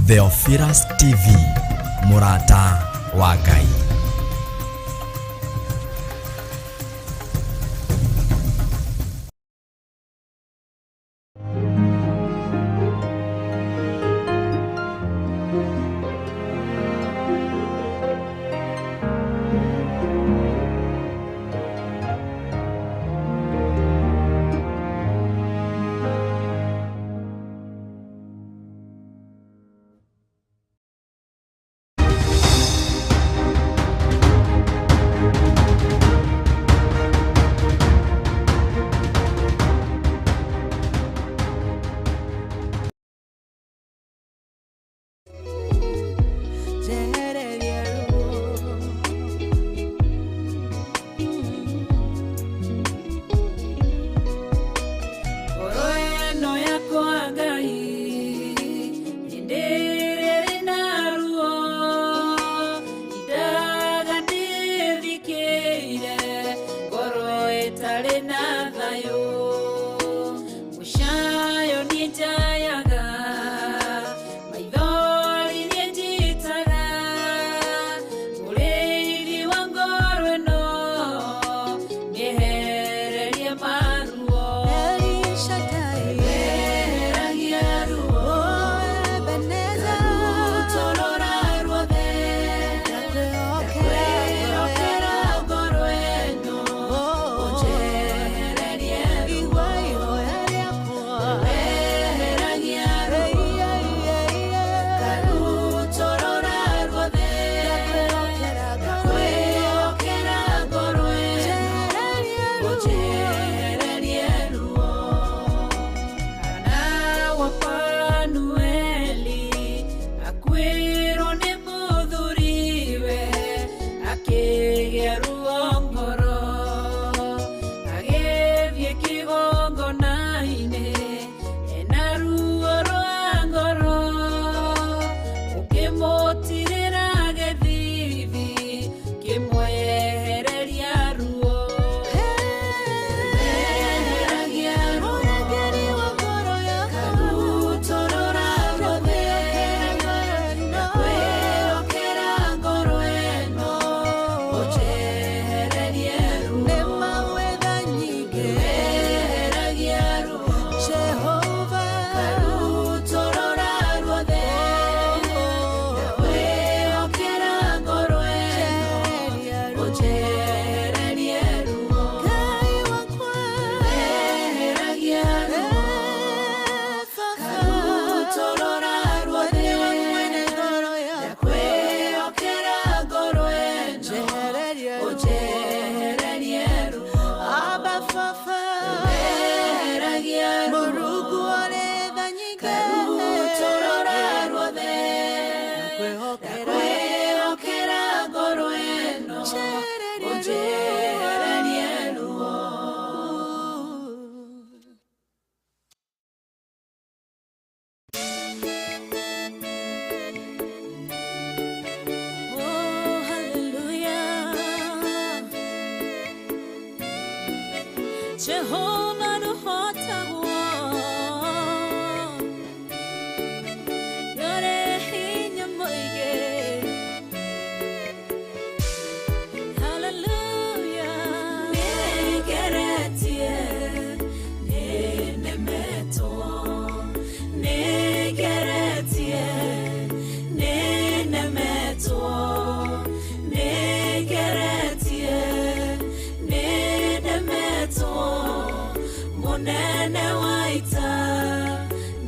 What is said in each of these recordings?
Theophilus TV, mũrata wa Ngai. Njehereria ruo. Ngoro ĩno yakwa Ngai ndĩrĩ na ruo, indaga ndĩthikĩire ngoro ĩtarĩ na thayũ. Mũcayo niĩ njayaga, maithori niĩ njitaga, mũrĩithi wa ngoro ĩno nĩehererie maruo. El Shaddai. Eheragia ruo. Oh, Ebenezer. Rutorora ruothe. Ndakwĩhokera. Ndakwĩhokera ngoro ĩno. Oh, ũnjehererie ruo. Igua ihoya rĩakwa. Eheragia ruo. Ei, ei, ei, ei. Karutorora ruothe. Ndakwĩhokera ngoro ĩno. Ndakwĩhokera ngoro ĩno. Njehererie ruo. Ũnjehererie ruo. Hana wa Fanueli akuĩrwo nĩ mũthuriwe, akĩgĩa ruo ngoro, agĩthiĩ kĩgongona-inĩ ena ruo rwa ngoro, ũkĩmũtirĩra gĩthithi kĩmwehereria ruo. Eheragia ruo. Mũrangĩri wa ngoro yakwa. Karutorora ruothe. Ndakwĩhokera ngoro ĩno. Ũnjehererie ruo. Nĩ mawetha nyingĩ. Eheragia ruo. Jehova. Karutorora ruothe. Ndakwĩhokera ngoro ĩno. Njehereria ruo. Ũnjehererie ruo. Ngai wakwa. Eheragia ruo. Karutorora ruothe. Nĩwe mwene ngoro yakwa. Ndakwĩhokera ngoro ĩno. Njehereria ruo. Ũnjehererie ruo. Abba Baba. Eheragia ruo. Mũrungu ũrĩ tha nyingĩ. Karutorora ruothe. Ndakwĩhokera. Ndakwĩhokera ngoro ĩno. Njehereria ruo. Ũnjehererie ruo. Oh, hallelujah. Jehovah nũhotagwo. Nĩũrĩ hinya mũingĩ. Hallelujah. Nĩngeretie, nĩnemetwo. Nĩngeretie, nĩnemetwo. Nĩngeretie, nĩnemetwo. Mũnene wa ita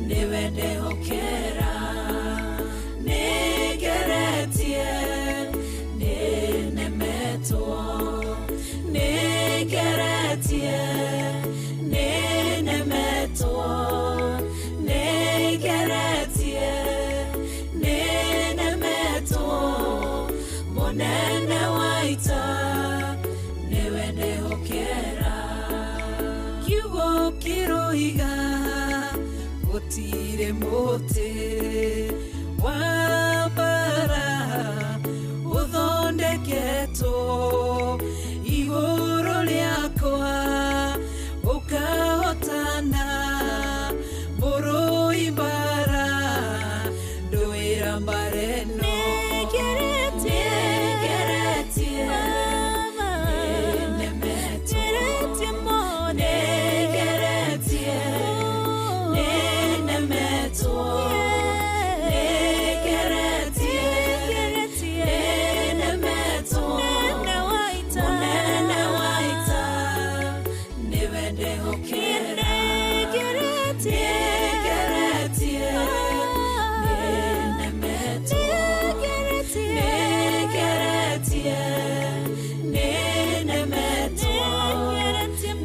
nĩwe ndehokera. Nĩngeretie, nĩnemetwo. Nĩngeretie, nĩnemetwo. Nĩngeretie, nĩnemetwo. Mũnene wa ita nĩwe ndehokera. Kiugo kĩroiga gũtirĩ mũtĩ wa mbara ũthondeketwo igũrũ rĩakwa ũkahotana mũrũi mbara ndũĩ. Nĩnemetwo, nĩngeretie, nĩnemetwo, mũnene wa ita, nĩwe ndĩhokera. Nĩngeretie, nĩnemetwo, nĩngeretie, nĩnemetwo,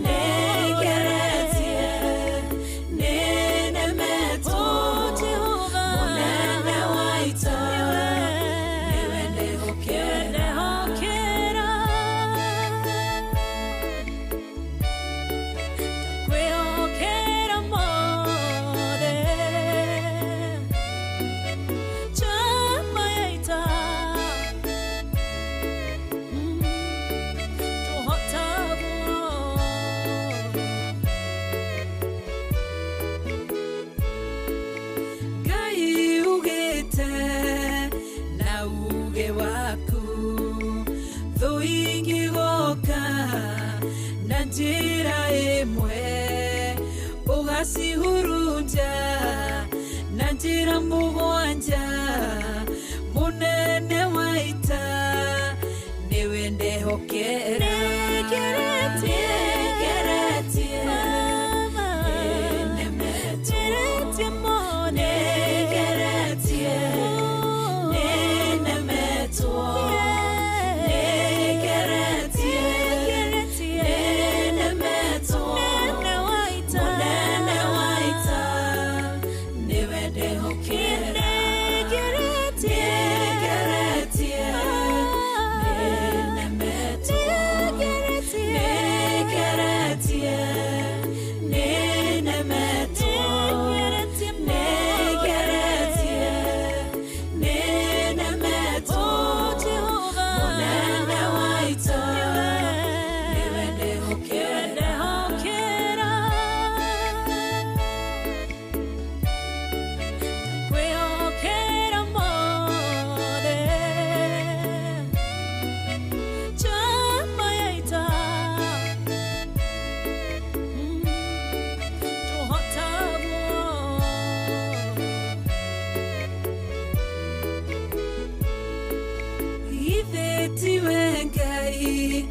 nĩngeretie, nĩnemetwo, mũnene wa ita, nĩwe ndĩhokera. Kwĩhokera mothe njamba ya ita tũhotagwo Ngai ugĩte na uge waku thũ ingĩgoka na njĩra ĩmwe ũgacihurunja na njĩra mũgwanja mũnene wa ita nĩwe ndehokera. Nĩngeretie, Nĩngeretie, nĩnemetwo, ngeretie mothe nĩngeretie, nĩnemetwo, nĩngeretie, nĩnemetwo, mũnene wa ita mũnene wa ita, nĩwe ndĩhokera. Nĩngeretie, Nĩngeretie, nĩnemetwo, nĩngeretie, nĩnemetwo, nĩngeretie, nĩnemetwo, mũnene wa ita, nĩwe ndĩhokera. Kwĩhokera mothe njamba ya ita tũhotagwo Githĩ tiwe Ngai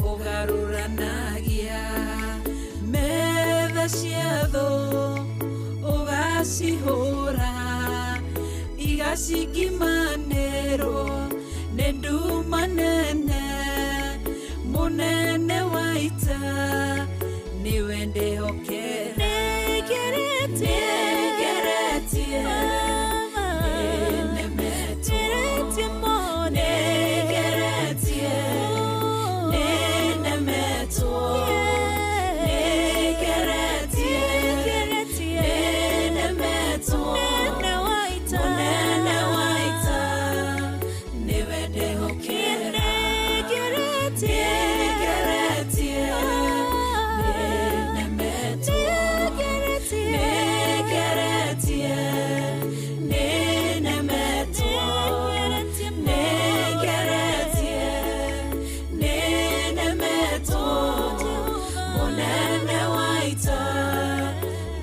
ũgarũranagia metha cia thũ ũgacihũra igacingimanĩrwo nĩ nduma nene mũnene wa ita nĩwe ndĩhokera. Nĩngeretie, Nĩngeretie, nĩnemetwo, ngeretie mothe nĩngeretie, nĩnemetwo, nĩngeretie, nĩnemetwo, mũnene wa ita mũnene wa ita, nĩwe ndĩhokera. Nĩngeretie, Nĩngeretie, nĩnemetwo, nĩngeretie, nĩnemetwo, nĩngeretie, nĩnemetwo, mũnene wa ita,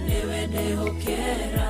nĩwe ndĩhokera.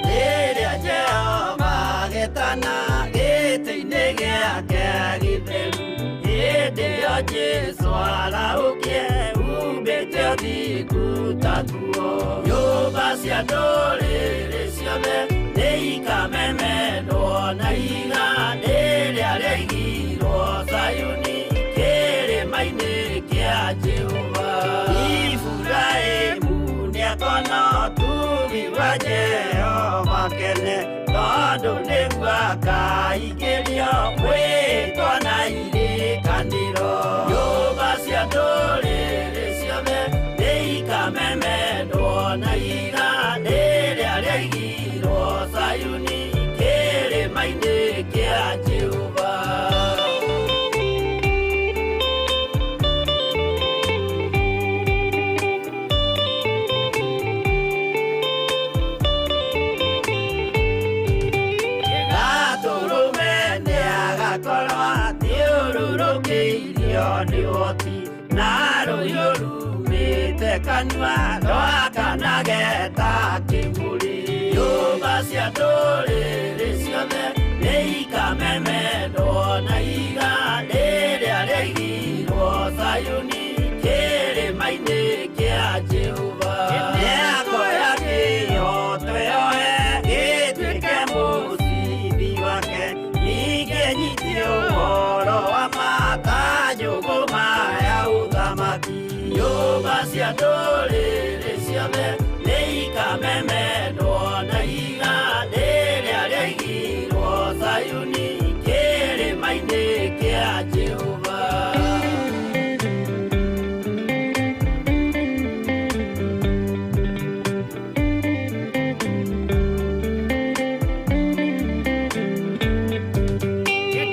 Rĩrĩa Jehova agetana gĩtĩ-inĩ gĩake gĩtheru, hĩndĩ ĩyo Jesũ arahũkie umbĩte ũthingu ta nguo. Nyũmba cia ndũrĩrĩ ciothe nĩikamemendwo na ihiga rĩrĩa rĩaigirwo Zayuni kĩrĩma no tugi wa Jehova kene tondũ nĩguo akaingĩrio mwĩtwa na irĩkanĩro. Nyũmba cia ndũrĩrĩ ciothe nĩikamemendwo na ihiga rĩrĩa rĩaigirwo Zayuni kĩrĩma-inĩ kĩa Jehova. Gatũrũme nĩagakorwo athiũrũrũkĩirio nĩ ũhoti na rũhiũ rumĩte kanua rwakanage ta kĩmũrĩ. Nyũmba cia ndũrĩrĩ ciothe nĩikamemendwo na ihiga rĩrĩa rĩaigirwo Zayuni kĩrĩma-inĩ kĩa Jehova. Nĩakoya kĩhooto yoe gĩtuĩke mũcibi wake, ningĩ nyite ũhoro wa ma ta njũgũma ya ũthamaki. Nyũmba cia ndũrĩrĩ ciothe nĩikamemendwo na ihiga rĩrĩa rĩaigirwo Zayuni kĩrĩma-inĩ kĩa Jehova.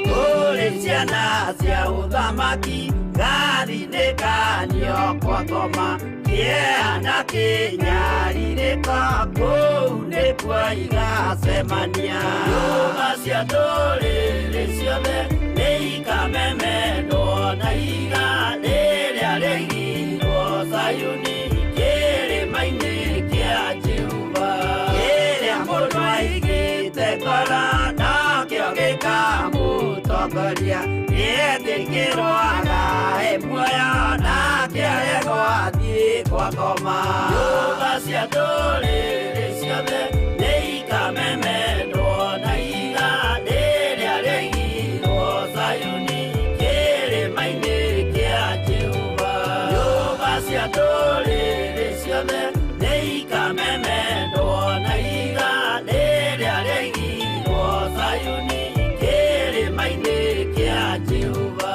Kũrĩ ciana cia ũthamaki gathinĩkanio kwa ngoma kĩeha na kĩnyarirĩko kũu nĩkuo igacemania. Nyũmba cia ndũrĩrĩ ciothe nĩikamemendwo na ihiga rĩrĩa rĩaigirwo Zayuni kĩrĩma-inĩ kĩa Jehova. Kĩrĩa mũndũ aigĩte ngoro nakĩo gĩkamũtongoria, nĩetĩkĩrwo agae muoyo nake aregwo athiĩ kwa ngoma. Nyũmba cia ndũrĩrĩ ciothe nĩikamemendwo na ihiga rĩrĩa rĩaigirwo Zayuni kĩrĩma-inĩ kĩa Jehova. Nyũmba cia ndũrĩrĩ ciothe nĩikamemendwo na ihiga rĩrĩa rĩaigirwo Zayuni kĩrĩma-inĩ kĩa Jehova.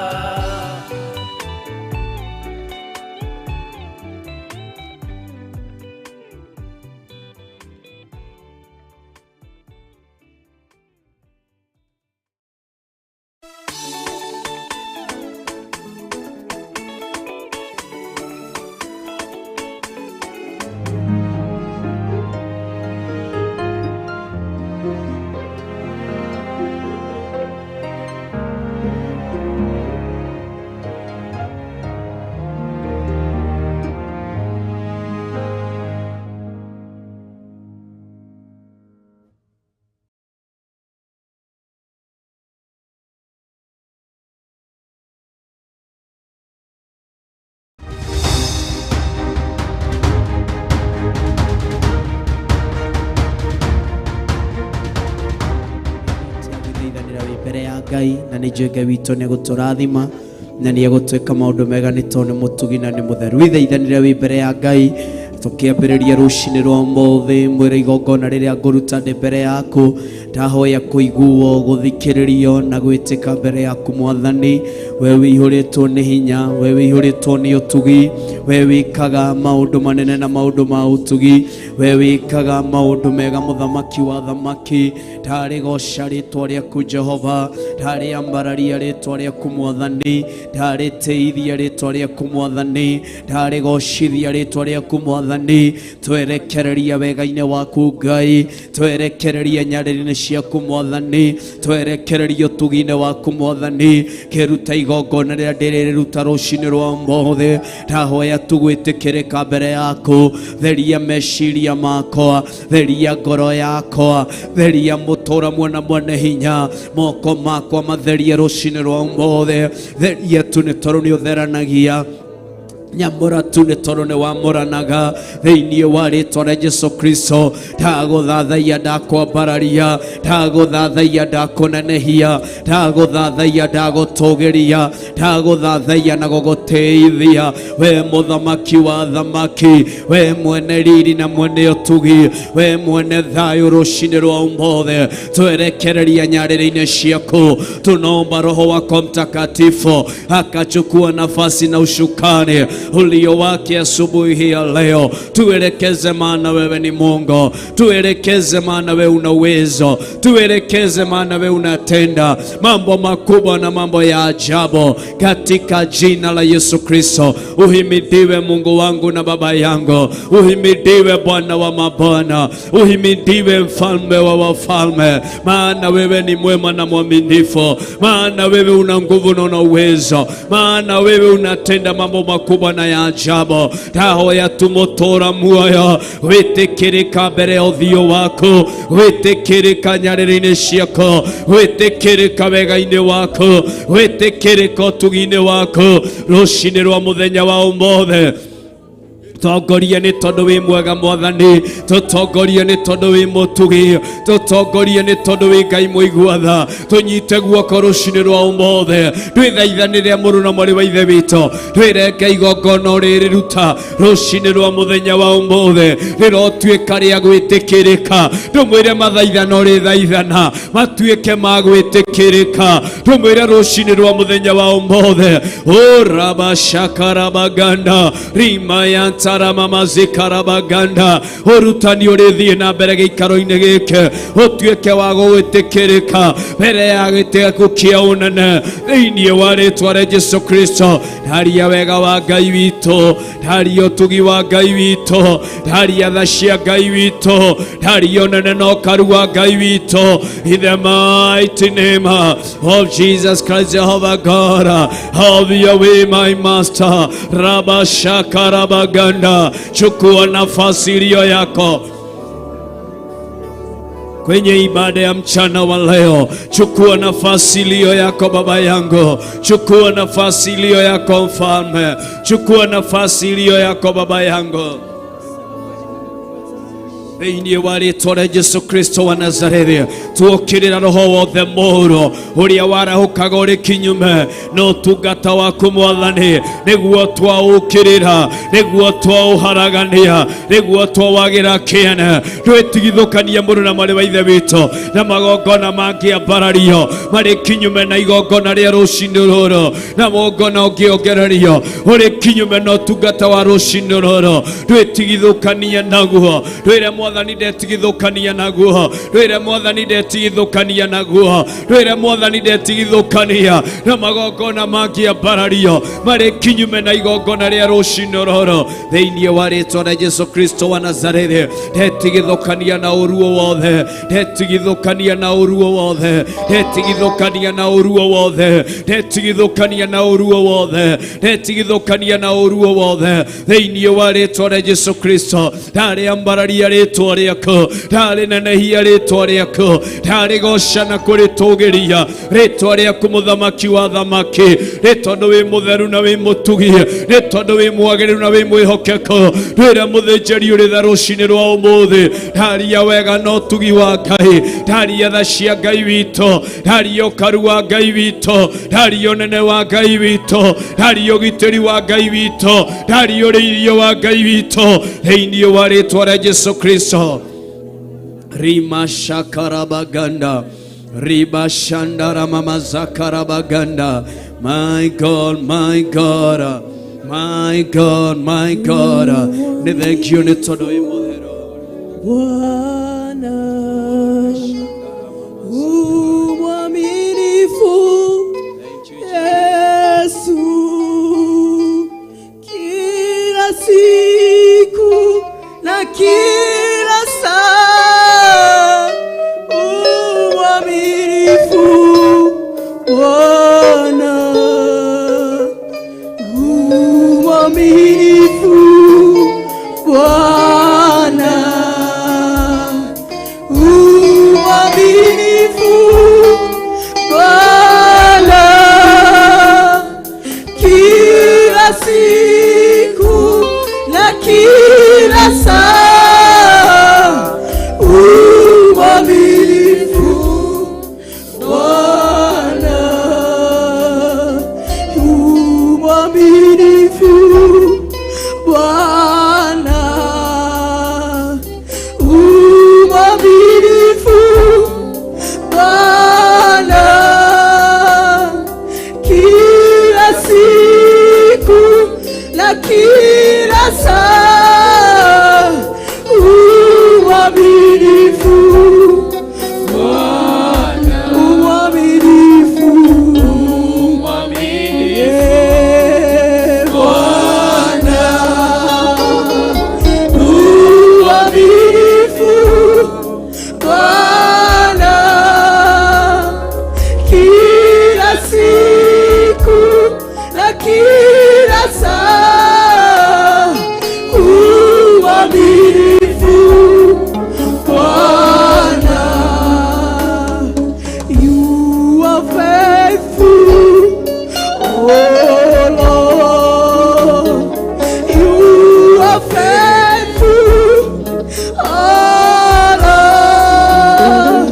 Gwĩthaithanĩra wĩ mbere ya Ngai na nĩ njũĩ Ngai witũ nĩ egũtũrathima na nĩ egũtwĩka maũndũ mega nĩ tondũ nĩ mũtugi na nĩ mũtheru. Wĩthaithanĩre wĩ mbere ya Ngai tũkĩambĩrĩria rũcinĩ rwa ũmũthĩ, mwĩre igongona rĩrĩa ngũruta ndĩ mbere yaku, ndahoya kũiguo, gũthikĩrĩrio na gwĩtĩka mbere yaku Mwathani. We wĩihũrĩtwo nĩ hinya, we wĩihũrĩtwo nĩ ũtugi, we wĩkaga maũndũ manene na maũndũ ma ũtugi, we wĩkaga maũndũ mega mũthamaki wa thamaki. Ndarĩgoca rĩtwa rĩaku Jehova, ndarĩambararia rĩtwa rĩaku Mwathani, ndarĩtĩithia rĩtwa rĩaku Mwathani, ndarĩgocithia rĩtwa rĩaku Mwathani. Twerekereria wega-inĩ waku Ngai, twerekereria nyarĩrĩ-inĩ ciaku Mwathani, twerekereria ũtugi-inĩ waku Mwathani. Kĩruta igongona rĩrĩa ndĩrĩruta rũcinĩ rwa ũmũthĩ, ndahoya tu gwĩtĩkĩrĩka mbere yaku. Theria meciria makwa, theria ngoro yakwa, theria mũtũra mwena mwene hinya, moko makwa matherie rũcinĩ rwa ũmũthĩ. Theria tu nĩ tondũ nĩ ũtheranagia. Nyamũra tu nĩ tondũ nĩ wamũranaga thĩinĩ wa rĩtwa rĩa Jesu Kristo. Ndagũthathaiya, ndakwambararia, ndagũthathaiya, ndakũnenehia, ndagũthathaiya, ndagũtũgĩria, ndagũthathaiya na gũgũtĩithia. We mũthamaki wa thamaki, we mwene riri na mwene ũtugi, we mwene thayũ, rũcinĩ rwa ũmũthĩ twerekereria nyarĩrĩ-inĩ ciaku. Tunaomba Roho wako Mtakatifu akachukua nafasi na ushukani ulio wake asubuhi hii ya leo. Tuelekeze, maana wewe ni Mungu. Tuelekeze, maana wewe una uwezo. Tuelekeze, maana wewe unatenda mambo makubwa na mambo ya ajabu, katika jina la Yesu Kristo. Uhimidiwe Mungu wangu na Baba yangu, uhimidiwe Bwana wa mabwana, uhimidiwe Mfalme wa wafalme, maana wewe ni mwema na mwaminifu, maana wewe una nguvu na una uwezo, maana wewe unatenda mambo makubwa na ya ajabu. Ndahoya tumutora muoyo wĩtĩkĩrĩka mbere ya ũthiũ waku, wĩtĩkĩrĩka nyarĩrĩ-inĩ ciaku, wĩtĩkĩrĩka wega-inĩ waku, wĩtĩkĩrĩka ũtugi-inĩ waku rũcinĩ rwa mũthenya wa ũmũthĩ. Tongoria nĩ tondũ wĩ mwega Mwathani, tũtongorie nĩ tondũ wĩ mũtugi, tũtongorie nĩ tondũ wĩ Ngai mũigua tha. Tũnyite guoko rũcinĩ rwa ũmũthĩ, twĩthaithanĩre mũrũ na mwarĩ wa ithe witũ, twĩre Ngai igongona ũrĩrĩruta rũcinĩ rwa mũthenya wa ũmũthĩ rĩrotuĩka rĩa gwĩtĩkĩrĩka. Tũmwĩre mathaithana ũrĩthaithana matuĩke ma gwĩtĩkĩrĩka. Tũmwĩre rũcinĩ rwa mũthenya wa ũmũthĩ ũrabashakarabaganda rimayantaramamazikarabaganda ũrutani ũrĩthiĩ na mbere gĩikaro-inĩ gĩkĩ ũtuĩke wa gũgwĩtĩkĩrĩka mbere ya gĩtĩ gĩaku kĩa ũnene thĩinĩ wa rĩtwa rĩa Jesu Kristo. Ndaria wega wa Ngai witũ, ndaria ũtugi wa Ngai witũ, ndaria tha cia Ngai witũ, ndaria ũnene na ũkaru wa Ngai witũ, in the mighty name of Jesus Christ. Jehovah God, have your way, my master. Rabashakarabaganda, chukua nafasi iliyo yako kwenye ibada ya mchana wa leo. Chukua nafasi iliyo yako baba yangu, chukua nafasi iliyo yako mfalme, chukua nafasi iliyo yako baba yangu thĩinĩ wa rĩtwa rĩa Jesu Kristo wa Nazarethi. Tuokĩrĩra roho wothe mũũru ũrĩa warahũkaga ũrĩ kinyume na ũtungata waku Mwathani, nĩguo twaũkĩrĩra, nĩguo twaũharagania, nĩguo twawagĩra kĩene. Twĩtigithũkania mũrũ na mwarĩ wa ithe witũ na magongona mangĩambarario marĩ kinyume na igongona rĩa rũcinĩ rũrũ, na magongona ũngĩongererio ũrĩ kinyume na ũtungata wa rũcinĩ rũrũ, twĩtigithũkania naguo. Twĩre Mwathani ndetigithũkania naguo, twĩre Mwathani ndetigithũkania naguo, twĩre Mwathani ndetigithũkania na magongona mangĩambarario marĩ kinyume na igongona rĩa rũcinĩ rũrũ thĩinĩ wa rĩtwa rĩa Jesu Kristo wa Nazarethi. Ndetigithũkania na ũru o wothe, ndetigithũkania na ũru o wothe, ndetigithũkania na ũru o wothe, ndetigithũkania na ũru o wothe, ndetigithũkania na ũru o wothe thĩinĩ wa rĩtwa rĩa Jesu Kristo. Ndarĩambararia rĩtwa rĩaku, ndarĩnenehia rĩtwa rĩaku, ndarĩgoca na kũrĩtũgĩria rĩtwa rĩaku mũthamaki wa thamaki, nĩ tondũ wĩ mũtheru na wĩ mũtugi, nĩ tondũ wĩ mwagĩrĩru na wĩ mwĩhokeku. Twĩre mũthĩnjĩri ũrĩ tha rũcinĩ rwa ũmũthĩ, ndaria wega na ũtugi wa Ngai, ndaria tha cia Ngai witũ, ndaria ũkaru wa Ngai witũ, ndaria ũnene wa Ngai witũ, ndaria ũgitĩri wa Ngai witũ, ndaria ũrĩithio wa Ngai witũ thĩinĩ wa rĩtwa rĩa Jesu Kristo. Rima shakarabaganda riba shandara mama zakarabaganda. My God, my God, my God, my God, nĩ thengio nĩ tondũ wĩ mũtheru. Bwana u mwaminifu, Yesu, kila siku na kila saa u mwaminifu Bwana, u mwaminifu Bwana, u mwaminifu Bwana, kila siku. Siku na kila saa, uaminifu Bwana, uaminifu, yeah, Bwana, uaminifu Bwana, kila siku na kila saa, uaminifu Bwana. You are faithful, oh Lord. You are faithful, oh Lord.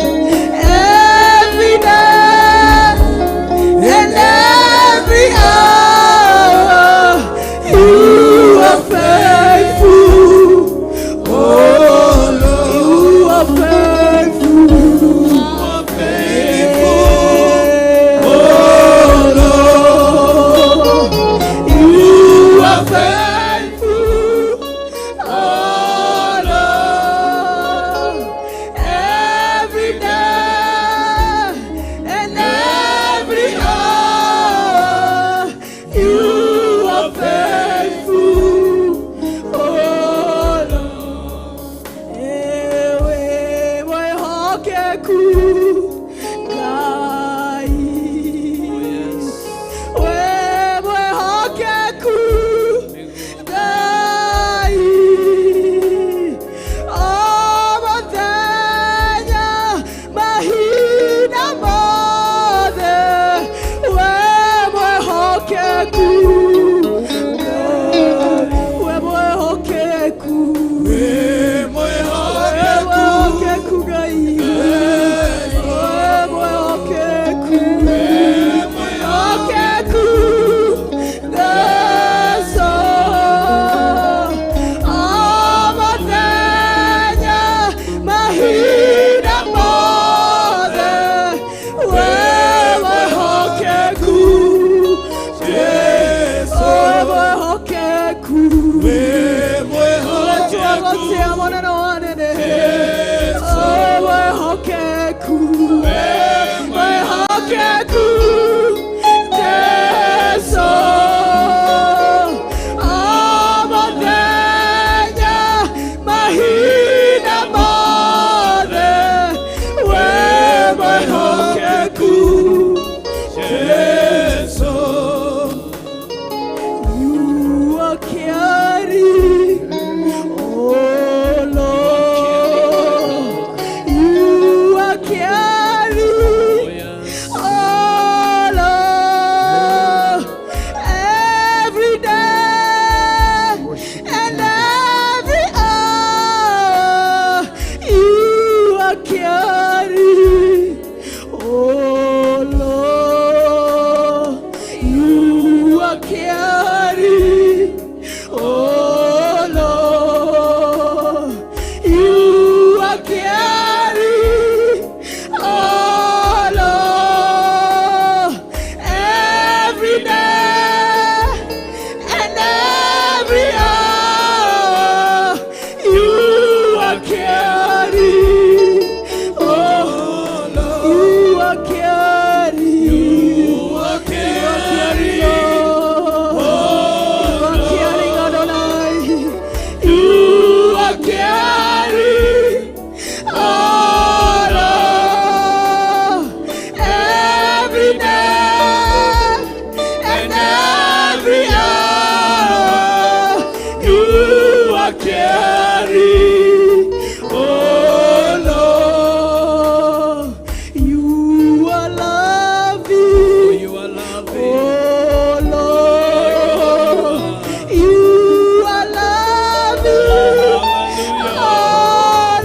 Every day and every hour, you are faithful, oh Lord. You are faithful. Oh Lord, you are faithful, oh Lord, every day and every hour, you are faithful, oh Lord. Ewe mwĩhokeku Ngai, we mwĩhokeku Ngai, o mũthenya mahinda mothe, we mwĩhokeku Ngai, we mwĩhokeku, we mwĩhokeku Ngai, we mwĩhokeku, mwĩhokeku Yesu. O mũthenya mahinda mothe, we mwĩhokeku Yesu, we mwĩhokeku, ũretua mũnene wa nene, mwĩhokeku, mwĩhokeku Yesu. O mũthenya mahinda mothe, we mwĩhokeku Yesu. You are caring, oh Lord. You are caring, oh Lord. Every day and every hour, you are caring, oh Lord. You are caring, oh Lord. You are caring, oh Lord. Every day and every hour, you are caring, oh Lord. You are caring, you are caring, Lord. You are caring, Adonai. You are caring, oh Lord. Every day and every hour, you are caring, oh Lord. You are loving, You are loving. oh Lord. You are loving, oh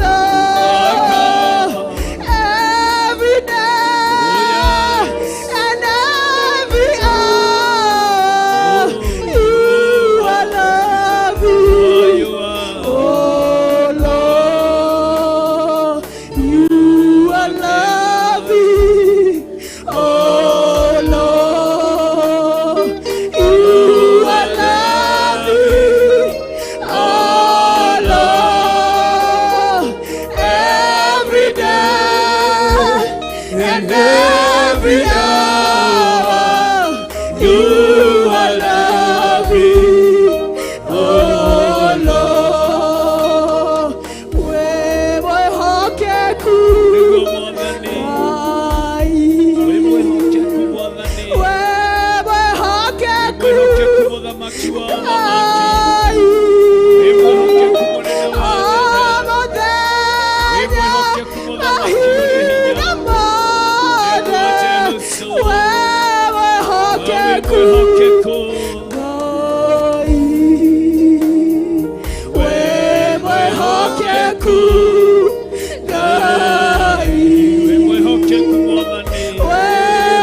Lord. Every day and every hour, you are loving. You are. Oh You are loving, oh Lord. Wĩ mwĩhokeku, Nĩguo Mwathani. Ngai. Wĩ mwĩhokeku Mwathani. Wĩ mwĩhokeku, Mwĩhokeku mũthamaki wa athamaki. Ngai. Wĩ mwĩhokeku mũnene wa anene. O mũthenya, Wĩ mwĩhokeku mũthamaki ũrĩ hinya. mahinda mothe, Jesu. wĩ Wĩ mwĩhokeku. mwĩhokeku. Ngai, wĩ mwĩhokeku, Ngai. Wĩ mwĩhokeku Mwathani. Wĩ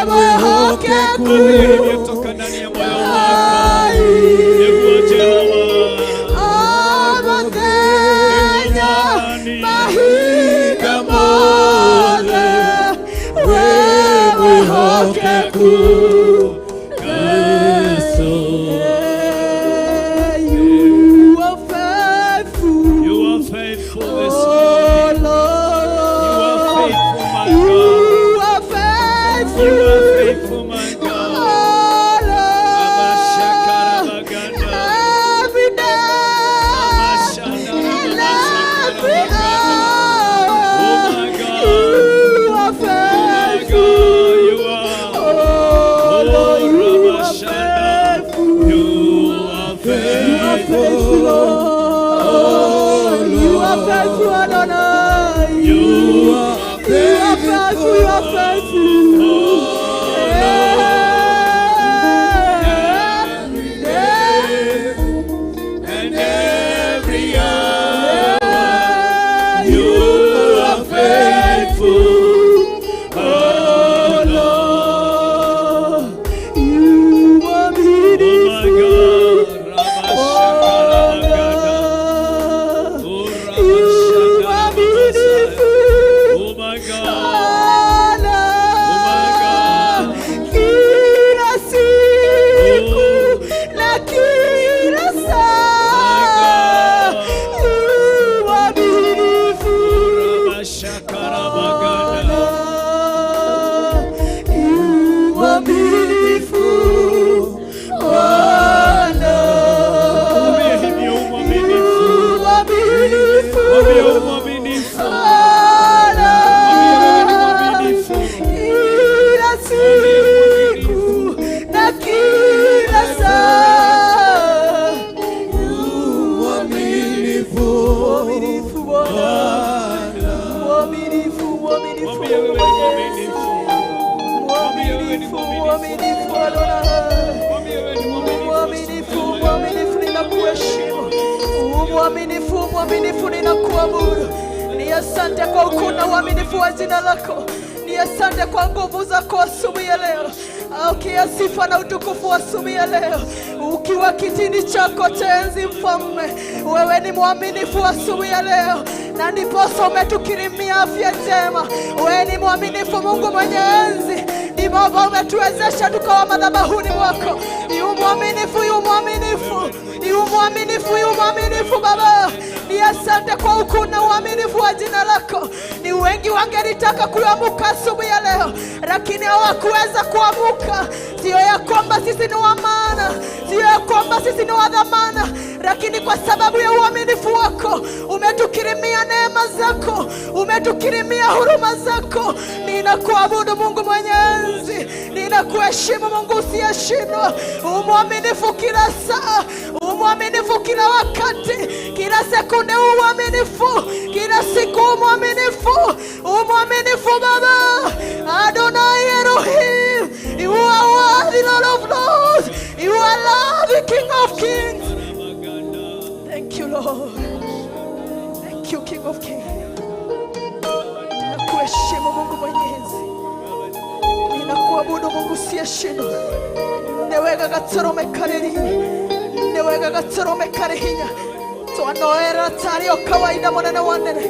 mwĩhokeku, Mwambie toka ndani ya moyo wako. Ngai. Nĩguo Jehova. O mũthenya, mahinda mothe, wĩ mwĩhokeku, Yesu. You are faithful. You are faithful this Oh morning. Lord, You are faithful, my God. You are faithful. You are faithful, my God. Oh Lord, every day and every hour, Oh my God. you are My God, faithful. you are. Oh Lord, you are Rabashanda. faithful. You are You are faithful. faithful, Lord. You are faithful, Adonai. You are You are faithful, you are faithful. Every day, And every hour you are faithful. Oh Lord, you are Oh my beautiful. God. Oh Rabashakarabagada. Lord, Oh, you are Rabashakarabasaya. beautiful. Oh my God. Ala, kila siku na kila saa, uaminifu. Rabashakarabagada. Uaminifu, Bwana. Mwambie hivyo mwaminifu. Uaminifu, Mwambie mwaminifu. Bwana. Mwambie wewe ni mwaminifu. Kila siku na kila saa. Mwaminifu Bwana. Mwaminifu, mwaminifu Mwambie wewe ni mwaminifu. Mwambie wewe ni Mwaminifu, mwaminifu. mwaminifu Adonai. Mwambie wewe ni mwaminifu. Mwaminifu, mwaminifu ninakuheshimu. Mwaminifu, mwaminifu ninakuabudu. Ni asante kwa ukuu na uaminifu wa jina lako. Ni asante kwa nguvu zako asubuhi ya leo. Ukia sifa na utukufu asubuhi ya leo, ukiwa kitini chako cha enzi, Mfalme, wewe ni mwaminifu asubuhi ya leo, na ndiposa umetukirimia afya njema. Wewe ni mwaminifu, Mungu mwenye enzi, ndivyo umetuwezesha tukawa madhabahuni mwako. Yu mwaminifu, yu mwaminifu, yu mwaminifu, yu mwaminifu Baba. Ni asante kwa ukuu na uaminifu wa jina lako. Ni wengi wangelitaka kuamuka asubuhi ya leo, lakini hawakuweza kuamuka. Sio ya kwamba sisi ni wa maana, sio ya kwamba sisi ni wa dhamana, lakini kwa sababu ya uaminifu wako umetukirimia neema zako, umetukirimia huruma zako. Ninakuabudu Mungu mwenye enzi, ninakuheshimu Mungu usiyeshindwa, umwaminifu kila saa, umwaminifu kila wakati, kila sekunde umwaminifu, kila siku umwaminifu, umwaminifu Baba. Adonai Elohim, you are worthy, Lord of Lords, you are lovely King of Kings. Thank you Lord, thank you King of Kings. Nakuheshimu Mungu mwenyezi, ninakuabudu Mungu usiyeshindwa. Newega gatorome kareri, newega gatorome karehinya twanoera tari o kawaida munene wanene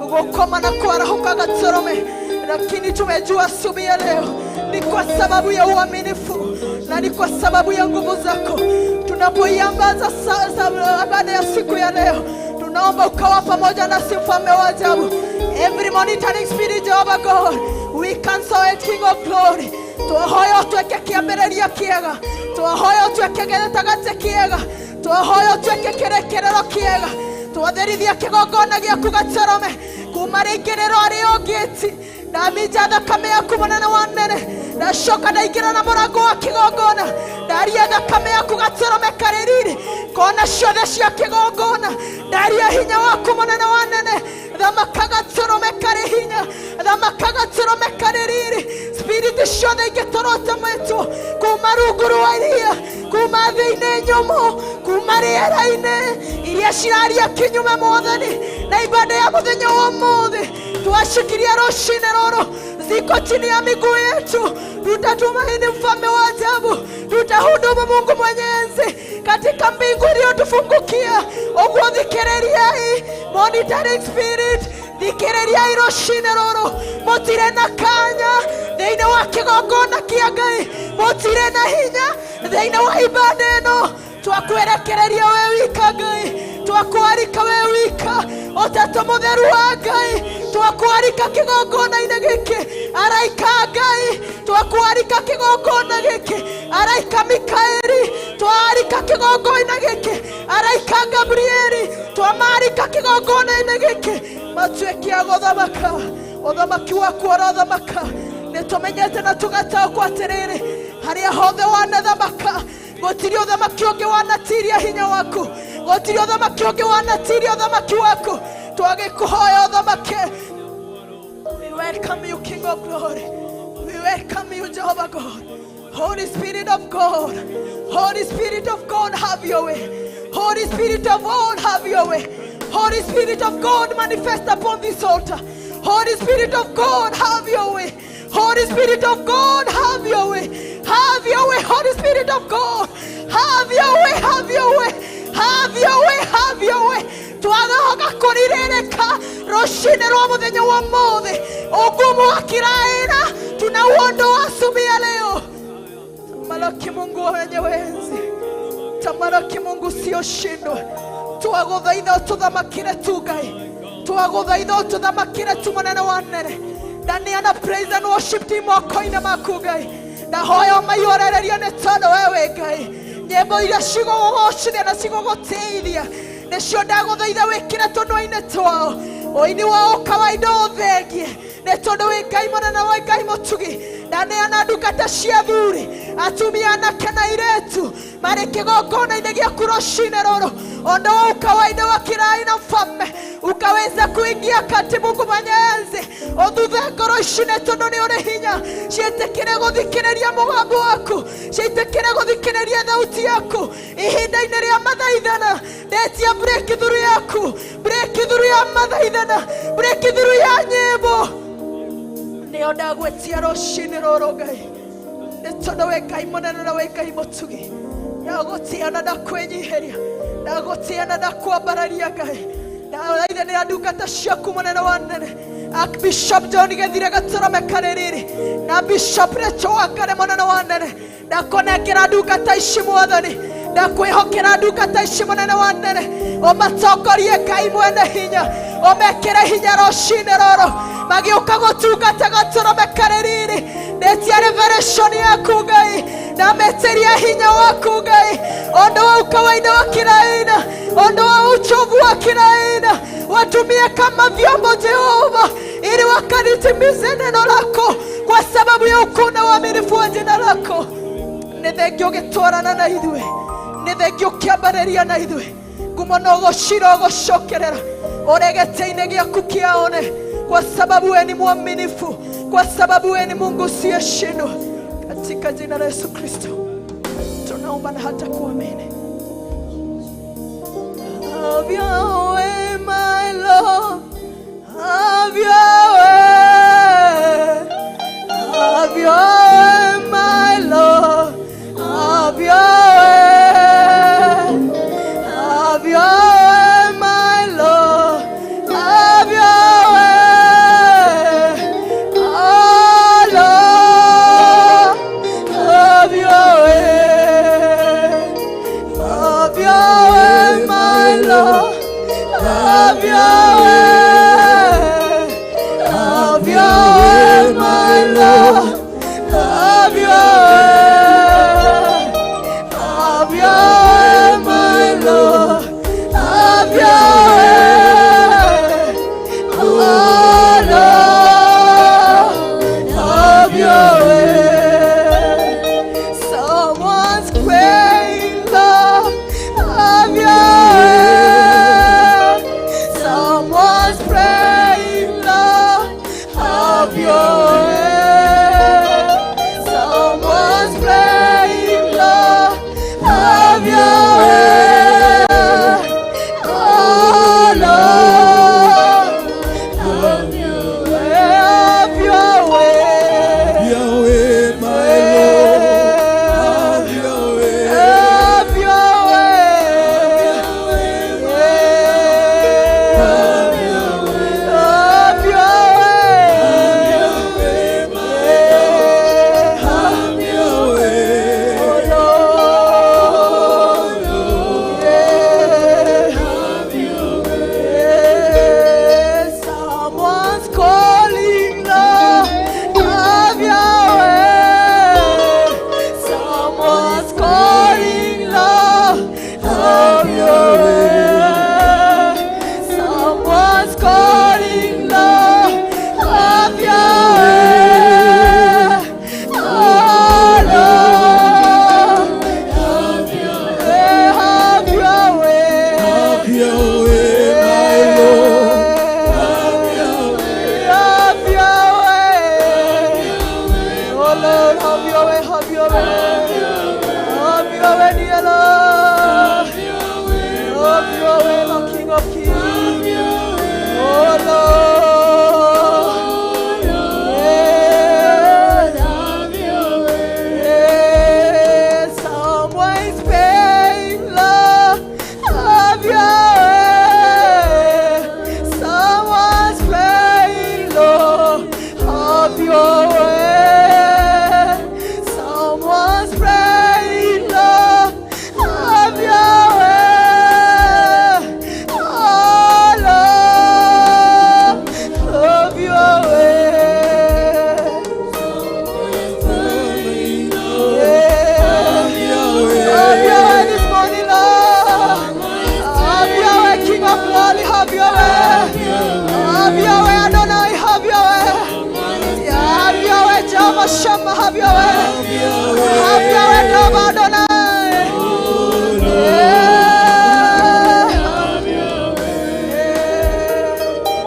gukoma na kwarahuka gatorome, lakini tumejua asubuhi ya leo ni kwa sababu ya uaminifu na ni kwa sababu ya nguvu zako tunapoiambaza baada ya siku ya leo. Tunaomba ukawa pamoja nasi, mfalme wa ajabu. Every monitoring spirit, Jehovah God, we cancel it, King of glory. Twahoya ũtuĩke kĩambĩrĩria kĩega, twahoya ũtuĩke gĩtagatĩ kĩega, twahoya ũtuĩke kĩrĩkĩrĩro kĩega. Twatherithia kĩgongona gĩaku gatũrũme kuma rĩingĩrĩro arĩ ngĩti, ndaminja thakame yaku mũnene wa nene, ndacoka ndaingĩra na mũrango wa kĩgongona, ndaria thakame yaku gatũrũme karĩ riri kona ciothe cia kĩgongona, ndaria hinya waku mũnene wa nene, thamaka gatũrũme karĩ hinya, thamaka gatũrũme karĩ riri. Spirit ciothe ingĩtũrũte kuma rungu rwa iria, kuma thĩ-inĩ nyũmũ, kuma rĩera-inĩ, iria ciraria kinyume mwathani na ibada ya mũthenya wa ũmũthĩ, twashikilia rũcinĩ rũrũ, ziko chini ya miguu yetu. Tutatumaini mfalme wa ajabu, tutahudumu Mungu mwenyezi katika mbingu iliyotufungukia. Ũguo thikĩrĩriai monitoring spirit, thikĩrĩriai rũcinĩ rũrũ, mũtirĩ na kanya thĩinĩ wa kĩgongona kĩa Ngai, mũtirĩ na hinya thĩinĩ wa ibada ĩno. Twakwerekereria we wika Ngai, twakwarika we wika, ũtatũ mũtheru wa Ngai, twakwarika kĩgongona-inĩ gĩkĩ, araika Ngai, twakwarika kĩgongona gĩkĩ, araika Mikaeli, twarika kĩgongona gĩkĩ, araika Gabrieli, twamarika kĩgongona-inĩ gĩkĩ, matuĩke a gũthamaka, ũthamaki waku ũrothamaka. Nĩtũmenyete na tũgataũkwo atĩrĩrĩ, harĩa hothe wanathamaka, gũtirĩ ũthamaki ũngĩ wanatiria hinya waku, gũtirĩ ũthamaki ũngĩ wanatiria ũthamaki waku. Twagĩkũhoya ũthamake. We welcome you, King of Glory. We welcome you, Jehovah God. Holy Spirit of God, Holy Spirit of God, have your way. Holy Spirit of God, have your way. Holy Spirit of God, manifest upon this altar. Holy Spirit of God, have your way. Holy Spirit of God, have your way. Have your way, Holy Spirit of God. Have your way, have your way. Have your way, have your way. Twathoga kũrirĩrĩka rũcinĩ rwa mũthenya wa ũmũthĩ, ũgumu wa kiraira tunauondoa asubuhi ya leo. Tamalaki Mungu wenye wenzi, tamalaki Mungu usioshindwa. Twagũthaitha ũtũthamakĩre tu Ngai, twagũthaitha ũtũthamakĩre tu mũnene wa nene. Ndaneana praise and worship team moko-inĩ maku Ngai, ndahoya ũmaihũrĩrĩrie nĩ tondũ we wĩ Ngai. Nyĩmbo iria cigũgũgocithia na cigũgũtĩithia nĩcio ndagũthaitha wĩkĩre tũnua-inĩ twao, ũini wao ũkawaida ũthengie nĩ tondũ wĩ Ngai mũnene, wĩ Ngai mũtugi. Ndaneana ndungata cia athuri, atumia, anake na airĩtu marĩ kĩgongona-inĩ gĩaku rũcinĩ rũrũ, ondoa ukawaida wa kirai na mfalme ukaweza kuingia kati. Mungu mwenyezi, ũthuthe ngoro ici nĩ tondũ nĩ ũrĩ hinya, ciĩtĩkĩre gũthikĩrĩria mũgambo waku, ciĩtĩkĩre gũthikĩrĩria thauti yaku ihinda-inĩ rĩa mathaithana. Ndetia breakthrough yaku, breakthrough ya mathaithana, breakthrough ya nyĩmbo, nĩyo ndagwĩtia rũcinĩ rũrũ Ngai, nĩ tondũ wĩ Ngai mũnene na wĩ Ngai mũtugi. Ndagũtĩa na ndakwĩnyihĩria, ndagũtĩa na ndakwambararia Ngai. Ndathaithanĩra ndungata ciaku mũnene wa nene, Archbishop John Gĩthire gatũrũme karĩ riri na Bishop Rachel Wangare mũnene wa nene, ndakũnengera ndungata ici mwathani, ndakwĩhokera ndungata ici mũnene wa nene, ũmatongorie Ngai mwene hinya, ũmekĩre hinya rũcinĩ rũrũ magĩũka gũtungata gatũrũme karĩ riri. Ndetia revelation yaku Ngai, ndametĩria hinya waku Ngai, ondoa ukawaida wa kila aina, ondoa uchovu wa kila aina, watumie kama vyombo Jehova, ili wakalitimize neno lako kwa sababu ya ukuu na uaminifu wa jina lako. Nĩ thengio ũgĩtwarana na ithuĩ, nĩ thengio ũkĩambarĩria na ithuĩ, ngumo na ũgocira ũgũcokerera ũrĩ gĩtĩ-inĩ gĩaku kĩa one, kwa sababu wewe ni mwaminifu, kwa sababu wewe ni Mungu usiyeshindwa. Katika jina la Yesu Kristo tunaomba na hata kuamini. Have your way, my Lord. Have your way. Have your way, my Lord. Have your way. Have your way, my Lord. Have your way. Oh Lord, have your way. Have your way, my Lord. Lord. Have your way, Lord, King of Kings. Oh Lord. Yeah. Yeah. Someone's praying, Lord, have your way. Someone's praying, Lord, have your way. Someone's praying, Lord, have your way. Oh Lord, have your way. Yeah. Have your way this morning, Lord. Have your way, King of Glory. Have your way. Have your way, Adonai. Have your way. Have your way, Jehovah Shammah. Have your way. Have your way, Jehovah Adonai. Yeah.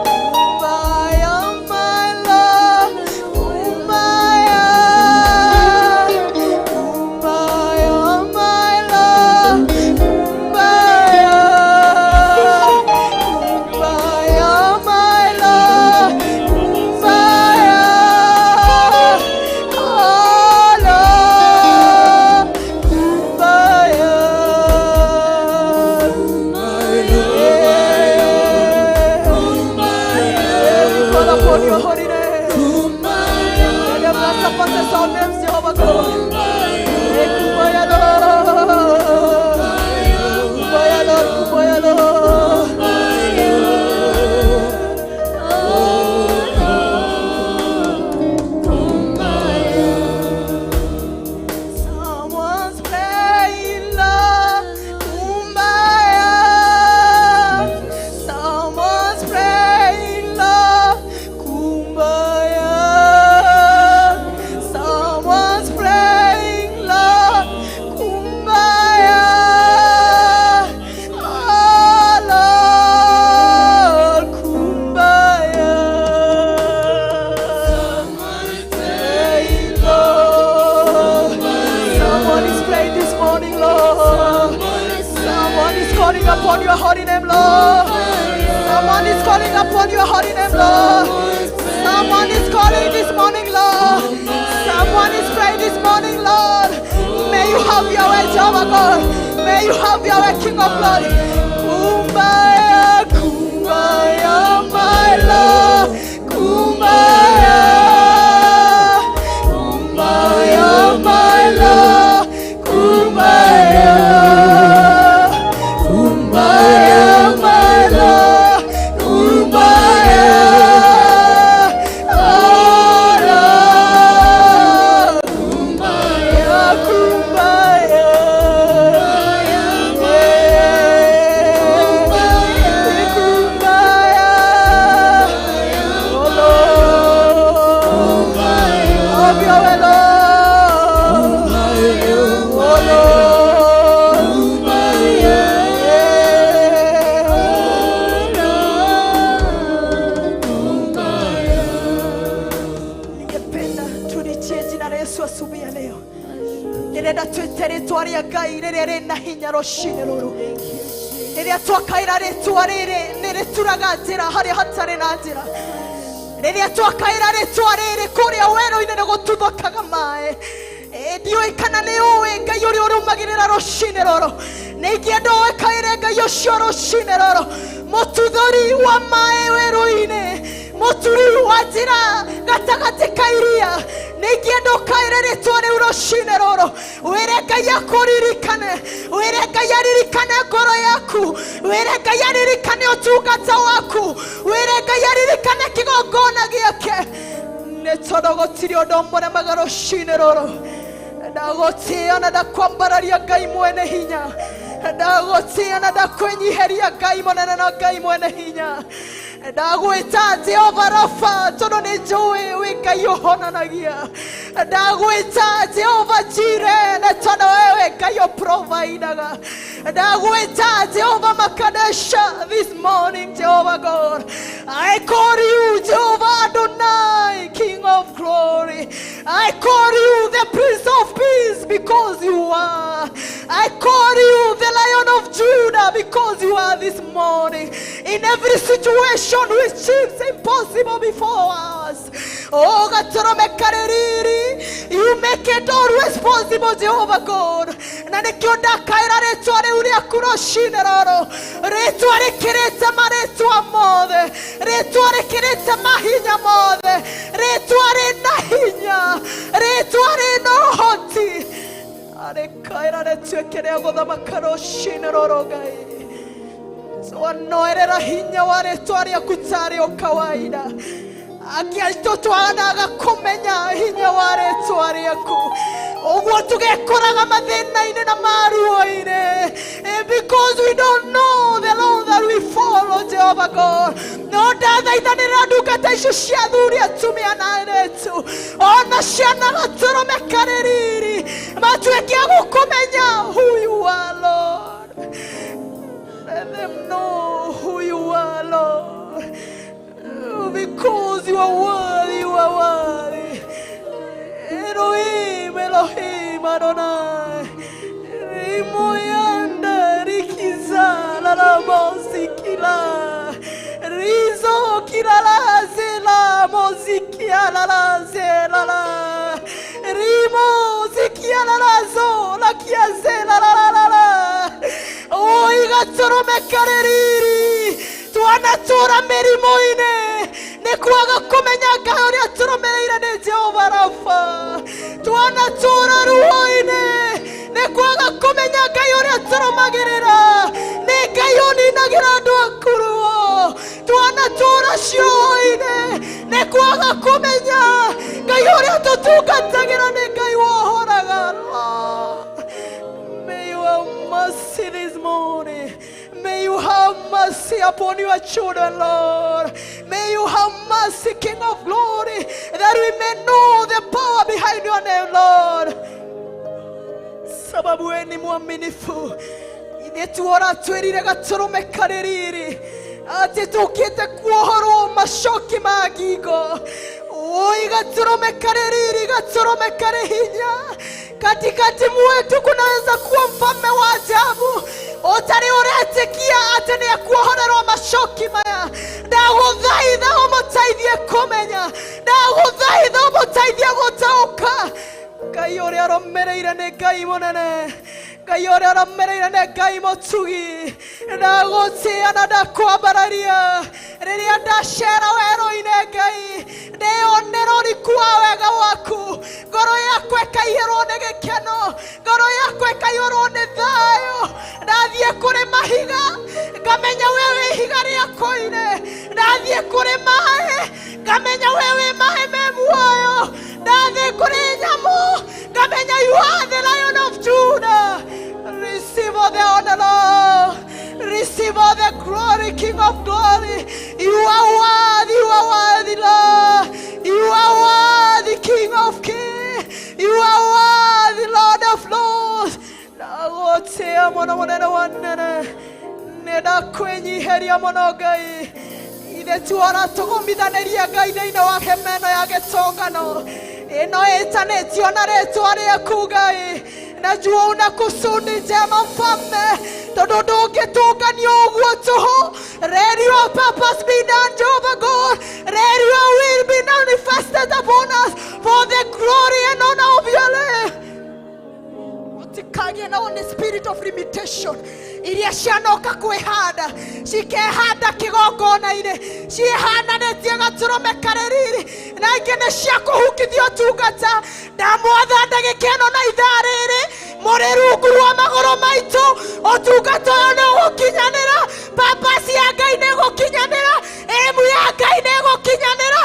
Kumbaya, my Lord. Kumbaya. Kumbaya, my Lord. Kumbaya. Kumbaya, my Lord. Kumbaya. Oh, Lord. Kumbaya. Yeah. We call upon your holy name. Let them not surpass our names, Jehovah God. Hey, Kumbaya, Lord. Kumbaya, Lord. Kumbaya, Lord. Someone's praying, Lord, Kumbaya. Someone's praying, Lord, Kumbaya. Someone's praying, Lord, Kumbaya. Oh, Lord, Kumbaya. Praying, Lord. Someone is praying this morning, Lord. Someone is calling upon your holy name, Lord. Someone is calling upon your holy name, Lord. Someone is calling this morning, Lord. Someone is praying this morning, Lord. May you have your way, Jehovah God. May you have your way, King of Glory. Kumbaya, Kumbaya, my Lord. Kumbaya. Kumbaya, my Lord. Kumbaya. Kumbaya, my Lord. Kumbaya. Oh, Lord. Kumbaya, Kumbaya. Yeah. Kumbaya. Oh, Lord. Have your way, Lord. Oh, Lord. Yeah. Ningependa tulitie jina la Yesu asubuhi ya leo. Ndirenda twite rĩtwa rĩa Ngai rĩrĩa rĩna hinya rũcinĩ rũrũ. Rĩrĩa twakaĩra rĩtwa rĩrĩ nĩ rĩturaga njĩra harĩa hatarĩ na njĩra. Rĩrĩa twakaĩra rĩtwa rĩrĩ kũrĩa werũ-inĩ nĩ gũtuthũkaga maĩ. Ndiũĩ kana nĩ ũĩ Ngai ũrĩa ũrũmagĩrĩra rũcinĩ rũrũ. Nĩ ingĩenda ũkaĩre Ngai ũcio rũcinĩ rũrũ. Mũtuthũri wa maĩ werũ-inĩ, mũturi wa njĩra gatagatĩ ka iria. Nĩ ingĩenda ũkaĩre rĩtwa rĩu rũcinĩ rũrũ. Wĩre Ngai akũririkane, wĩre Ngai aririkane ngoro yaku, wĩre Ngai aririkane ũtungata waku, wĩre Ngai aririkane kĩgongona gĩake. Nĩ tondũ gũtirĩ ũndũ ũmũremaga rũcinĩ rũrũ. Ndagũtĩĩa na ndakwambararia Ngai mwene hinya. Ndagũtĩĩa na ndakwĩnyiheria Ngai mũnene na Ngai mwene hinya. Ndagwĩta Jehova Rafa tondũ nĩ njũĩ wĩ Ngai ũhonanagia. Ndagwĩta Jehova Jire nĩ tondũ we wĩ Ngai ũprovidaga. Ndagwĩta Jehova Makadesha this morning, Jehovah God. I call you Jehovah Adonai, King of glory. I call you the Prince of Peace because you are. I call you the Lion of Judah because you are this morning. In every situation which seems impossible before us. Oh, gatũrũme karĩ riri, you make it always possible, Jehovah God. Na nĩkĩo ndakaĩra rĩtwa rĩu rĩaku rũcinĩ rũrũ, rĩtwa rĩkĩrĩte marĩtwa mothe, rĩtwa rĩkĩrĩte mahinya mothe, rĩtwa rĩna hinya, rĩtwa rĩna ũhoti. Arĩkaĩra rĩtuĩke rĩa gũthamaka rũcinĩ rũrũ Ngai. Twanoerera hinya wa rĩtwa rĩaku tarĩ o kawaida. Angĩaitũ twanaga kũmenya hinya wa rĩtwa rĩaku, ũguo tũgekoraga mathĩna-inĩ na maruo-inĩ. Because we don't know the Lord that we follow, Jehovah God. No ndathaithanĩrĩra ndungata icio cia athuri, atumia na airĩtu, ona ciana, gatũrũme karĩ riri, matuĩke a gũkũmenya who you are, Lord. Let them know who you are, Lord. Because you are worthy, you are worthy. Elohim, Elohim, Adonai. Rimoyanda, rikiza, la la mozikila. Rizo kilala zela mozikia la la zela la. Rimo zikia la la zo la kia zela la la la la. Oi gatũrũme karĩ riri, twanatũra mĩrimũ-inĩ nĩ kwaga kũmenya Ngai ũrĩa tũrũmĩrĩire nĩ Jehova Rafa. Twanatũra ruo-inĩ nĩ kwaga kũmenya Ngai ũrĩa tũrũmagĩrĩra nĩ Ngai ũninagĩra andũ aku ruo. Twanatũra cioho-inĩ nĩ kwaga kũmenya Ngai ũrĩa tũtungatagĩra nĩ Ngai wohoraga. Lord, may you have mercy this morning. May you have mercy upon your children, Lord. May you have mercy, King of glory, that we may know the power behind your name, Lord. Sababu we ni mwaminifu. Ithuĩ tuora twĩrire gatũrũme karĩ riri atĩ tũkĩte kuohorwo macoki ma ngingo. Oi gatũrũme karĩ riri, gatũrũme karĩ hinya. Katikati mwetu kunaweza kuwa mfalme wa ajabu ũtarĩ ũretĩkia atĩ nĩ ekuohorerwo macoki maya. Ndagũthaitha ũmũteithie kũmenya, ndagũthaitha ũmũteithie gũtaũka Ngai ũrĩa arũmĩrĩire nĩ Ngai mũnene, Ngai ũrĩa arũmĩrĩire nĩ Ngai mũtugi. Ndagũtĩa na ndakwambararia rĩrĩa ndacera werũ-inĩ. Ngai, ndĩyonera ũriku wa wega waku, ngoro yakwa ĩkaihũrwo nĩ gĩkeno, ngoro yakwa ĩkaihũrwo nĩ thayũ. Ndathiĩ kũrĩ mahiga ngamenya we wĩ ihiga rĩa koine. Ndathiĩ kũrĩ maĩ ngamenya we wĩ maĩ me muoyo. Ndathiĩ kũrĩ nyamũ ngamenya you are the Lion of Judah. Receive all the honor, Lord. Receive all the glory, King of glory. You are worthy, you are worthy, Lord. You are worthy, King of kings. You are worthy, Lord of lords. Ndagũtĩa mũno mũnene wa nene, nĩ ndakwĩnyiheria mũno Ngai. Ithe tuora tũgũmithanĩria Ngai thĩinĩ wa hema ĩno ya gĩtũngano ĩno ĩtanĩtio na rĩtwa rĩaku Ngai. Najua una kusudi njema, mfalme, tondũ ndũngĩtũngania ũguo tũhũ. Let your purpose be done, Jehovah God. Let your will be manifested upon us for the glory and honor of your name. Ũtikagĩe na one spirit of limitation iria cianoka kwĩhanda, cikehanda kĩgongona-inĩ, ciĩhandanĩtie gatũrũme karĩ riri, na ingĩ nĩ cia kũhukithia ũtungata. Ndamwatha ndagĩka ĩno na ithaa rĩrĩ, mũrĩ rungu rwa magũrũ maitũ, ũtungata ũyũ nĩ ũgũkinyanĩra, purpose ya Ngai nĩ ĩgũkinyanĩra, aim ya Ngai nĩ ĩgũkinyanĩra,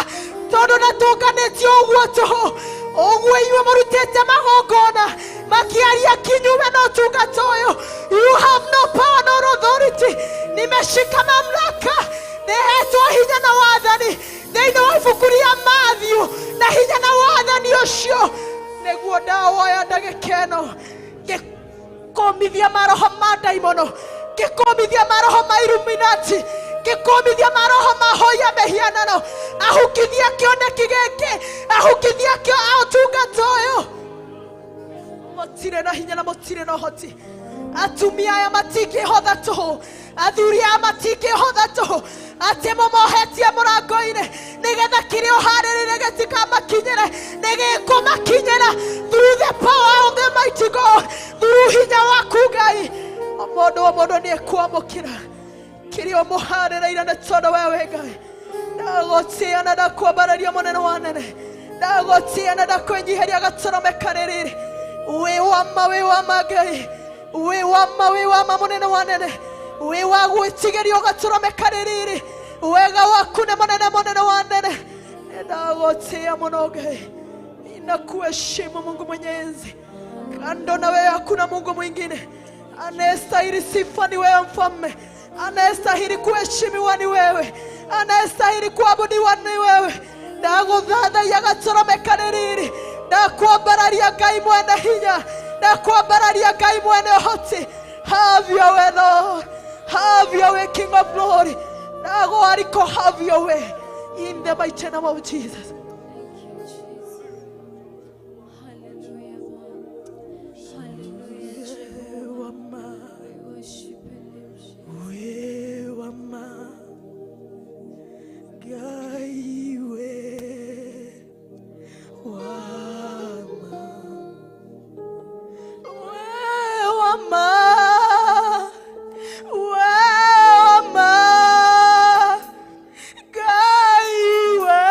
tondũ natũnganĩtio ũguo tũhũ. Ũguo inyuĩ mũrutĩte magongona makiaria kinyume na ũtungata ũyũ, you have no power nor authority. Nimeshika mamlaka, nĩhetwo hinya. hinya na wathani thĩinĩ wa ibuku rĩa Matthew, na hinya na wathani ũcio nĩguo ndawoya ndagĩka ĩno ngĩkũmithia maroho ma ndaimono, ngĩkũmithia maroho ma Illuminati, ngĩkũmithia maroho ma hoya mĩhianano, ahukithia kĩoneki gĩkĩ, ahukithia kĩo ũtungata ũyũ. Mũtirĩ na hinya na mũtirĩ na ũhoti. Atumia aya matingĩhotha tũhũ, athuri aya matingĩhotha tũhũ, atĩ mũmohetie mũrango-inĩ nĩgetha kĩrĩa ũharĩrĩire gĩtikamakinyĩre, nĩgĩkũmakinyĩra through the power of the mighty God, through hinya waku Ngai. O mũndũ o mũndũ nĩekwamũkĩra kĩrĩa ũmũharĩrĩire nĩ tondũ we wĩ Ngai. Ndagũtĩĩa na ndakwambararia mũnene wa nene, ndagũtĩĩa na ndakwĩnyiheria gatũrũme karĩrĩrĩ. Wĩ wama, wĩ wama Ngai, wĩ wama, wĩ wama mũnene wa nene, wĩ wa gwĩtigĩrio gatũrũme karĩrĩrĩ. Wega waku nĩ mũnene, mũnene wa nene. Ndagũtĩĩa mũno Ngai, ninakuheshimu Mungu Mwenyezi. Kando na wewe hakuna Mungu mwingine. Anayestahili sifa ni wewe Mfalme, anayestahili kuheshimiwa ni wewe, anayestahili kuabudiwa ni wewe. Ndagũthathaiya gatũrũme karĩrĩrĩ, ndakwambararia Ngai mwene hinya, ndakwambararia Ngai mwene ũhoti. Have your way Lord, have your way King of Glory. Ndagũariko, have your way in the mighty name of Jesus. Thank you, Jesus. Hallelujah, Lord. Hallelujah, Jehovah. We worship your name, Jesus. Wĩ wa ma Ngai, wĩ wa ma, wĩ wa ma, wĩ wa ma Ngai, wĩ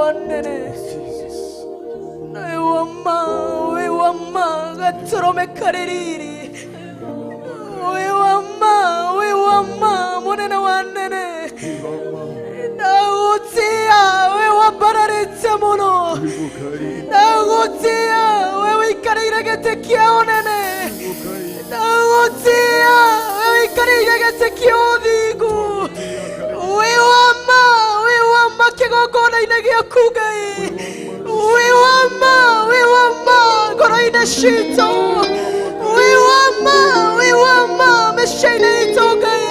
wa nene wĩ wa ma gatũrũme karĩ riri wĩ wa ma wĩ wa ma mũnene wa nene ndagũtĩa wĩ wambararĩte mũno ndagũtĩa wĩ wĩikarĩire gĩtĩ kĩa ũnene ndagũtĩa wĩ wĩikarĩire gĩtĩ kĩa ũthingu wĩ wa ma wĩ wa ma kĩgongona-inĩ gĩaku Ngai wĩ wa ma wĩ wa ma ngoro-inĩ citũ wĩ wa ma wĩ wa ma mĩciĩ-inĩ itũ Ngai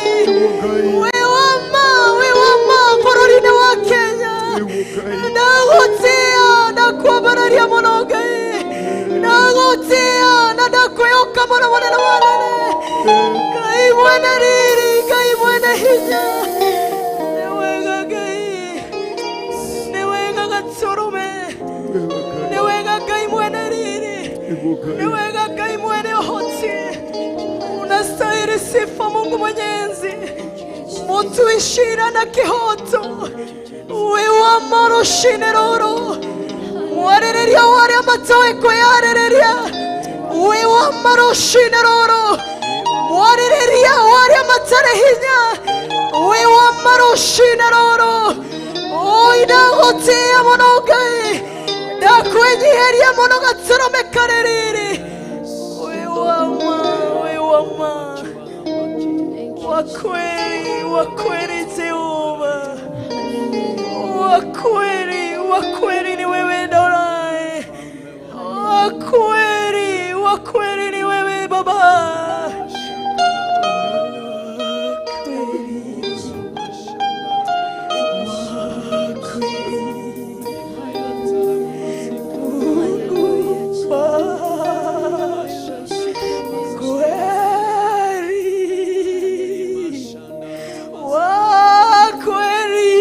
wĩ wa ma wĩ wa ma bũrũri-inĩ wa Kenya ndagũtĩa ndakwambararia mũno Ngai ndagũtĩa na ndakwĩhoka mũno mũnene wa nene Ngai mwene riri Ngai mwene hinya nĩ wega Ngai nĩ wega gatũrũme nĩ wega Ngai mwene riri nĩ wega Ngai mwene ũhoti unastahili sifa Mungu Mwenyezi mutuishira na kĩhooto wĩ wa ma rũcinĩ rũrũ mwarĩrĩria wa arĩa matoĩ kwĩyarĩrĩria wĩ wa ma rũcinĩ rũrũ mwarĩrĩria wa arĩa matarĩ hinya wĩ wa ma rũcinĩ rũrũ oi ndagũtĩa mũno Ngai ndakwĩnyihĩria mũno gatũrũme karĩ riri wĩ wa ma wĩ wa ma wa kweli wa kweli Jehova wa kweli ni wewe Adonai wa kweli ni wewe Baba kweli wa kweli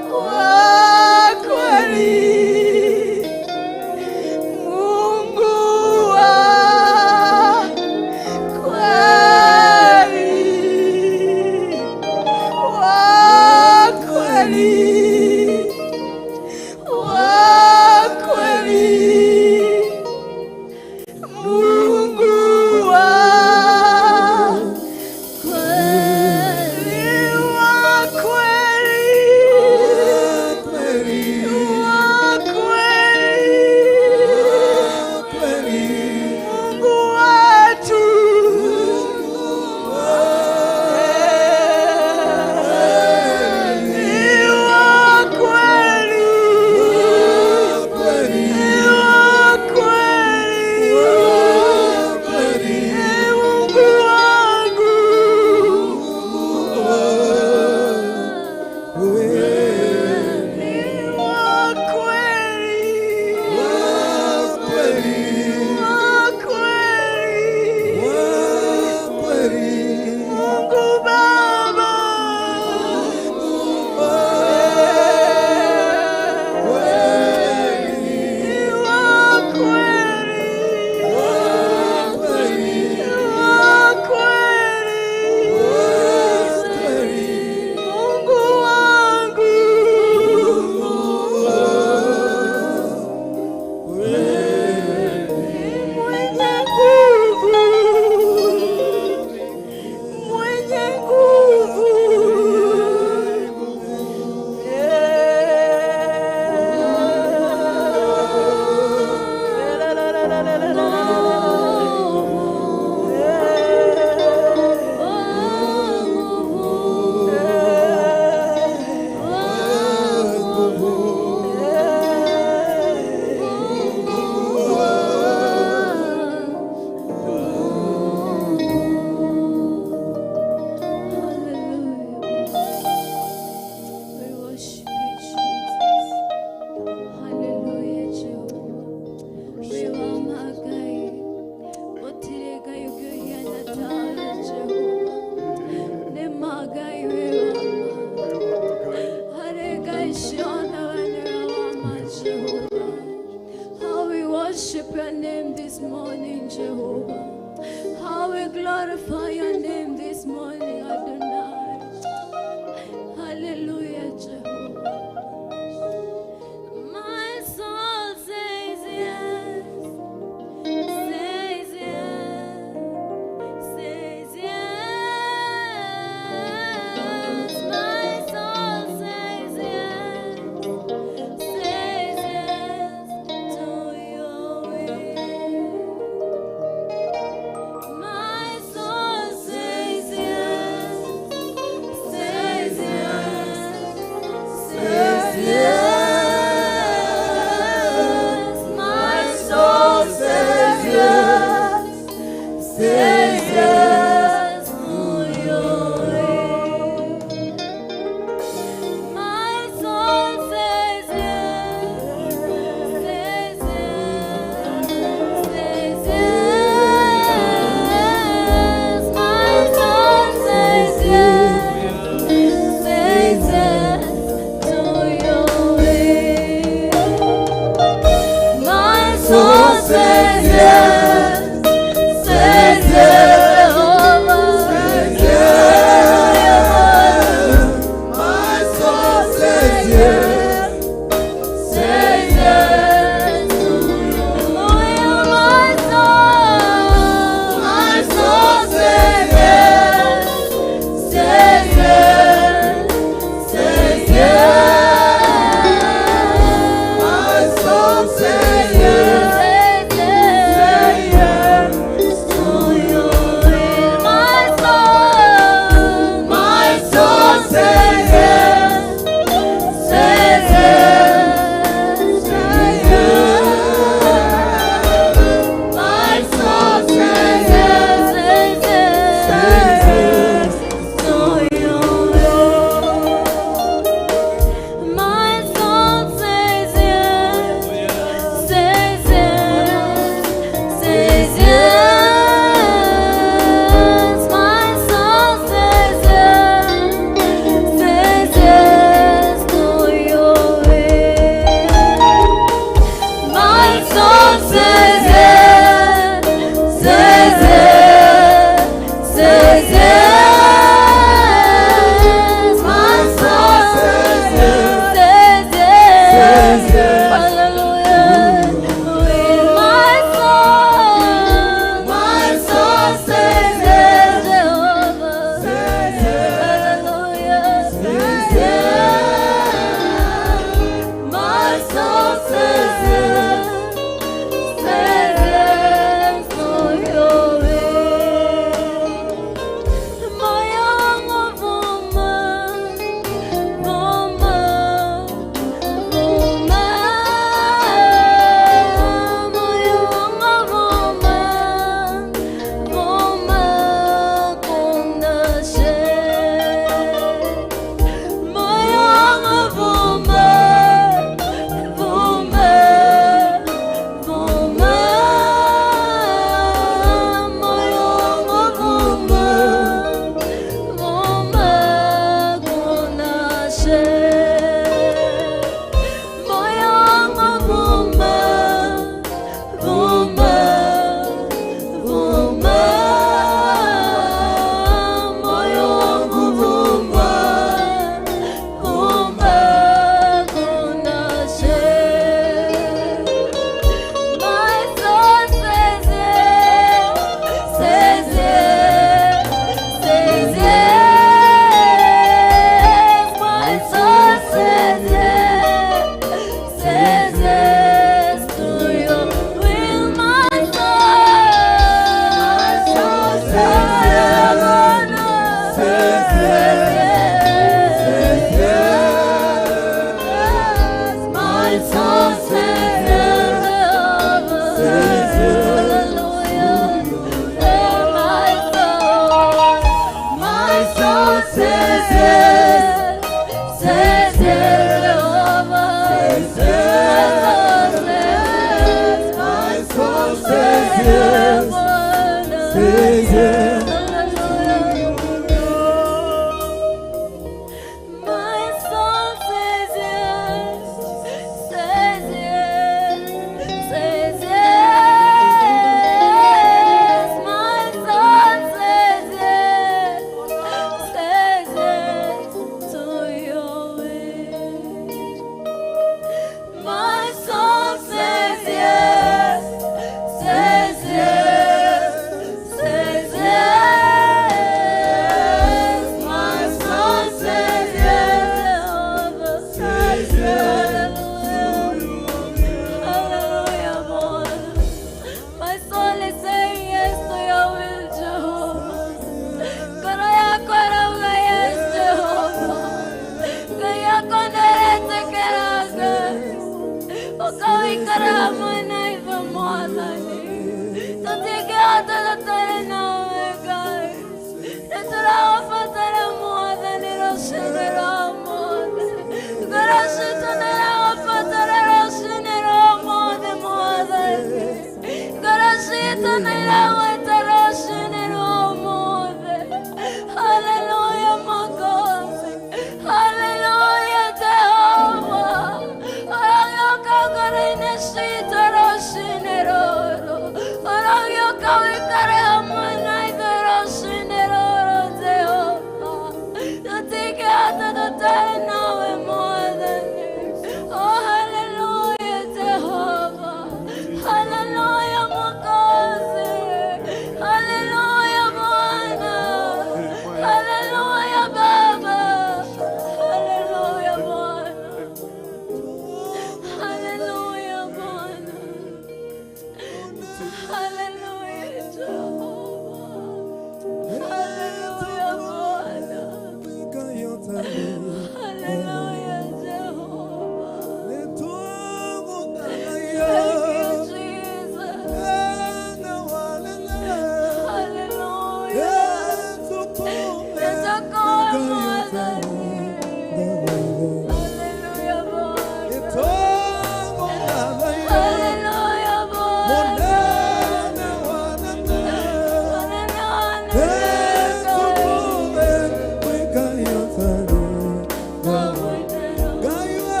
Ngai we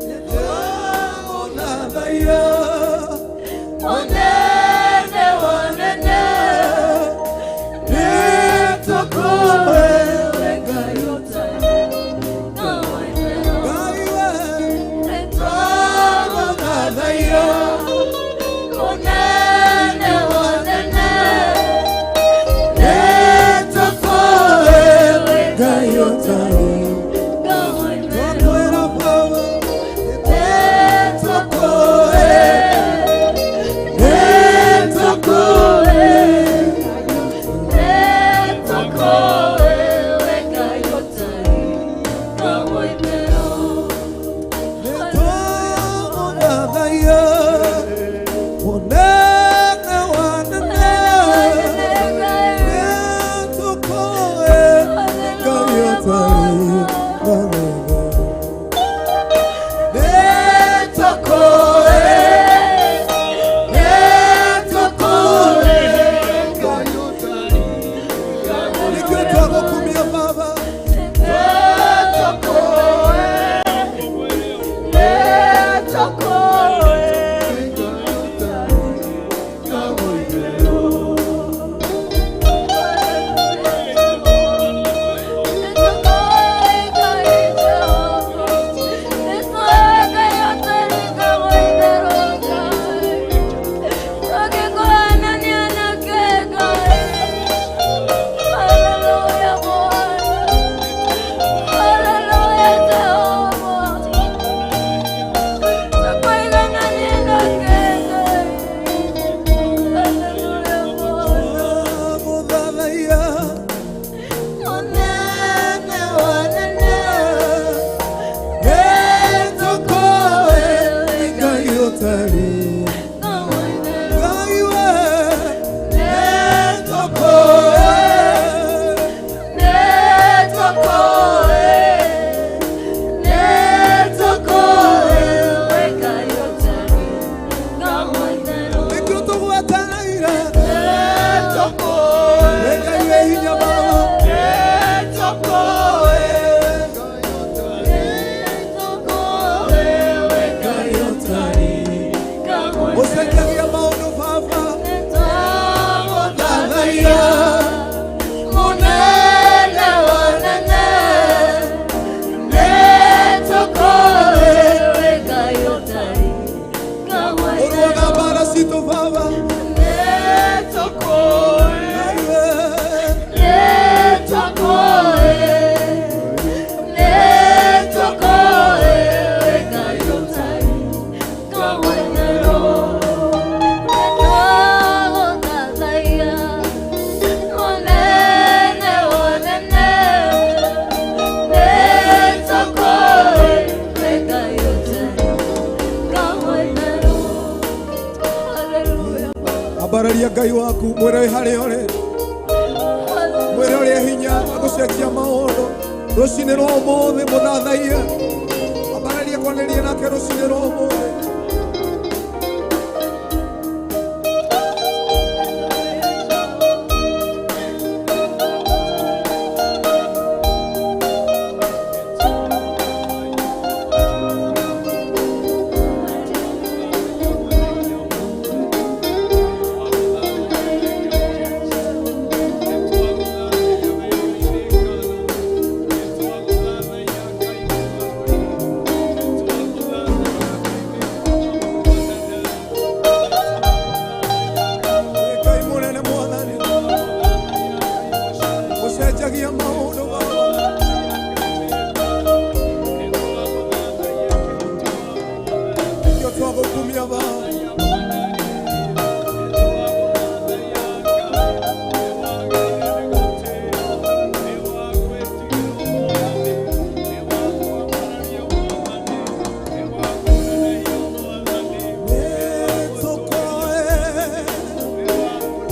nĩtwagũthathaiya Monene wanene nĩtũkũe Ngai ũtarĩ na waitherũ Ngai we nĩtwagũthathaiya Monene wanene nĩtũkũe Ngai ũtarĩ na waitherũ twakwĩra Baba nĩtũkũe nĩtũkũe nĩtwagũthathaiya mũnene wa nene nĩtũkũe Ngai ũtarĩ na waitherũ nĩtũkũe nĩtũkũe Ngai ũtarĩ nĩkĩo twagũkumia Baba twagũthathaiya mũnene wa nene nĩtũkũe Ngai ũtarĩ Ngai we nĩtũkũe nĩkĩo tũgwetereire Ngai wĩ hinya Baba Ngai ũtarĩ ũcenjagia maũndũ Baba Thathaiya mũnene wa nene ũrũaga mbara citũ Baba Ngai we ambararia Ngai waku mwĩre wĩ harĩa ũrĩ mwĩre ũrĩa hinya agũcenjia maũndũ rũcinĩ rwa ũmũthĩ mũthathaiye ambararia kwanĩria nake rũcinĩ rwa ũmũthĩ Ngai mũnene mwathani ũcenjagia maũndũ Baba nĩkĩo twagũkumia Baba nĩtũkũe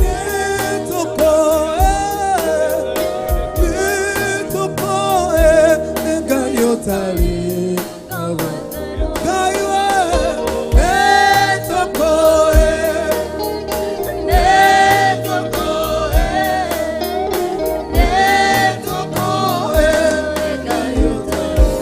nĩtũkũe nĩtũkũe Ngai ũtarĩ Ngai we nĩtũkũe nĩtũkũe nĩtũkũe Ngai ũtarĩ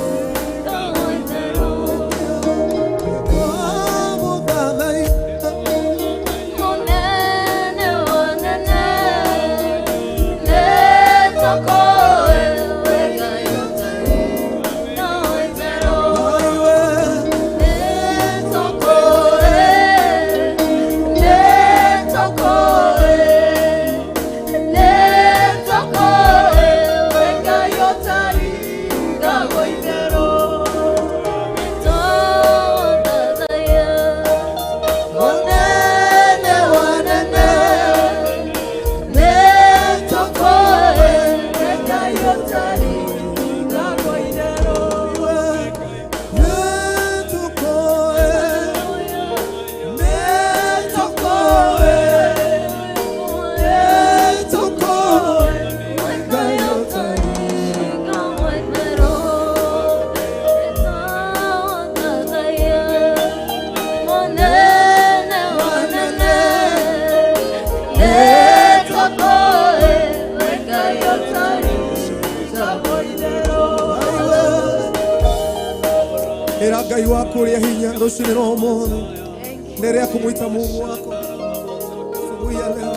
Ĩra Ngai waku ũrĩa hinya rũcinĩ rwa ũmũthĩ. Endelea kumwita Mungu wako asubuhi ya leo.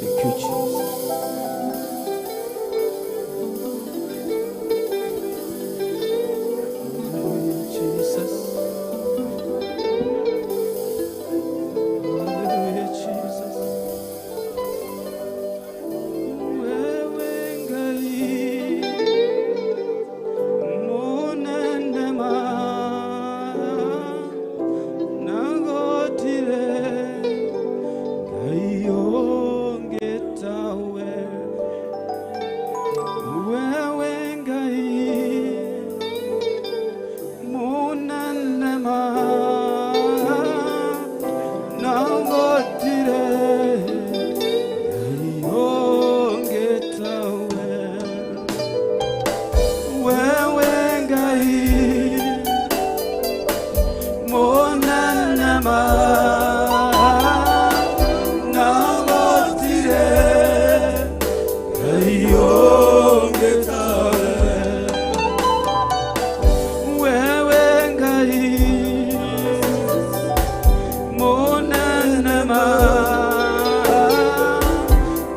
Thank you, Jesus. Jesus. Hallelujah, Jesus. Wewe Ngai munene ma nagotire Ngai ũngĩtawe. Wewe Ngai munene ma nagotire Ngai ũngĩtawe. Wewe Ngai munene ma nagotire Ngai ũngĩtawe. Wewe Ngai munene ma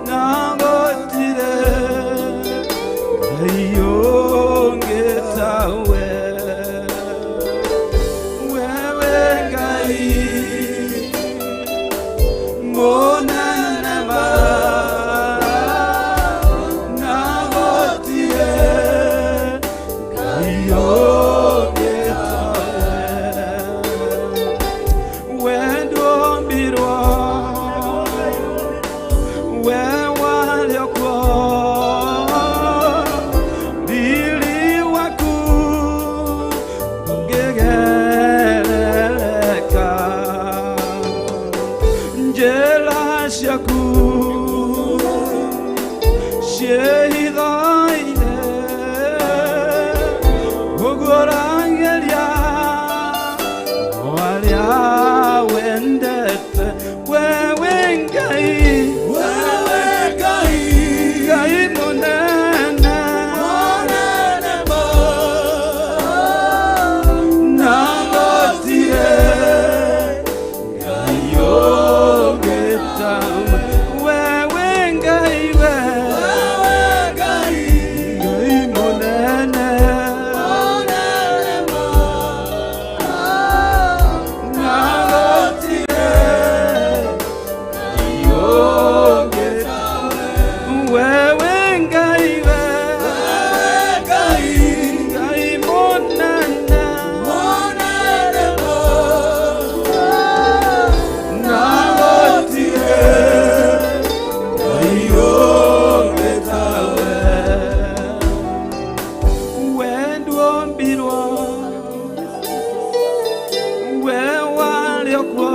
nagotire Ngai ũngĩtawe. Wewe Ngai munene ma nagotire Ngai ũngĩtawe. Wendombirwo we waliokwo riri waku ndũngĩgerereka njĩra ciaku ciĩhithaine ũguũragĩria arĩa wendete. Wewe Ngai, Wewe Ngai Ngai mũnene munene ma nagotire Ngai ũngĩtawe. Wewe Ngai, we Wewe Ngai Ngai mũnene munene ma nagotire Ngai ũngĩtawe. Wewe Ngai, we Wewe Ngai Ngai mũnene munene ma nagotire Ngai ũngĩtawe. Wendombirwo we waliokwo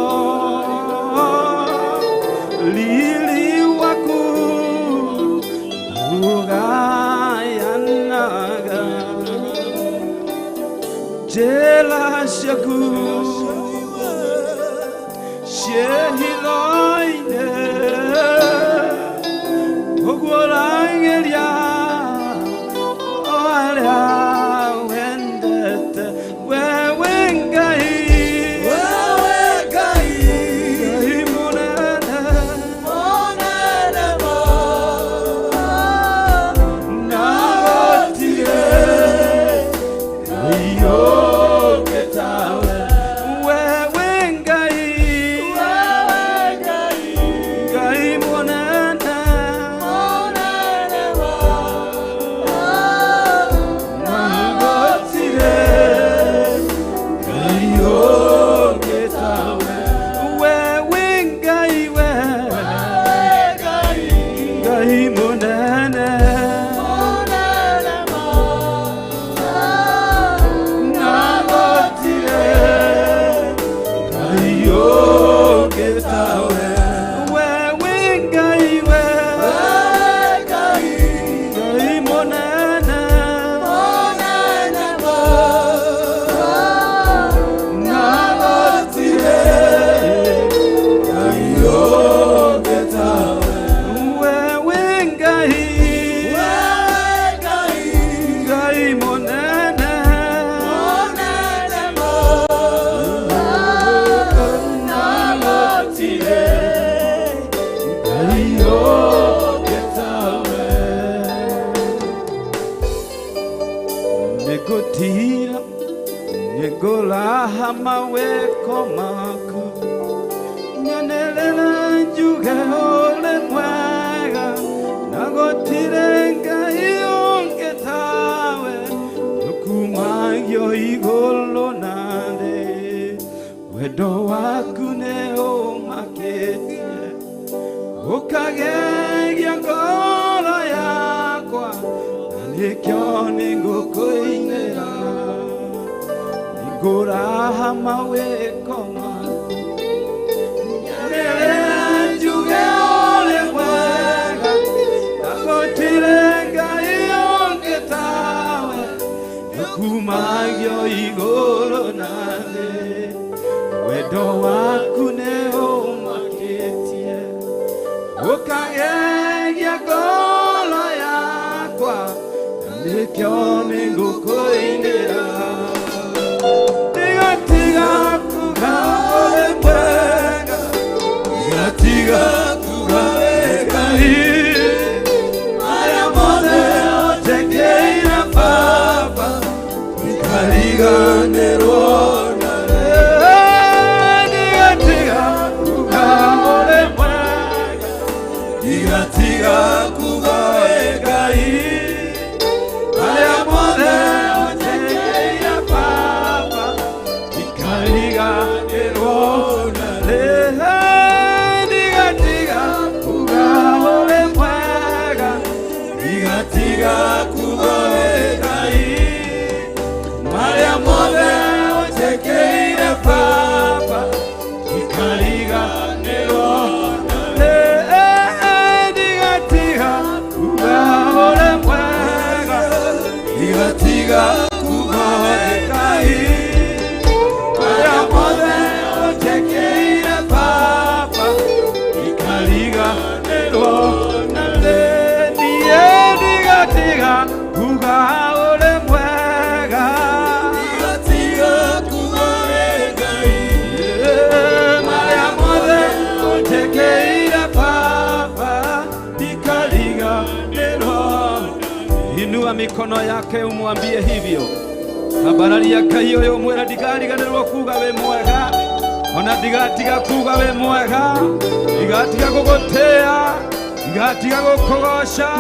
riri waku ndũgayanaga njĩra ciaku ciĩhitho-inĩ ũguũragĩria arĩa wendete. Wewe Ngai, Wewe Ngai Ngai mũnene munene ma nagotire Ngai ũngĩtawe. ũngĩ tawe. Nĩngũtira, nĩngũraha mawĩko maku, nyanĩrĩre njuge ũrĩ mwega, na gũtirĩ Ngai ũngĩ tawe, ndũkumagio igũrũ na thĩ. Wendo waku nĩ ũmakĩtie, ũkagegia ngoro yakwa, na nĩkĩo nĩngũkũinĩra, nĩngũraha mawĩko maku, nyanĩrĩre njuge ũrĩ mwega, na gũtirĩ Ngai ũngĩ tawe, ndũkumagio igũrũ na thĩ. Wendo waku nĩ ũmakĩtie, ũkagegia ngoro yakwa, na nĩkĩo nĩngũkũinĩra. Ndigatiga kuga ũrĩ mwega, ndigatiga kuga wĩ Ngai, marĩa mothe ũnjĩkĩire Baba, ndikariganĩrwo nawe. Ndigatiga kuga ũrĩ mwega, ndigatiga kuga wĩ Ngai, marĩa mothe ũnjĩkĩire Baba, ndikariganĩrwo nawe. Ndigatiga kuga ũrĩ mwega, ndigatiga kuga wĩ Ngai, marĩa mothe ũnjĩkĩire Baba, ndikariganĩrwo nawe. Ndigatiga kuga ũrĩ mwega, ndigatiga kuga wĩ Ngai, marĩa mothe ũnjĩkĩire Baba, ndikariganĩrwo nawe. Niĩ ndigatiga kuga ũrĩ mwega, Ndigatiga kuga wĩ Ngai, marĩa mothe ũnjĩkĩire Baba, ndikariganĩrwo. Inua mikono yake umwambie hivyo. Ambararia Ngai ũyũ, mwĩra ndigariganĩrwo kuga wĩ mwega, ona ndigatiga kuga wĩ mwega, ndigatiga gũgũtĩa, ndigatiga gũkũgoca,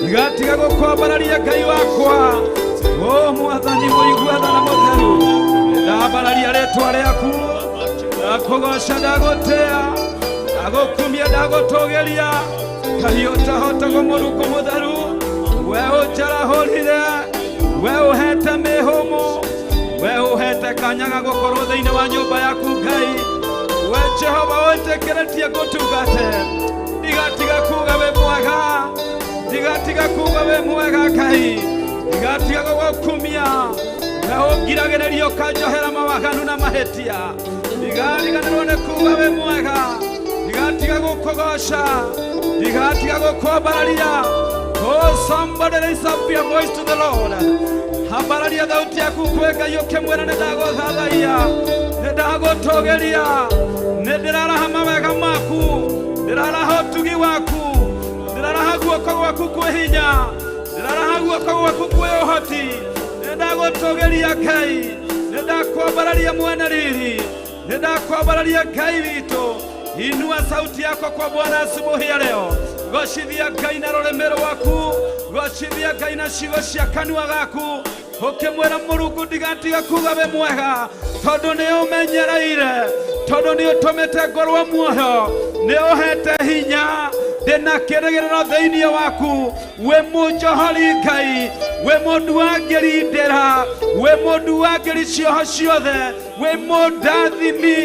ndigatiga gũkwambararia Ngai wakwa. O Mwathani mũigua tha na mũtheru, ndambararia rĩtwa rĩaku, ndakũgoca, ndagũtĩa, ndagũkumia, ndagũtũgĩria. Ngai ũtahotagwo, Mũrungu mũtheru, we ũnjarahũrire, we ũhete mĩhũmũ, we ũhete kanya ga gũkorwo thĩinĩ wa nyũmba yaku Ngai, we Jehova wĩtĩkĩrĩtie ngũtungate, ndigatiga kuga wĩ mwega, ndigatiga kuga wĩ mwega Ngai, ndigatiga gũgũkumia, we ũngiragĩrĩria ũkanjohera mawaganu na mahĩtia, ndigariganĩrwo nĩ kuga wĩ mwega, ndigatiga gũkũgoca, ndigatiga gũkwambararia. Oh, somebody raise up your voice to the Lord. Ambararia thauti yaku kwĩ Ngai ũkĩmwĩra nĩ ndagũthathaiya, nĩ ndagũtũgĩria, nĩ ndĩraraha mawega maku, ndĩraraha ũtugi waku, ndĩraraha guoko gwaku kwĩ hinya, ndĩraraha guoko gwaku kwĩ ũhoti, nĩ ndagũtũgĩria Ngai, nĩ ndakwambararia mwene riri, nĩ ndakwambararia Ngai witũ. Inua sauti yako kwa Bwana asubuhi ya leo. Gocithia Ngai na rũrĩmĩ rwaku, gocithia Ngai na ciugo cia kanua gaku, ũkĩmwĩra Mũrungu ndigatiga kuga wĩ mwega, tondũ nĩ ũmenyereire, tondũ nĩ ũtũmĩte ngorwo muoyo, nĩ ũhete hinya, ndĩna kĩrĩgĩrĩro thĩinĩ waku. Wĩ mũnjohori Ngai, wĩ mũndũ wa ngeri ndĩra, wĩ mũndũ wa ngeri cioho ciothe, wĩ mũndathimi.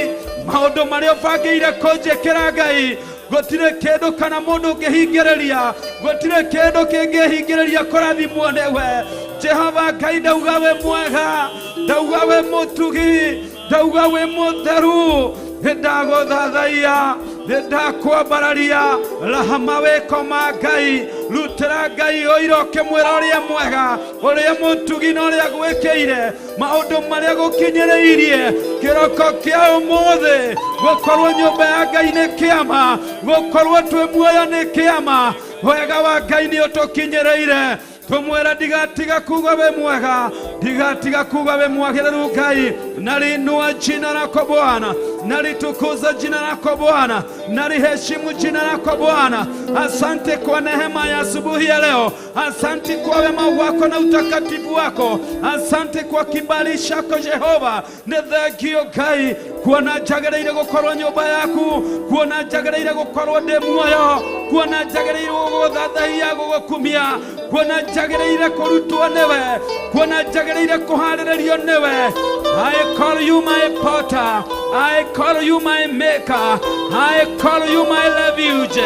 Maũndũ marĩa ũbangĩire kũnjĩkĩra Ngai, gũtirĩ kĩndũ kana mũndũ ũngĩhingĩrĩria, gũtirĩ kĩndũ kĩngĩhingĩrĩria kũrathimwo nĩwe Jehova Ngai. Ndauga wĩ mwega, ndauga wĩ mũtugi, ndauga wĩ mũtheru, nĩ ndagũthathaiya, nĩ ndakwambararia. Raha mawĩko ma Ngai. Rutĩra Ngai ũira ũkĩmwĩra ũrĩa mwega, ũrĩa mũtugi na ũrĩa gwĩkĩire, maũndũ marĩa gũkinyĩrĩirie. Kĩroko kĩa ũmũthĩ gũkorwo nyũmba ya Ngai nĩ kĩama, gũkorwo twĩ muoyo nĩ kĩama. Wega wa Ngai nĩ ũtũkinyĩrĩire. Tumwĩra ndigatiga kuga we mwega, ndigatiga kuga we mwagĩrĩru Ngai. Nalinua jina lako Bwana, nalitukuza jina lako Bwana, naliheshimu jina lako Bwana. Asante kwa neema ya asubuhi ya leo, asante kwa wema wako na utakatifu wako, asante kwa kibali chako Jehova. Nĩ thengio Ngai kuona njagĩrĩire gũkorwo nyũmba yaku, kuona njagĩrĩire gũkorwo ndĩ muoyo, kuona njagĩrĩire gũgũthathaiya, gũgũkumia, kuona njagĩrĩire kũrutwo nĩwe, kuona njagĩrĩire kũharĩrĩrio nĩwe. I call you my potter, I call you my maker, I call you my refuge,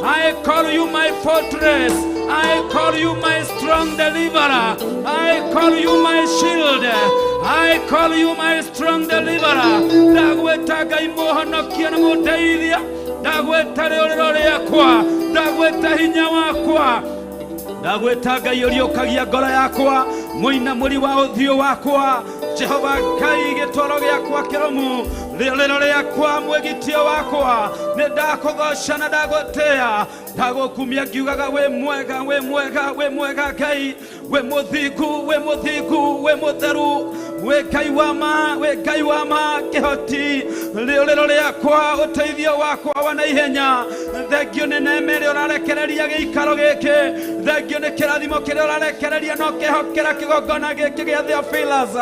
I call you my fortress, I call you my strong deliverer, I call you my shield, I call you my strong deliverer. Ndagwĩta Ngai mũhonokia na mũndeithia, ndagwĩta rĩũrĩro rĩakwa, ndagwĩta hinya wakwa, ndagwĩta Ngai ũriũkagia ngoro yakwa, mũinamũri wa ũthiũ wakwa, Jehova Ngai gĩtoro gĩakwa kĩrũmu, rĩũrĩro rĩakwa, mwĩgitio wakwa. Nĩ ndakũgoca na ndagũtĩĩa, ndagũkumia ngiugaga wĩ mwega, wĩ mwega, wĩ mwega Ngai, wĩ mũthingu, wĩ mũthingu, wĩ mũtheru, wĩ Ngai wa ma, wĩ Ngai wa ma, kĩhoti, rĩũrĩro rĩakwa, ũteithio wakwa wa naihenya. Thengio nĩ neema ĩrĩa ũrarekereria gĩikaro gĩkĩ, thengio nĩ kĩrathimo kĩrĩa ũrarekereria na ũkĩhokera kĩgongona gĩkĩ gĩa Theophilus.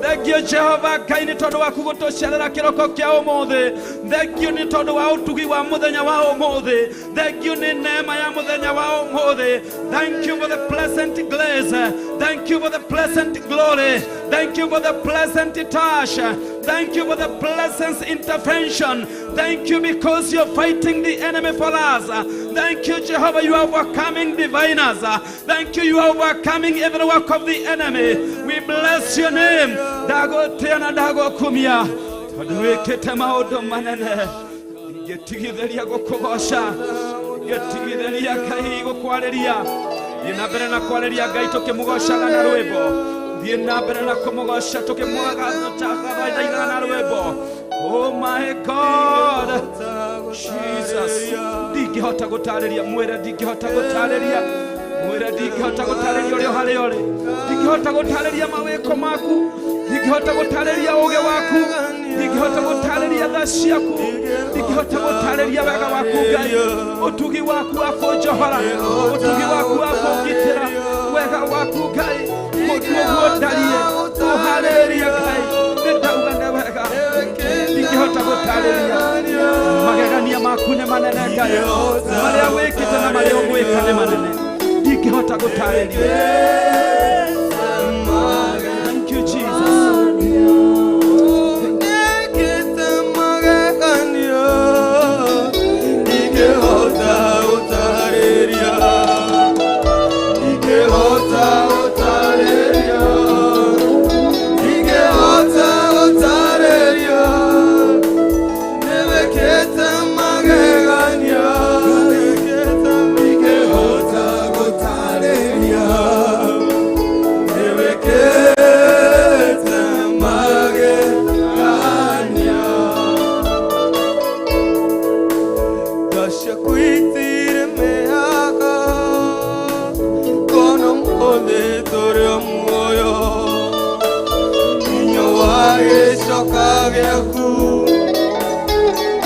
Thengio Jehova Ngai nĩ tondũ waku gũtũcerera kĩroko kĩa ũmũthĩ, thengio nĩ tondũ wa ũtugi wa mũthenya wa ũmũthĩ, thengio nĩ neema ya mũthenya wa ũmũthĩ. Thank you for the pleasant grace, thank you for the pleasant glory, thank you for the pleasant touch, thank you for the pleasant intervention. Thank you because you're fighting the enemy for us. Thank you, Jehovah, you are overcoming diviners. Thank you, you are overcoming every work of the enemy. We bless your name. Ndagũtĩĩa na ndagũkumia tondũ wĩkĩte maũndũ manene. Ingĩtigithĩria gũkũgoca, ingĩtigithĩria Ngai gũkwarĩria. Thiĩ na mbere na kwarĩria Ngai tũkĩmũgocaga na rwĩmbo. Thiĩ na mbere na kũmũgoca tũkĩmũgathaithaga na rwĩmbo. Oh my God, Jesus, ndingĩhota gũtarĩria, mwĩre ndingĩhota gũtarĩria, mwĩre ndingĩhota gũtarĩria ũrĩa harĩa ũrĩ, ndingĩhota gũtarĩria mawĩko maku, ndingĩhota gũtarĩria ũũgĩ waku, ndingĩhota gũtarĩria tha ciaku, ndingĩhota gũtarĩria wega waku Ngai, ũtugi waku wa kũnjohora, ũtugi waku wa kũngitĩra, wega waku Ngai, ũguo ndariĩ, ũharĩrĩrie Ngai, nĩ ndauga nĩ wega, ndingĩhota gũtarĩria. Magegania maku nĩ manene Ngai, marĩa wĩkĩte na marĩa ũgwĩka nĩ manene, ndingĩhota gũtarĩria. Thank you, Jesus. Nikite mageganio, ndingĩhota gũtarĩria, ndingĩhota gũtarĩria, ndingĩhota gũtarĩria, nĩwĩkĩte mageganio, ndingĩhota gũtarĩria, nĩwĩkĩte mageganio. Ndaciakwĩtire mĩaka, kono mũthĩ tũrĩ o muoyo, hinya wa gĩcoka gĩaku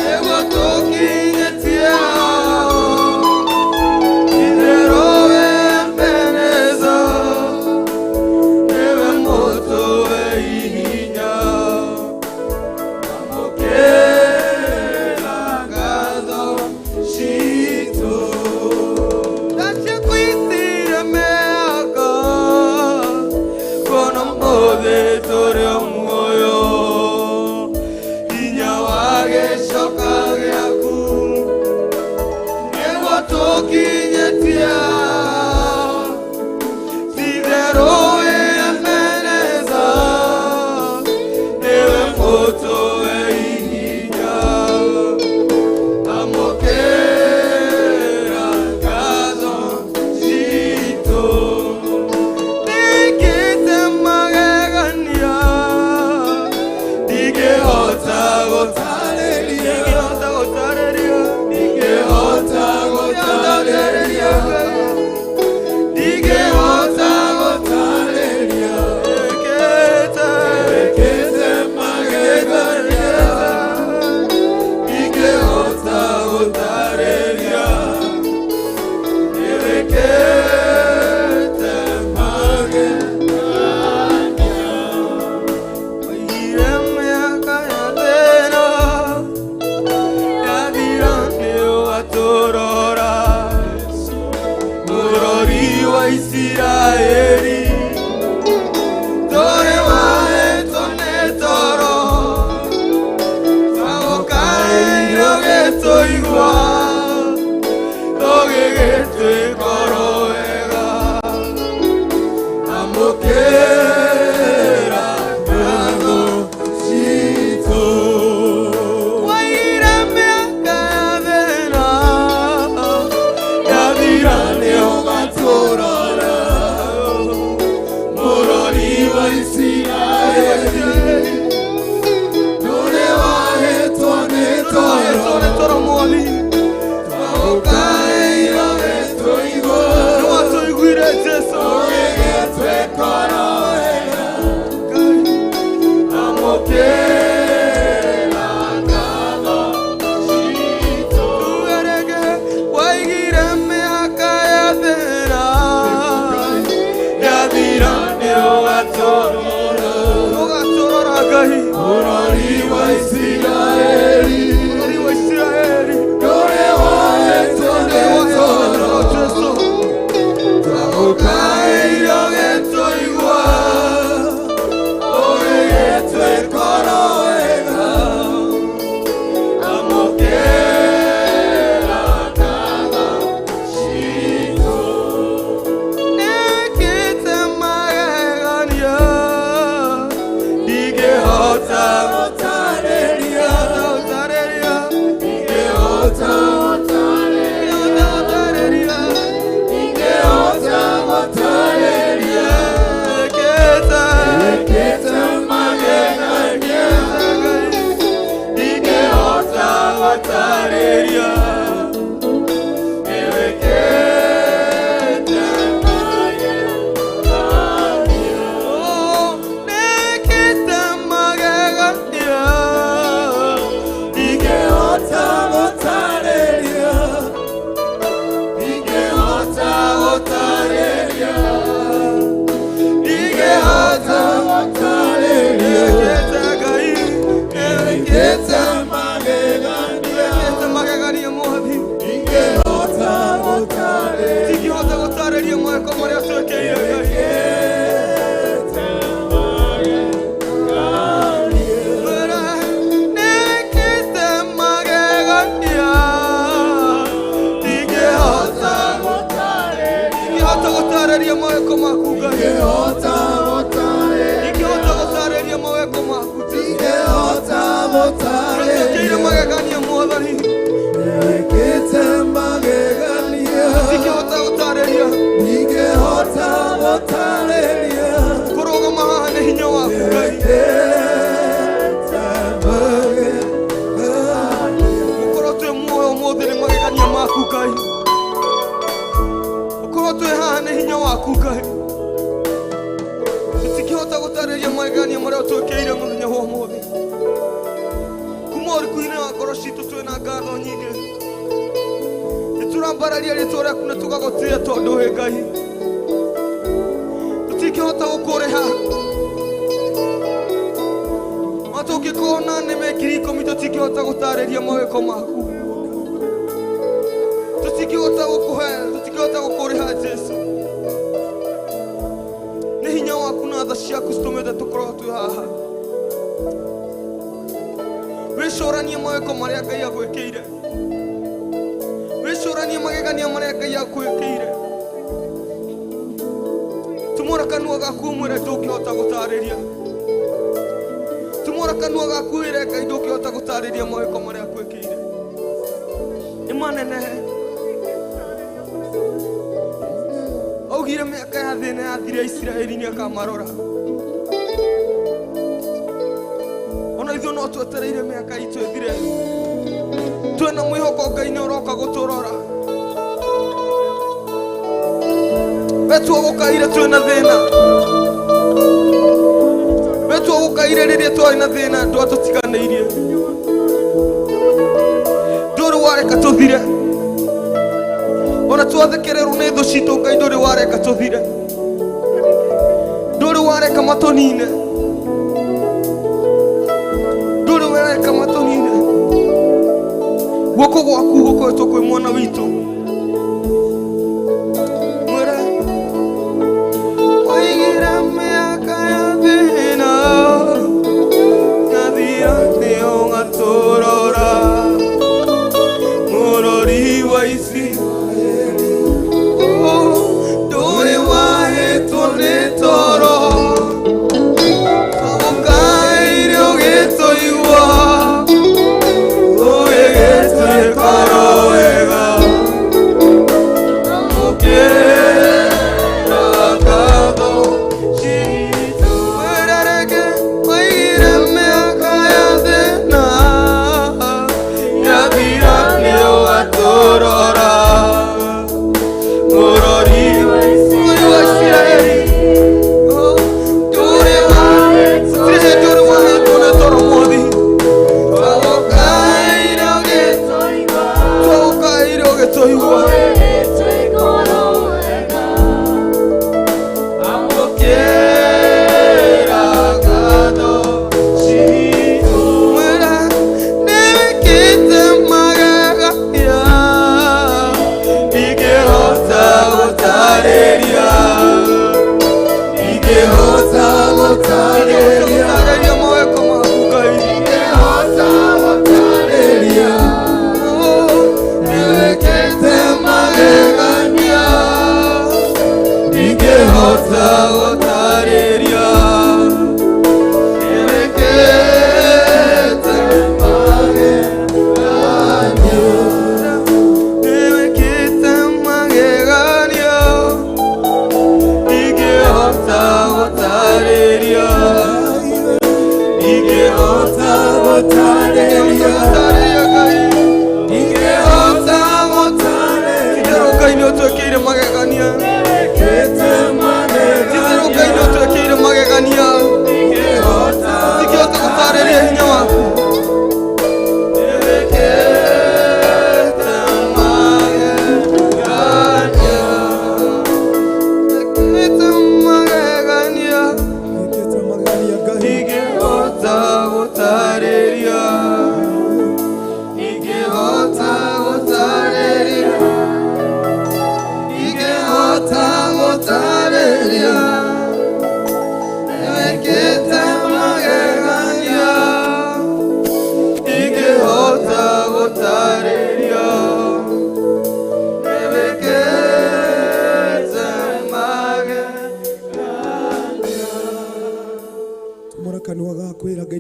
nĩguo tũkinyĩtie. Itherũ wĩ Ebeneza, nĩwe mũtũe ihinya. Amũkĩra ngatho citũ. Ndaciakwĩtire mĩaka, kono mũthĩ tũrĩ o muoyo, hinya wa gĩcoka gĩaku nĩguo tũkinyĩtie. Itherũ wĩ Ebeneza, nĩwe mũtũe ihinya. Amũkĩra ngatho marĩa twĩkĩire Ngai. Nĩkĩte magegania, ndingĩhota gũtarĩria mawĩko maku Ngai. Ndingĩhota gũtarĩria mawĩko maku Twĩkĩire magegania Mwathani, ndingĩhota gũtarĩria. Kũrũgama haha nĩ hinya waku Ngai. Gũkorwo twĩ muoyo ũmũthĩ nĩ magegania maku Ngai. Gũkorwo twĩ haha nĩ hinya waku Ngai. Tũtingĩhota gũtarĩria magegania marĩa ũtwĩkĩire mũthenya wa ũmũthĩ. Kuma ũriku-inĩ wa ngoro citũ twĩna ngatho nyingĩ. Nĩ tũrambararia rĩtwa rĩaku na tũgagũtĩĩa tondũ wĩ Ngai. Tũtingĩhota gũkũrĩha. Ona tũngĩkorwo na nĩme 10,000 tũtingĩhota gũtarĩria mawĩko maku. Tũtingĩhota gũkũhe, tũtingĩhota gũkũrĩha Jesu. Nĩ hinya waku na tha ciaku citũmĩte tũkorwo twĩ haha. Wĩcũranie mawĩko marĩa Ngai agwĩkĩire. Wĩcũranie magegania marĩa Ngai akwĩkĩire. Tumũra kanua gaku ũmwĩre ndũngĩhota gũtarĩria. Tumũra kanua gaku wĩre Ngai ndũngĩhota gũtarĩria mawĩko marĩa akwĩkĩire. Nĩ manene. Augire mĩaka ya thĩna yathire Isiraeli nĩ akamarora. Ona ithuĩ no twetereire mĩaka itũ ĩthire. Twĩna mwĩhoko Ngai nĩ ũroka gũtũrora. We tuogũkaire twĩna thĩna. We tuogũkaire rĩrĩa twarĩ na thĩna ndwatũtiganĩirie. Ndũrĩ wareka tũthire. Ona twathekererwo nĩ thũ citũ Ngai ndũrĩ wareka tũthire. Ndũrĩ wareka matũnine. Ndũrĩ wareka matũnine. Guoko gwaku gũkoretwo kwĩ mwena witũ. Mwĩre waigire mĩaka ya thĩna yathira nĩ ũgatũrora mũrori wa Isiraeli. Oh, ndũrĩ wahĩtwo nĩ toro twagũkaire ũgĩtũigua ũgĩgĩtwĩka oro wega.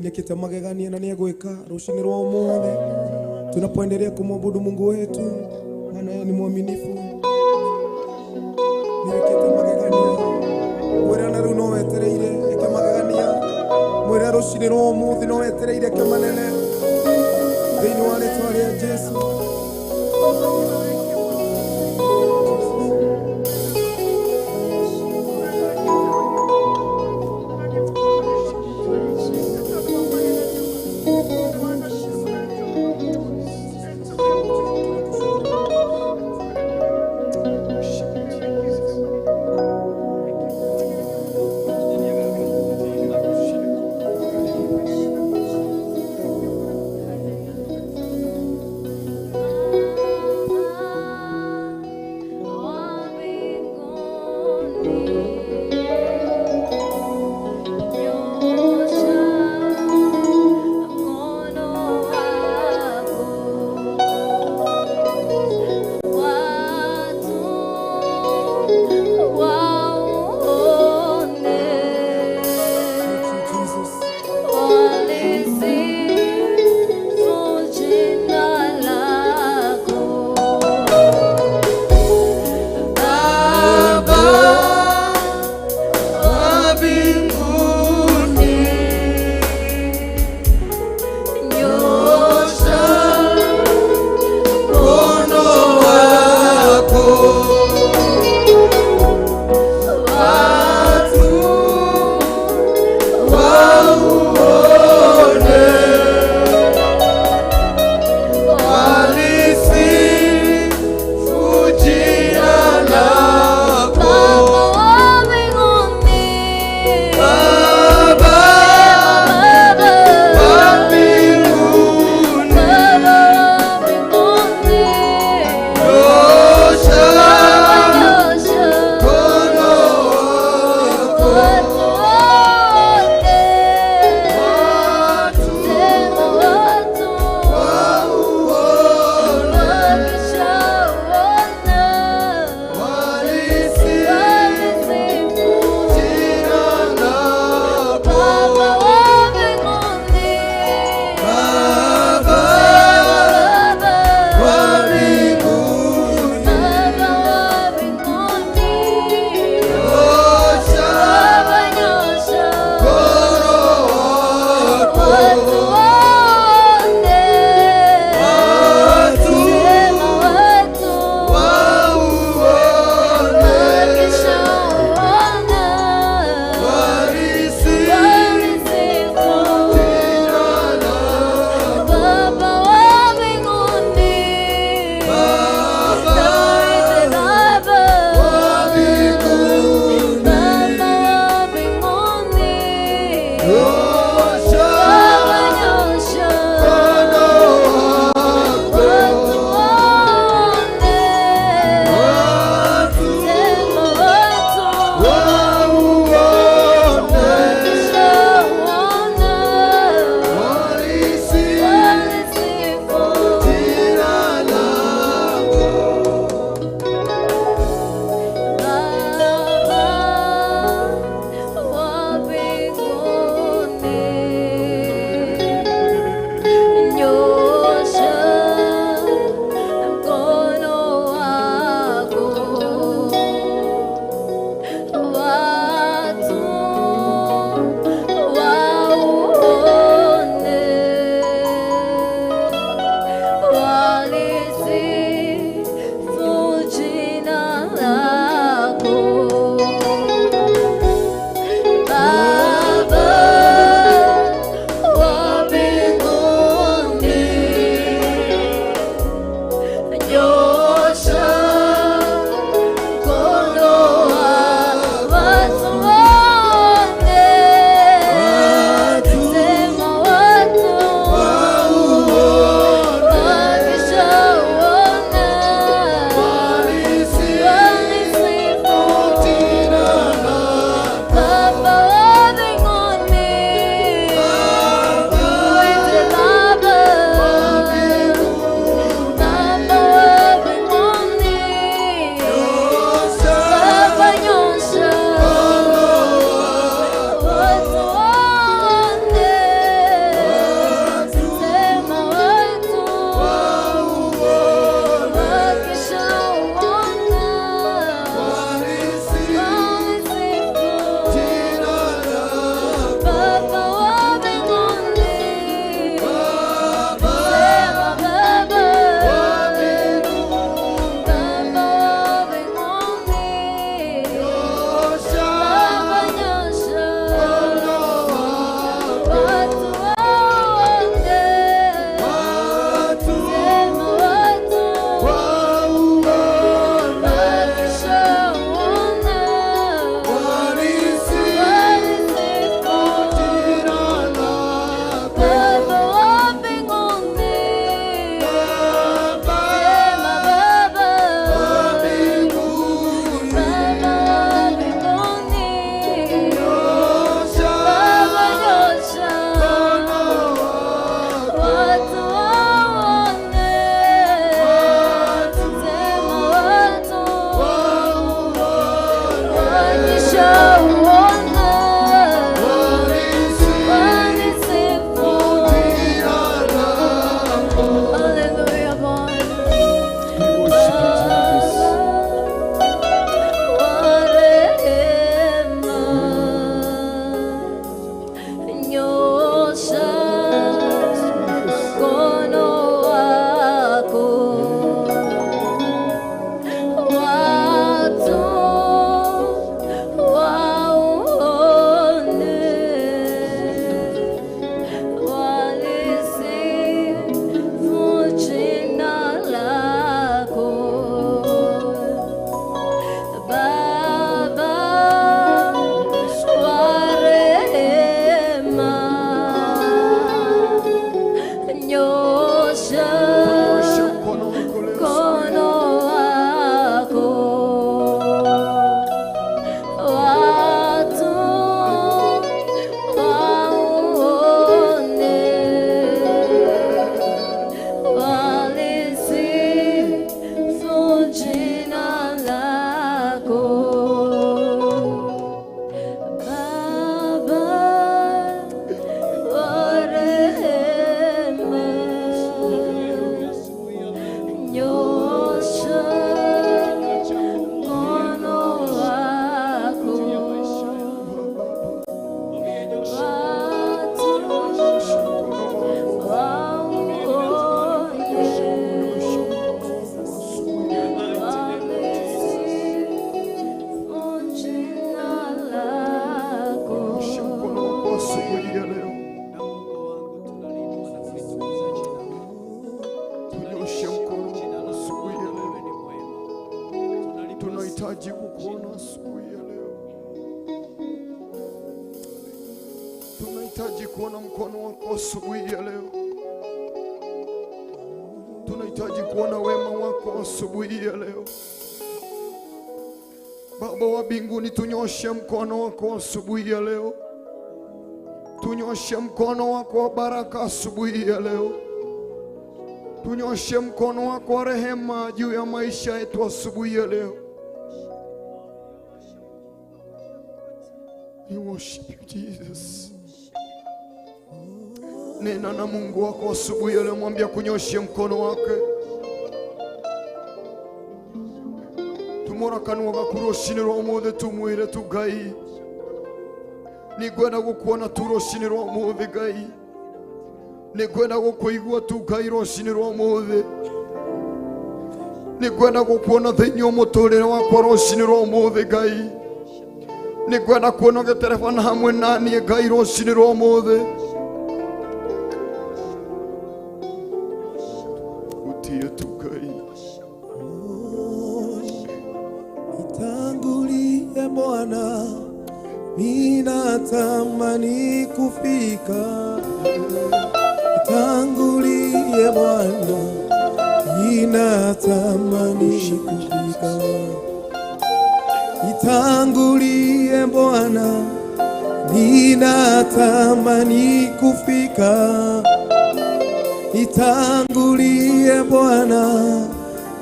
Nĩekĩte magegania na nĩegwĩka rũcinĩ rwa ũmũthĩ tunapoendelea kumwabudu Mungu wetu, maana yeye ni mwaminifu. Nĩekĩte magegania, mwĩre na rĩu no wetereire eke magegania, mwĩre rũcinĩ rwa ũmũthĩ no wetereire eke manene thĩinĩ wa rĩtwa rĩa Jesu. Hallelujah. Watauona, walisifu. Haleluya, Bwana. Baba wa rehema, nyosha mkono wako, watu wauone, walisifu jina lako. Baba wa rehema, nyosha Mkono wako leo. mkono wako, watu wauone, walisifu jina lako. Baba wa rehema, nyosha mkono wako, watu wauone, walisifu jina lako. Nyosha mkono wako asubuhi ya leo. Na Mungu wangu tunaliinua na kulitukuza jina lako. Tunyoshe mkono wako asubuhi ya leo. Wewe ni mwema. Tunalipa Tunahitaji kukuona asubuhi ya leo. Tunahitaji kuona mkono wako asubuhi ya leo. Tunahitaji kuona wema wako asubuhi ya leo. Baba wa mbinguni, tunyoshe mkono wako asubuhi ya leo. Tunyoshe mkono wako wa baraka asubuhi ya leo. Tunyoshe mkono wako wa rehema juu ya maisha yetu asubuhi ya leo. We worship you, Jesus. Nena na Mungu wako asubuhi ya leo, mwambia kunyoshe mkono wake. Tumora kanwa gaku rucini rwa umuthi tumwire tu Ngai, ningwenda gukuona tu rucini rwa umuthi Ngai, ningwenda gukuigua tu Ngai rucini rwa umuthi, ningwenda gukuona thiini wa muturire wakwa rucini rwa umuthi Ngai, ningwenda kuona ũgĩterebana hamwe na niĩ Ngai rũcinĩ rwa ũmũthĩ. Utie tu Ngai. Nitangulie Bwana, ninatamani kufika. Nitangulie Bwana, ninatamani kufika. Nitangulie Bwana, ninatamani kufika. Nitangulie Bwana,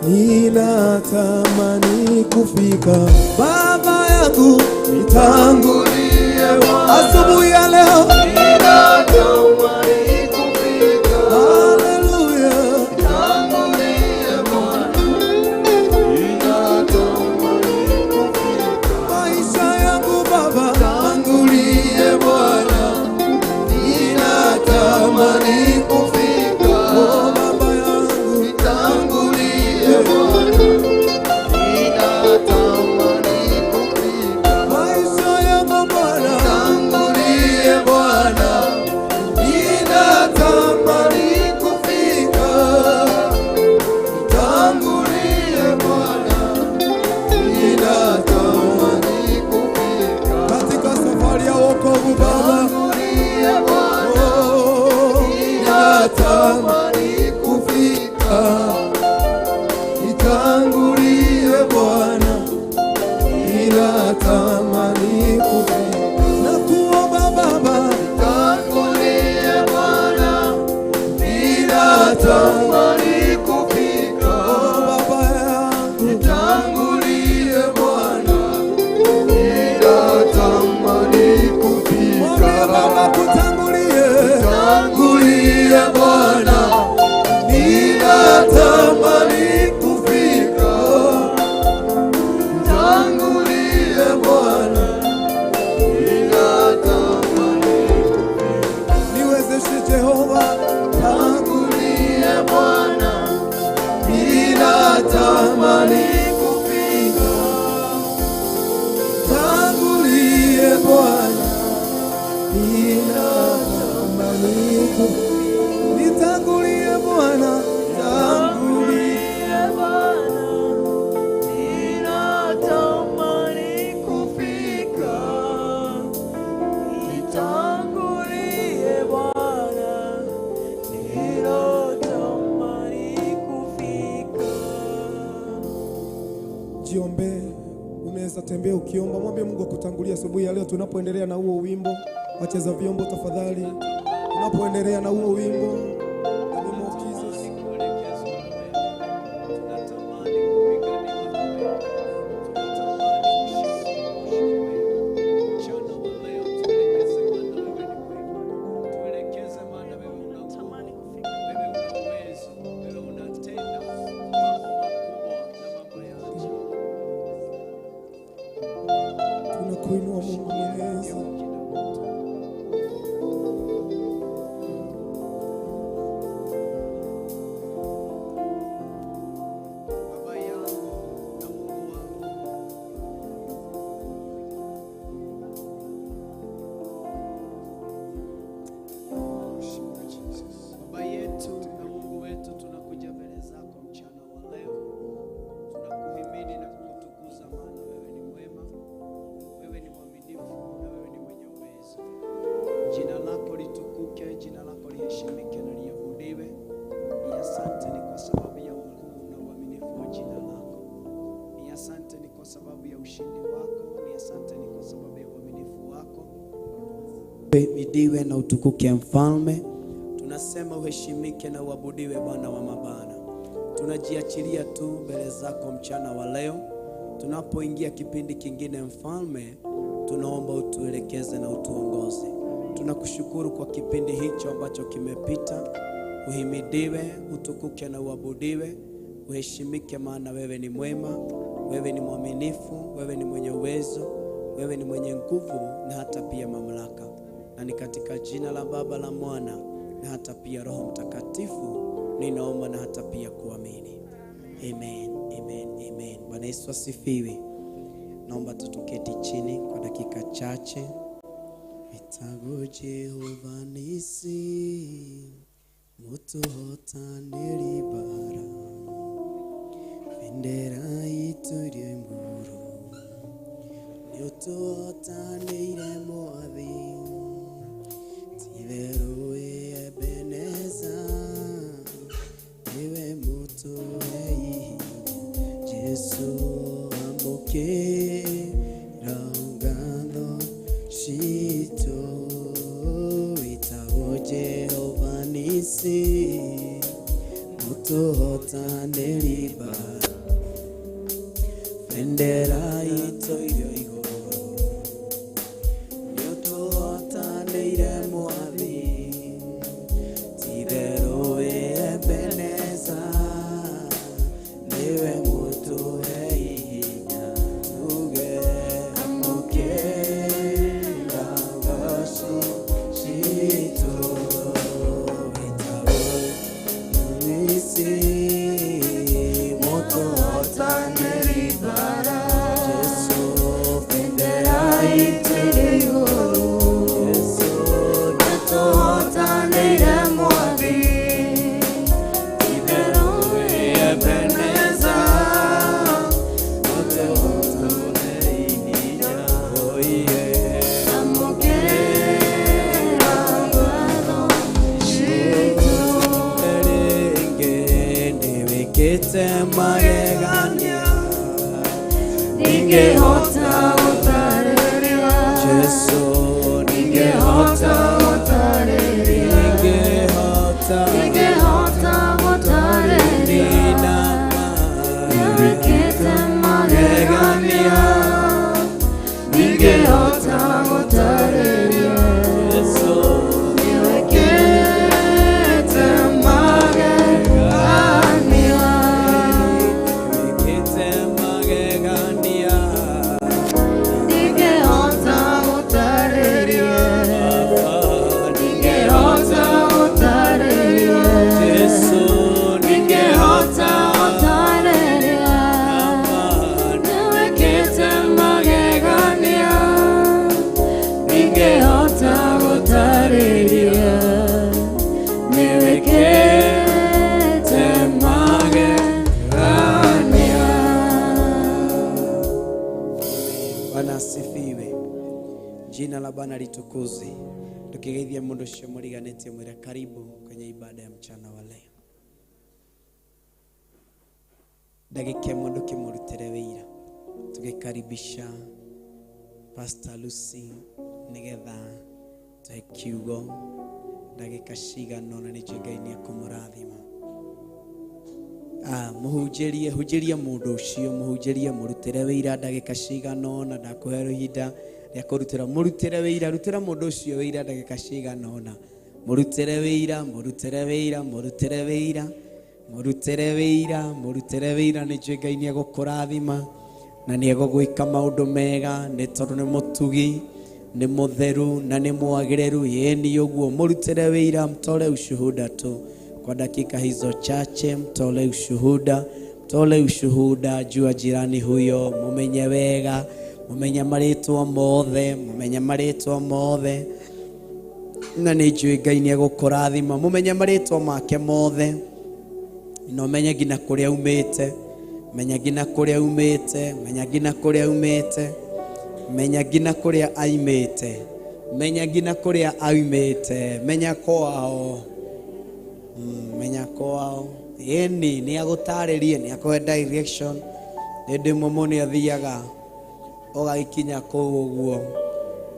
ninatamani kufika. Baba yangu, nitangulie Bwana, asubuhi ya leo. Ninatamani kufika. Haleluya. Nitangulie Bwana. Ninatamani kufika. Maisha yangu Baba, Tangulie Bwana. Ninatamani kufika. oh Baba yangu, Nitangulie Bwana. Ninatamani kufika. maisha yangu Bwana, Tangulie Bwana. Nitangulie Bwana, ninatamani kufika. Nitangulie Bwana, ninatamani kufika. Niwezeshe Jehova, tangulie Bwana, ninatamani kufika. Tangulie Bwana, ninatamani kufika. Nitangulie Bwana, tangulie Bwana, ninatamani kufika. Nitangulie Bwana, ninatamani kufika. Jiombee. Unaweza tembea ukiomba, mwambie Mungu akutangulia asubuhi ya leo tunapoendelea na huo wimbo. Wacheza vyombo tafadhali, tunapoendelea na huo wimbo. In the name of Jesus. Tunatamani kupiganiwa na wewe. Tunatamani kushirikiwa. Mchana wa leo tuelekeze, maana wewe ni mwema. Tuelekeze, maana wewe una nguvu. Wewe una uwezo. Wewe unatenda mambo makubwa na mambo ya ajabu. Tunakuinua Mungu Mwenyezi. Baba yangu na Mungu wangu, Baba yetu na Mungu wetu, tunakuja mbele zako mchana wa leo, tunakuhimidi na kukutukuza, maana wewe ni mwema, wewe ni mwaminifu na wewe ni mwenye uwezo. Jina lako litukuke, jina lako liheshimike na liabudiwe. Ni asante ni kwa sababu ya ukuu na uaminifu wa jina lako. Ni asante ni kwa sababu ya ushindi wako. Ni asante ni kwa sababu ya uaminifu wako. Uhimidiwe na utukuke Mfalme. Tunasema uheshimike na uabudiwe Bwana wa mabwana. Tunajiachilia tu mbele zako mchana wa leo, tunapoingia kipindi kingine Mfalme, tunaomba utuelekeze na utuongoze. Tunakushukuru kwa kipindi hicho ambacho kimepita. Uhimidiwe, utukuke na uabudiwe, uheshimike, maana wewe ni mwema, wewe ni mwaminifu, wewe ni mwenye uwezo, wewe ni mwenye nguvu na hata pia mamlaka. Na ni katika jina la Baba, la Mwana na hata pia Roho Mtakatifu ninaomba na hata pia kuamini. Amen, amen, amen. Bwana Yesu asifiwe. Naomba tutuketi chini kwa dakika chache. Itago Jehova nisi mutuhotanĩri bara bendera itũ ĩrĩ igũrũ nĩũtũhotanĩire Mwathi ti-itherũ wĩ Ebeneza nĩwe mũtũhe hinya Jesũ amũkĩra ngatho citũ wĩtagwo Jehova nisi mũtũhotanĩri bara bendera itũ ĩrĩ igũrũ nĩũtũhotanĩire Mwathi ti-itherũ wĩ Ebeneza nĩwe mũtũhe hinya tuge amũkĩra ngaco citũ wĩtagwo nisi mũtũhotanĩri bara Jesũ bendera itũ ĩrĩ igũrũ Jesũ nĩũtũhotanĩire Mwathi ti-itherũ wĩ Ebeneza mũtũhotanĩre hinya oiye rĩngĩ nĩwĩkĩte magegania Ningehota gũtarĩria, Jesũ ningehota gũtarĩria, ningehota ningehota gũtarĩria. nina Nĩwĩkĩte magegania, ningehota gũtarĩria. Jesũ Nĩwĩkĩte Bwana asifiwe. Jina la Bwana litukuzwe. Tukigeithia mundu ucio muriganĩtie, mwĩre karibu kwenye ibada ya mchana wa leo. Ndagĩka ĩmwe ndũkĩmũrutĩre wĩira, tũgĩkaribisha Pastor Lucy nĩgetha tũhe kiugo ndagĩka cigana ũna. Nĩ njũĩ Ngai nĩ ekũmũrathima. Ah, mũhunjĩrie, hunjĩrie mũndũ ũcio, mũhunjĩrie, mũrutĩre wĩira ndagĩka cigana ũna. Ndakũhe ihinda rĩa kũrutĩra, mũrutĩre wĩira, rutĩra mũndũ ũcio wĩira ndagĩka cigana ũna. Mũrutĩre wĩira, mũrutĩre wĩira, mũrutĩre wĩira, mũrutĩre wĩira, mũrutĩre wĩira. Nĩ njũĩ Ngai nĩ egũkũrathima na nĩ egũgwĩka maũndũ mega, nĩ tondũ nĩ mũtugi, nĩ mũtheru na nĩ mwagĩrĩru. Yeni ũguo, mũrutĩre wĩira, mtole ushuhuda tu kwa dakika hizo chache, mtole ushuhuda, mtole ushuhuda. Jua jirani huyo, mumenye wega, mumenye marĩtwa mothe, mumenye marĩtwa mothe, na nĩ njũĩ Ngai nĩ egũkũrathima. Mumenye marĩtwa make mothe na ũmenye nginya kũrĩa umĩte, menya nginya kũrĩa umĩte, menya nginya kũrĩa umĩte, menya nginya kũrĩa aimĩte, menya nginya kũrĩa aumĩte, menya kwao. Menya kwao. Ĩni nĩ agũtarĩrie, nĩ akũhe direction. Hĩndĩ ĩmwe mũndũ nĩ athiaga ũgagĩkinya kũu ũguo,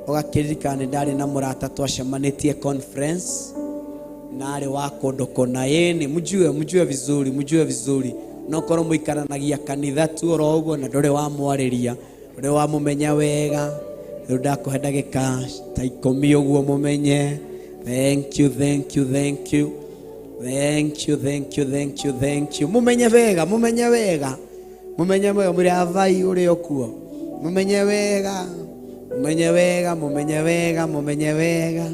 ũgakĩririkana nĩ ndarĩ na mũrata twacemanĩtie conference na arĩ wa kũndũ kũna. Ĩni mjue, mjue vizuri, mjue vizuri. No korwo mũikaranagia kanitha tu oro ũguo na ndũrĩ wamwarĩria, ndũrĩ wamũmenya wega. Rĩu ndakũhe ndagĩka ta 10 ũguo mũmenye. Thank you, thank you, thank you, thank you, thank you, thank you, thank you. Mũmenye wega, mũmenye wega, mũmenye wega. Mwĩre avai ũrĩ okuo. Mũmenye wega, mũmenye wega, mũmenye wega, mũmenye wega.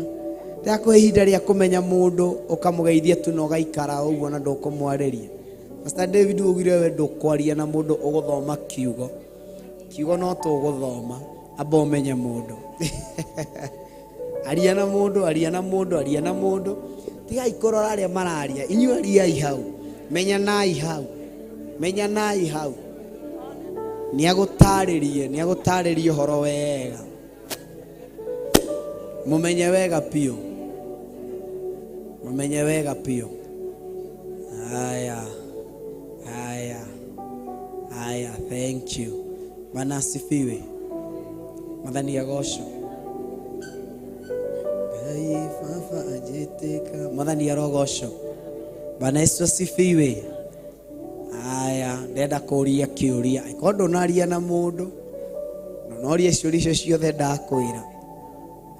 Ndakũhe ihinda rĩa kũmenya mũndũ, ũkamũgeithia tu na ũgaikara ũguo na ndũkũmwarĩria. Pastor David augire we ndũkwaria na mũndũ, ũgũthoma kiugo. Kiugo no tũgũthoma, amba ũmenye mũndũ. Aria na mũndũ, aria na mũndũ, aria na mũndũ. Tigai kũrora arĩa mararia, inyuĩ ariai hau, menyanai hau, menyanai hau. Nĩ agũtarĩrie, nĩ agũtarĩrie ũhoro wega, mũmenye wega biũ, mũmenye wega biũ. Haya, haya, haya, thank you. Bwana asifiwe. Mwathani agocwo. Ngai baba anjĩtĩka. Mwathani arogocwo. Bwana Yesu asifiwe. Haya, ndenda kũria kĩũria. Angĩkorwo ndũnaria na mũndũ, ndũnoria ciũria icio ciothe ndakwĩra,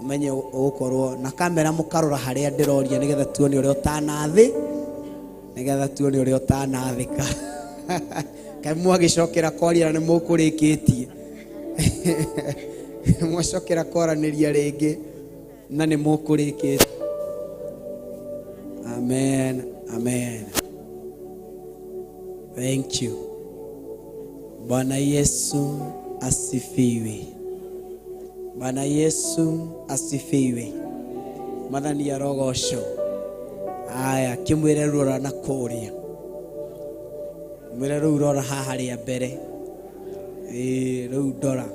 ũmenye ũgũkorwo na kamera, mũkarora harĩa ndĩroria, nĩgetha tuone ũrĩa ũtanathĩ, nĩgetha tuone ũrĩa ũtanathĩka. Kaĩ mwagĩcokera kwaria na nĩ mũkũrĩkĩtie, mwacokera kwaranĩria rĩngĩ na nĩ mũkũrĩkĩtie. Amen, amen. Thank you. Bwana Yesu asifiwe. Bwana Yesu asifiwe. Mwathani arogocwo. Aya, kĩmwĩre rora na kũrĩa, mwĩre rĩu rora haha rĩa mbere. Ĩĩ, rĩu ndora,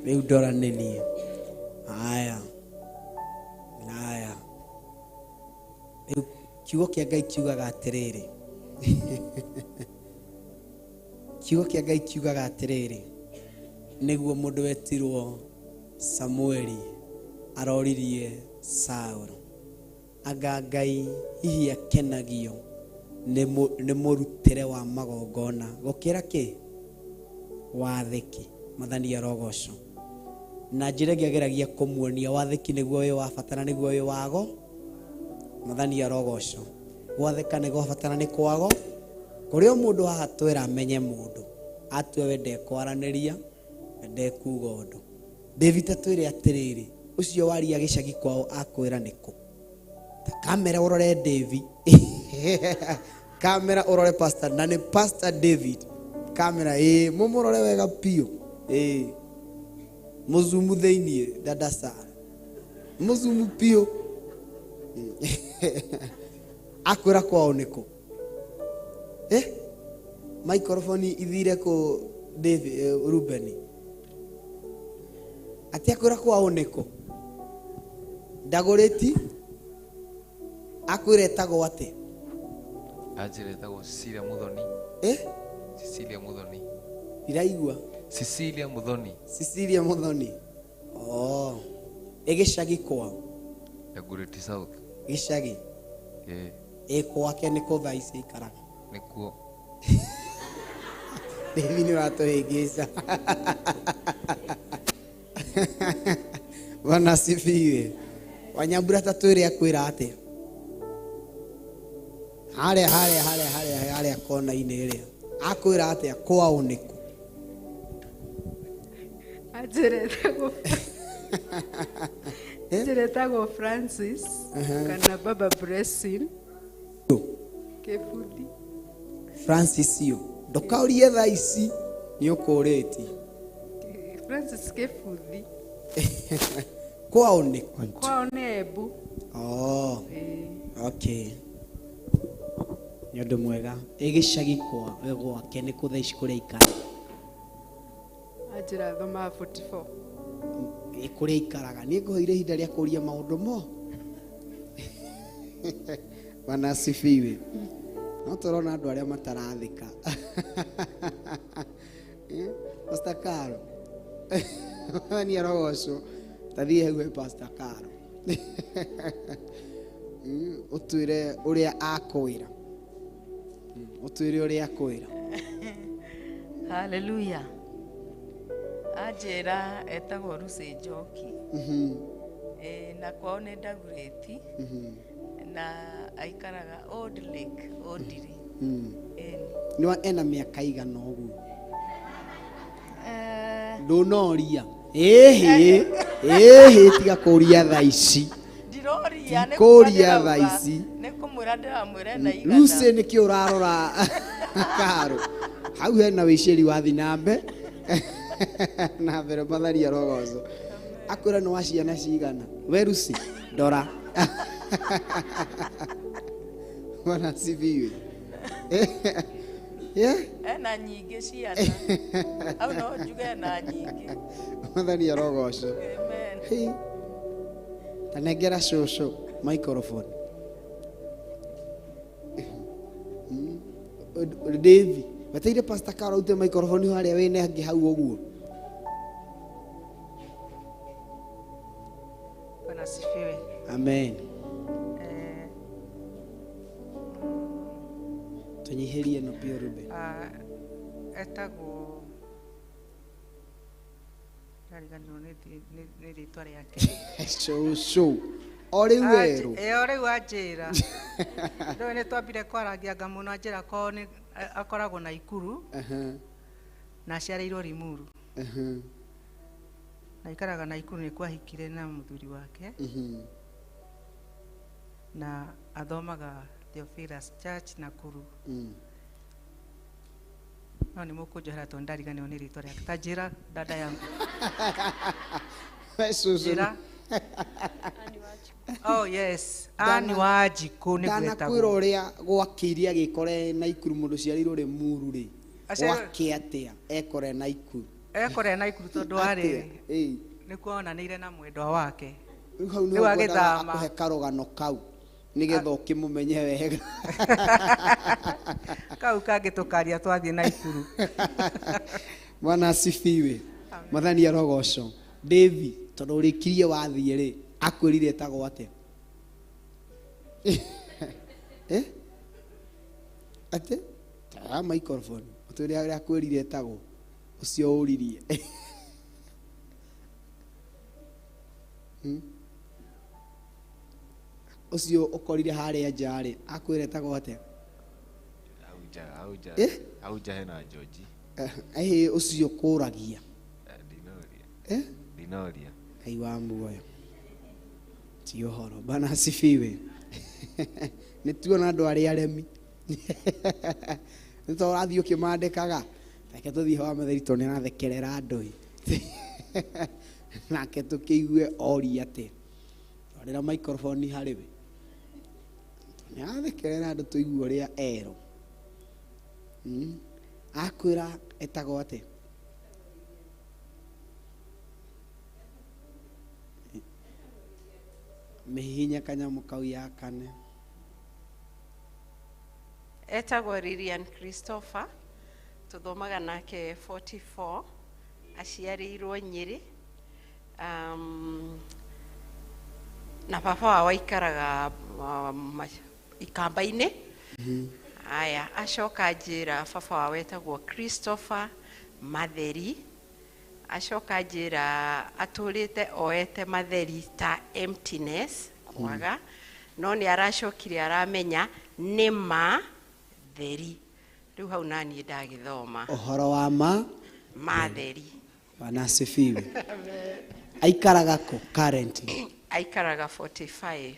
rĩu ndora nĩ niĩ. Haya, haya, rĩu kiugo kĩa Ngai kiugaga atĩrĩrĩ, kiugo kĩa Ngai kiugaga atĩrĩrĩ, nĩguo mũndũ wetirwo Samueli aroririe Saũlũ, anga Ngai hihi akenagio nĩ mũrutĩre wa magongona gũkĩra kĩ wathĩki? Mwathani arogocwo. Na njĩra ĩngĩ ageragia kũmuonia wathĩki nĩguo wĩ wa bata na nĩguo wĩ wago. Mwathani arogocwo. Gwathĩka nĩ gwa bata na nĩ kwago. Kũrĩ o mũndũ haha twĩra amenye mũndũ, atue we ndekwaranĩria na ndekuga ũndũ. David atwĩre atĩrĩrĩ, ũcio waria gĩcagi kwao akwĩra nĩkũ? Ta kamera ũrore David, kamera ũrore pastor, na nĩ Pastor David. Kamera ĩĩ, mũmũrore wega biũ, ĩĩ, mũzumu thĩiniĩ. Dada Sara, mũzumu biũ. Akwĩra kwao nĩkũ? Eh, microphone ithire kũ? David, Ruben. Atĩ akwĩra kwao nĩkũ? Ndagũrĩti akwĩra etagwo atĩ? Anjĩra etagwo Cecilia Muthoni. Eh? Cecilia Muthoni. Ndiraigua. Cecilia Muthoni. Cecilia Muthoni. Oh. Ĩ gĩcagi kwao? Dagoretti South. Gĩcagi. Ĩĩ. Ĩ gwake nĩkũ thaa ici aikaraga? Nĩkuo. David nĩ ũratũhĩngĩca. Bwana asifiwe. Wanyambura ta twĩre akwĩra atĩa? Harĩa harĩa harĩa harĩa harĩa kona-inĩ ĩrĩa. Akwĩra atĩa kwao nĩkũ? Anjĩra etagwo Francis kana Baba Blessing Kĩbuthi. Francis yo. Ndũkaũrie thaa ici nĩ ũkũrĩtie. Francis Kĩbuthi. Kwao nĩkũ? Kwao nĩ Embu. Oh. Okay. Nĩ ũndũ mwega. Ĩ gĩcagi kwa gwake nĩ kũ thaa ici kũrĩa aikaraga? Anjĩra athomaga 44. Ĩ kũrĩa aikaraga. Niĩ ngũheire ihinda rĩa kũũria maũndũ mo. Bwana asifiwe. No tũrona andũ arĩa matarathĩka. Pastor Caro. Ni arogocwo. Tathiĩ hau he Pastor Caro. Ũtwĩre ũrĩa akwĩra. Ũtwĩre ũrĩa akwĩra. Haleluya. Anjĩra etagwo Lucy Njoki. Na kwao nĩ Dagoretti. Na aikaraga Old Lake, Ondiri. Nĩ ena mĩaka igana ũguo? Ndũnoria. Ĩhĩ, ĩhĩ, tiga kũria thaa ici. Ndiroria, nĩ Kũria thaa ici. Nĩ kũmwĩra ndĩramwĩra ena igana. Lucy nĩkĩ ũrarora Karo? Hau hena wĩicĩri wa thi na mbe. Na mbere Mwathani arogocwo. Akwĩra nĩ wa ciana cigana? We Lucy, ndora. Bwana asifiwe. Yeah? Ena nyingĩ ciana. Hau no njuge ena nyingĩ. Mwathani arogocwo. Amen. Hey. Ta nengera cũcũ microphone. Davy, weteire Pastor Caro aute microphone harĩa wĩna angĩ hau ũguo. Bwana asifiwe. Amen. Tũnyihĩrie ĩno biũ Ruben. Etagwo ndariganĩrwo nĩ rĩtwa rĩake. Cũcũ. O rĩu werũ. Ĩ o rĩu anjĩra. Ndũĩ nĩ twambire kwarangianga mũno anjĩra kwao nĩ akoragwo Naikuru na aciarĩirwo Limuru. Na aikaraga Naikuru nĩ kwahikire na mũthuri wake. Na athomaga Theophilus Church Nakuru. No nĩ mũkũnjohera tondũ ndariganĩrwo nĩ rĩtwa rĩake. Ta njĩra dada yangu. Cũcũ. Njĩra. Oh yes, Anne Wanjikũ nĩguo Ndanakwĩra etagwo. ũrĩa gwakĩire agĩkore Naikuru mũndũ ũciarĩirwo Limuru rĩ. Gwake atĩa ekore Naikuru? Ekore Naikuru tondũ warĩ Ĩĩ. nĩkuo onanĩire na mwendwa wake. Rĩu hau Rĩu nĩho ngwendaga agĩthama. akũhe karũgano kau nĩgetha ũkĩmũmenye wega. Kau kangĩ tũkaria twathiĩ Naikuru. Bwana asifiwe. Mwathani arogocwo. Davy, tondũ ũrĩkirie wathiĩ rĩ, akwĩrire etagwo atĩa? Eh? Atĩ? Tara microphone. Ũtwĩre ũrĩa akwĩrire etagwo. Ũcio ũririe. Ũcio ũkorire harĩa nja rĩ, akwĩra etagwo atĩa? Hau nja. Eh? Hau nja hena George. Ĩhĩ ũcio kũragia. Ndinoria. Eh? Ndinoria. Ngai wa muoyo. Ti ũhoro. Bwana asifiwe. Nĩ tuona andũ arĩa aremi. Nĩ to ũrathiĩ ũkĩmandĩkaga. Reke tũthiĩ wa Matheri tondũ nĩ arathekerera andũ ĩ. Nake tũkĩigue oria atĩa. Twarĩra microphone harĩ we. Nĩ arathekerera andũ tũigue ũrĩa erwo. Akwĩra etagwo atĩa? Mĩhihinye kanyamũ kau ya kane. Etagwo Lilian Christopher, tuthomaga nake 44, aciarĩirwo Nyĩrĩ. Na baba wao aikaraga Ikamba-inĩ. Aya, acoka njĩra baba wao etagwo Christopher Matheri. Acoka njĩra atũrĩte oete Matheri ta emptiness kwaga, no nĩ aracokire aramenya nĩ ma theri. Rĩu hau naniĩ ndagĩthoma Ũhoro wa ma Matheri. Bwana asifiwe. Aikaraga kũ currently? Aikaraga 45.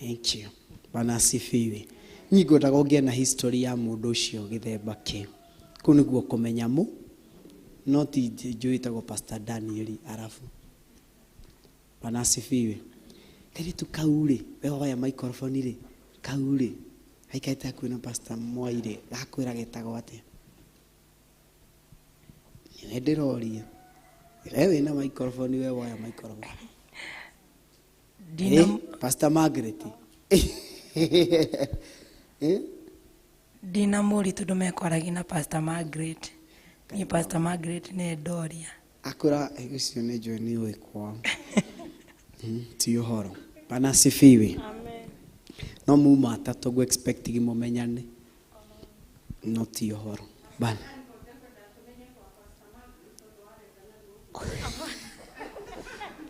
Thank you. Bwana asifiwe. Niĩ ngwendaga ũngĩe na history ya mũndũ ũcio gĩthemba kĩu. Kũu nĩguo kũmenya mũ no ti njũĩ ĩtagwo Pastor Daniel arabu. Bwana asifiwe. Kairĩtu kau rĩ, we woya microphone rĩ, kau rĩ, gaikarĩte hakuhĩ na Pastor Mwai rĩ, gakwĩra getagwo atĩa? Nĩwe ndĩroria. We wĩna microphone, we woya microphone. Pastor Margaret. Ndina mũri tondũ mekwaragia na Pastor Margaret. Niĩ Pastor Margaret nĩwe ndoria. Akwĩra ũcio nĩ njũĩ nĩ ũĩ kwao. Ti ũhoro. Bwana asifiwe. No muma atatũ ngũ expect mũmenyane. No ti ũhoro. Bana.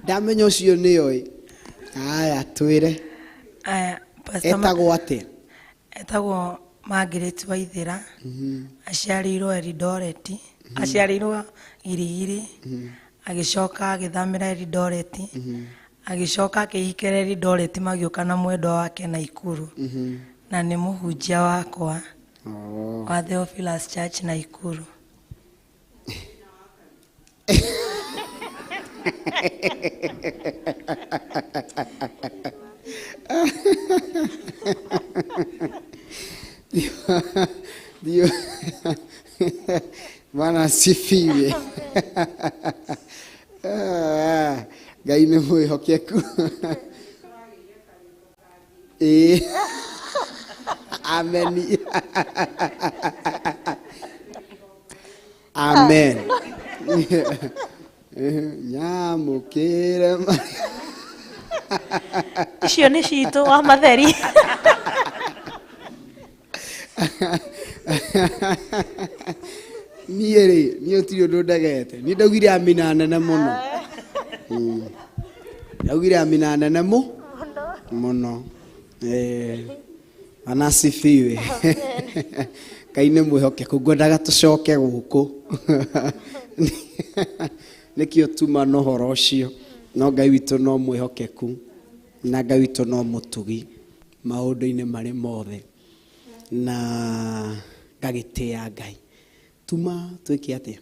Ndamenya ũcio nĩ oĩ. Aya twĩre. Aya, Pastor Etagwo atĩa? Etagwo Margaret Waithera. Aciarĩirwo Eldoret. Aciarĩirwo Girigiri. Agĩcoka agĩthamĩra Eldoret. Agĩcoka akĩhikĩra Eldoret magĩũka na mwendwa wake Naikuru. Na nĩ mũhunjia wakwa wa Theophilus Church Naikuru. Ndio. Bwana asifiwe. Ngai nĩ mwĩhokeku. Ĩĩ. Amen. Amen. Nyamũkĩre. Icio nĩ citũ wa Matheri. Niĩ rĩ, niĩ gũtirĩ ũndũ ndegete. Niĩ ndaugire amina nene mũno. Ndaugire amina nene mũno. Bwana asifiwe. Ngai nĩ mwĩhokeku, ngwendaga tũcoke gũkũ. Nĩkĩo tuma na ũhoro ũcio. No Ngai witũ no mwĩhokeku na Ngai witũ no mũtugi maũndũ-inĩ marĩ mothe. Na ngagĩtĩa Ngai. Tuma twĩke atĩa?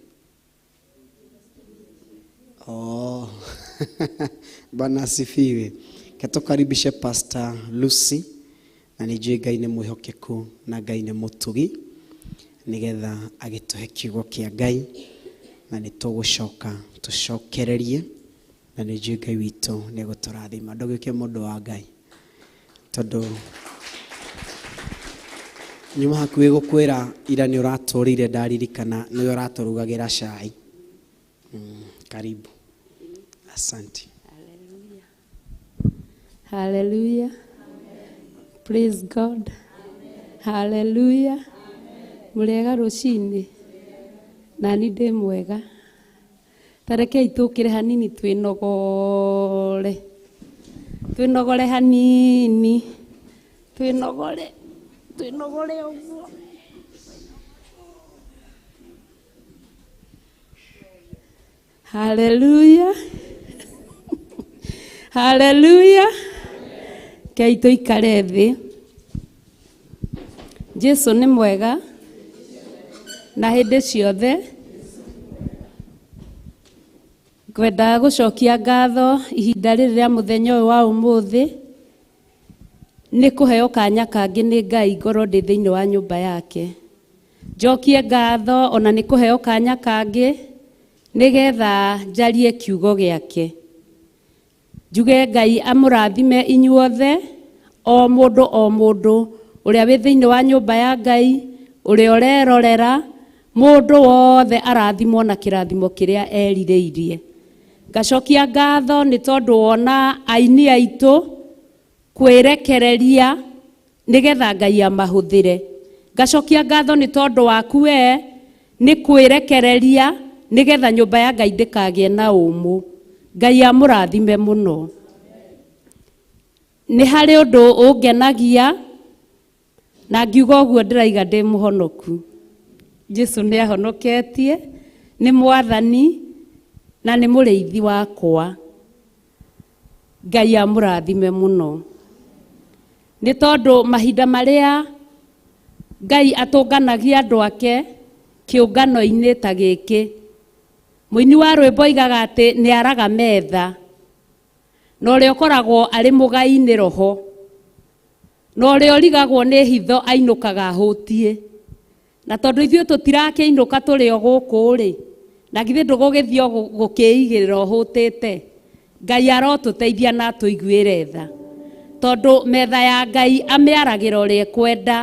Oh. Bwana asifiwe. Tukaribishe Pastor Lucy na nĩ njũĩ Ngai nĩ mwĩhokeku na Ngai nĩ mũtugi nĩgetha agĩtũhe kiugo kĩa Ngai na nĩ tũgũcoka tũcokererie na nĩ njũĩ Ngai witũ nĩ egũtũrathima. Ndũgĩũke mũndũ wa Ngai tondũ nyuma hakuhĩ gũkwĩra ira nĩ ũratũrĩire ndaririkana nĩwe ũratũrugagĩra cai. Karibu. Asante. Hallelujah. Praise God. Hallelujah. Mũrĩega rũcinĩ. Na niĩ ndĩ mwega. Ta rekei tũkĩre hanini twĩnogore. Twĩnogore hanini. Twĩnogore. Twĩnogore ũguo. Hallelujah. Hallelujah. Kei tũikare thĩ. Jesu nĩ mwega na hĩndĩ ciothe. Ngwendaga gũcokia ngatho ihinda rĩrĩ rĩa mũthenya ũyũ wa ũmũthĩ nĩ kũheo kanya kangĩ nĩ Ngai ngorwo ndĩ thĩinĩ wa nyũmba yake. Njokie ngatho ona nĩ kũheo kanya kangĩ nĩgetha njarie kiugo gĩake. Njuge Ngai amũrathime inyuothe, o mũndũ o mũndũ ũrĩa wĩ thĩinĩ wa nyũmba ya Ngai, ũrĩa ũrerorera, mũndũ wothe arathimwo na kĩrathimo kĩrĩa erirĩirie. Ngacokia ngatho nĩ tondũ wona aini aitũ kwĩrekereria nĩgetha Ngai amahũthĩre. Ngacokia ngatho nĩ tondũ waku we nĩ kwĩrekereria nĩgetha nyũmba ya Ngai ndĩkagĩe na ũmũ. Ngai amũrathime mũno. Nĩ harĩ ũndũ ũngenagia na ngiuga ũguo ndĩraiga ndĩ mũhonoku. Jesu nĩ ahonoketie, nĩ mwathani na nĩ mũrĩithi wakwa. Ngai amũrathime mũno. Nĩ tondũ mahinda marĩa Ngai atũnganagia andũ ake kĩũngano-inĩ ta gĩkĩ, mũini wa rwĩmbo oigaga atĩ nĩ araga metha, na ũrĩa ũkoragwo arĩ mũgai nĩ roho, na ũrĩa ũrigagwo nĩ hitho ainũkaga ahũtiĩ. Na tondũ ithuĩ tũtirakĩinũka tũrĩ o gũkũ rĩ, na githĩ ndũgũgĩthiĩ o gũkĩigĩrĩra ũhũtĩte? Ngai arotũteithia na atũiguĩre tha, tondũ metha ya Ngai amĩaragĩra ũrĩa ekwenda.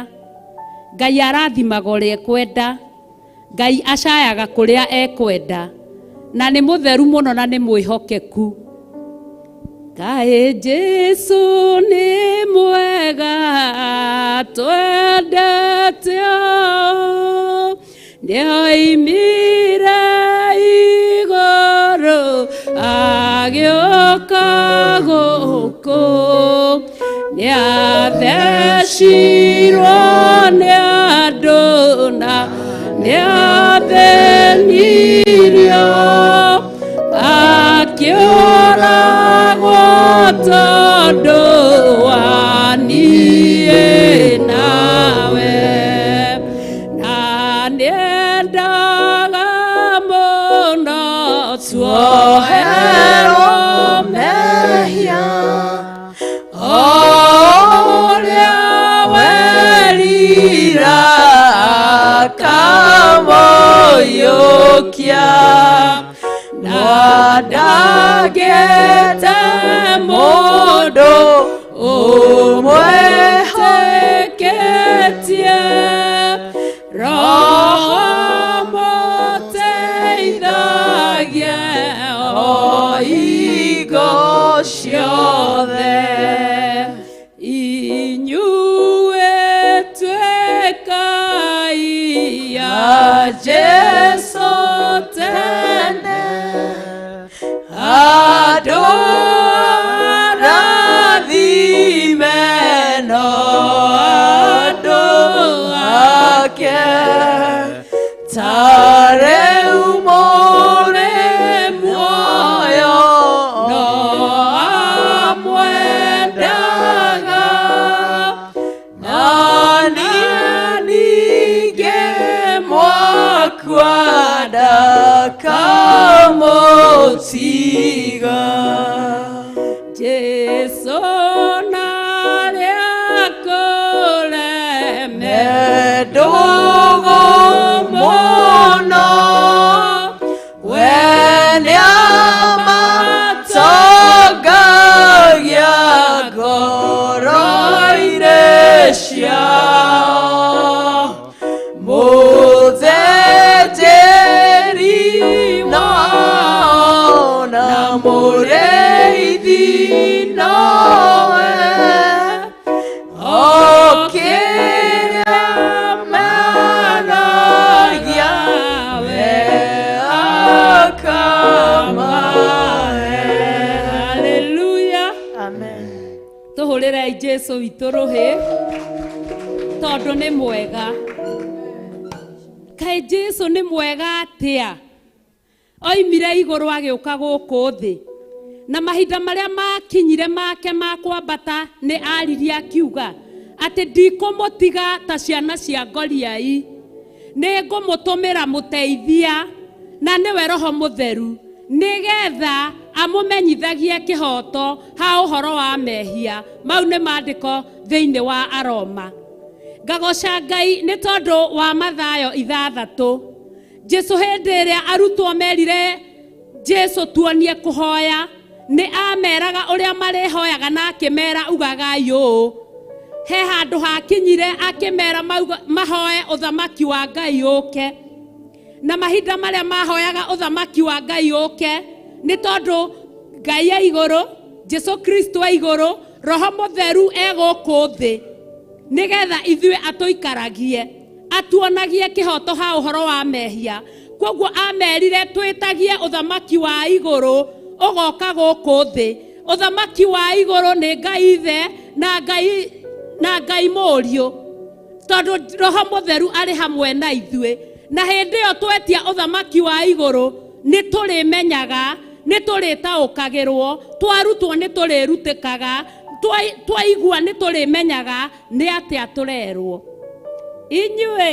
Ngai arathimaga ũrĩa ekwenda. Ngai acayaga kũrĩa ekwenda, na nĩ mũtheru mũno na nĩ mwĩhokeku. Kaĩ Jesu nĩ mwega, twendete ũũ, nĩoimire igũrũ agĩũka gũkũ, nĩathecirwo nĩ andũ na nĩathĩnirio, akĩũragwo tondũ wa niĩ nawe, na nĩendaga mũno tuoherwo mehia, ũrĩa werira akamũiyũkia, na ndagĩte mũndũ ũmwĩtĩkĩtie, Roho mũteithagie o hingo ciothe. Inyuĩ tuĩkai a Jesũ tene, andũ arathime no andũ ake, ta rĩu mũrĩ muoyo no amwendaga, na niĩ ningĩ mwakua ndakamũtiga. Jesu narĩa kũreme ndũgũ mũno, we nĩamatongagia ngoro-inĩ ciao, mũthĩnjĩri wao na mũrĩithi nowe, o kĩrĩa maragia we akamahe. Haleluya. Amen. Tũhũrĩrei Jesu witũ rũhĩ tondũ nĩ mwega. Kaĩ Jesu nĩ mwega atĩa? Oimire igũrũ agĩũka gũkũ thĩ, na mahinda marĩa makinyire make ma kwambata nĩ aririe akiuga atĩ ndikũmũtiga ta ciana cia ngoriai, nĩ ngũmũtũmĩra mũteithia, na nĩwe Roho Mũtheru, nĩgetha amũmenyithagie kĩhoto ha ũhoro wa mehia. Mau nĩ maandĩko thĩinĩ wa Aroma. Ngagoca Ngai nĩ tondũ wa Mathayo 6. Jesu hĩndĩ ĩrĩa arutwo merire Jesu tuonie kũhoya, Nĩ ameraga ũrĩa marĩhoyaga na akĩmera ugagai ũũ. He handũ hakinyire akĩmera mahoe ũthamaki wa Ngai ũke. Na mahinda marĩa mahoyaga ũthamaki wa Ngai ũke nĩ tondũ Ngai e igũrũ, Jesu Kristo e igũrũ, Roho Mũtheru e gũkũ thĩ, nĩgetha ithuĩ atũikaragie, atuonagie kĩhoto ha ũhoro wa mehia. Kwoguo amerire twĩtagie ũthamaki wa igũrũ ũgoka gũkũ thĩ. Ũthamaki wa igũrũ nĩ Ngai Ithe na Ngai Mũriũ, tondũ Roho Mũtheru arĩ hamwe na ithuĩ. Na hĩndĩ ĩyo twetia ũthamaki wa igũrũ nĩ tũrĩmenyaga, nĩ tũrĩtaũkagĩrwo, twarutwo nĩ tũrĩrutĩkaga, twaigua nĩ tũrĩmenyaga nĩ atĩa tũrerwo. Inyuĩ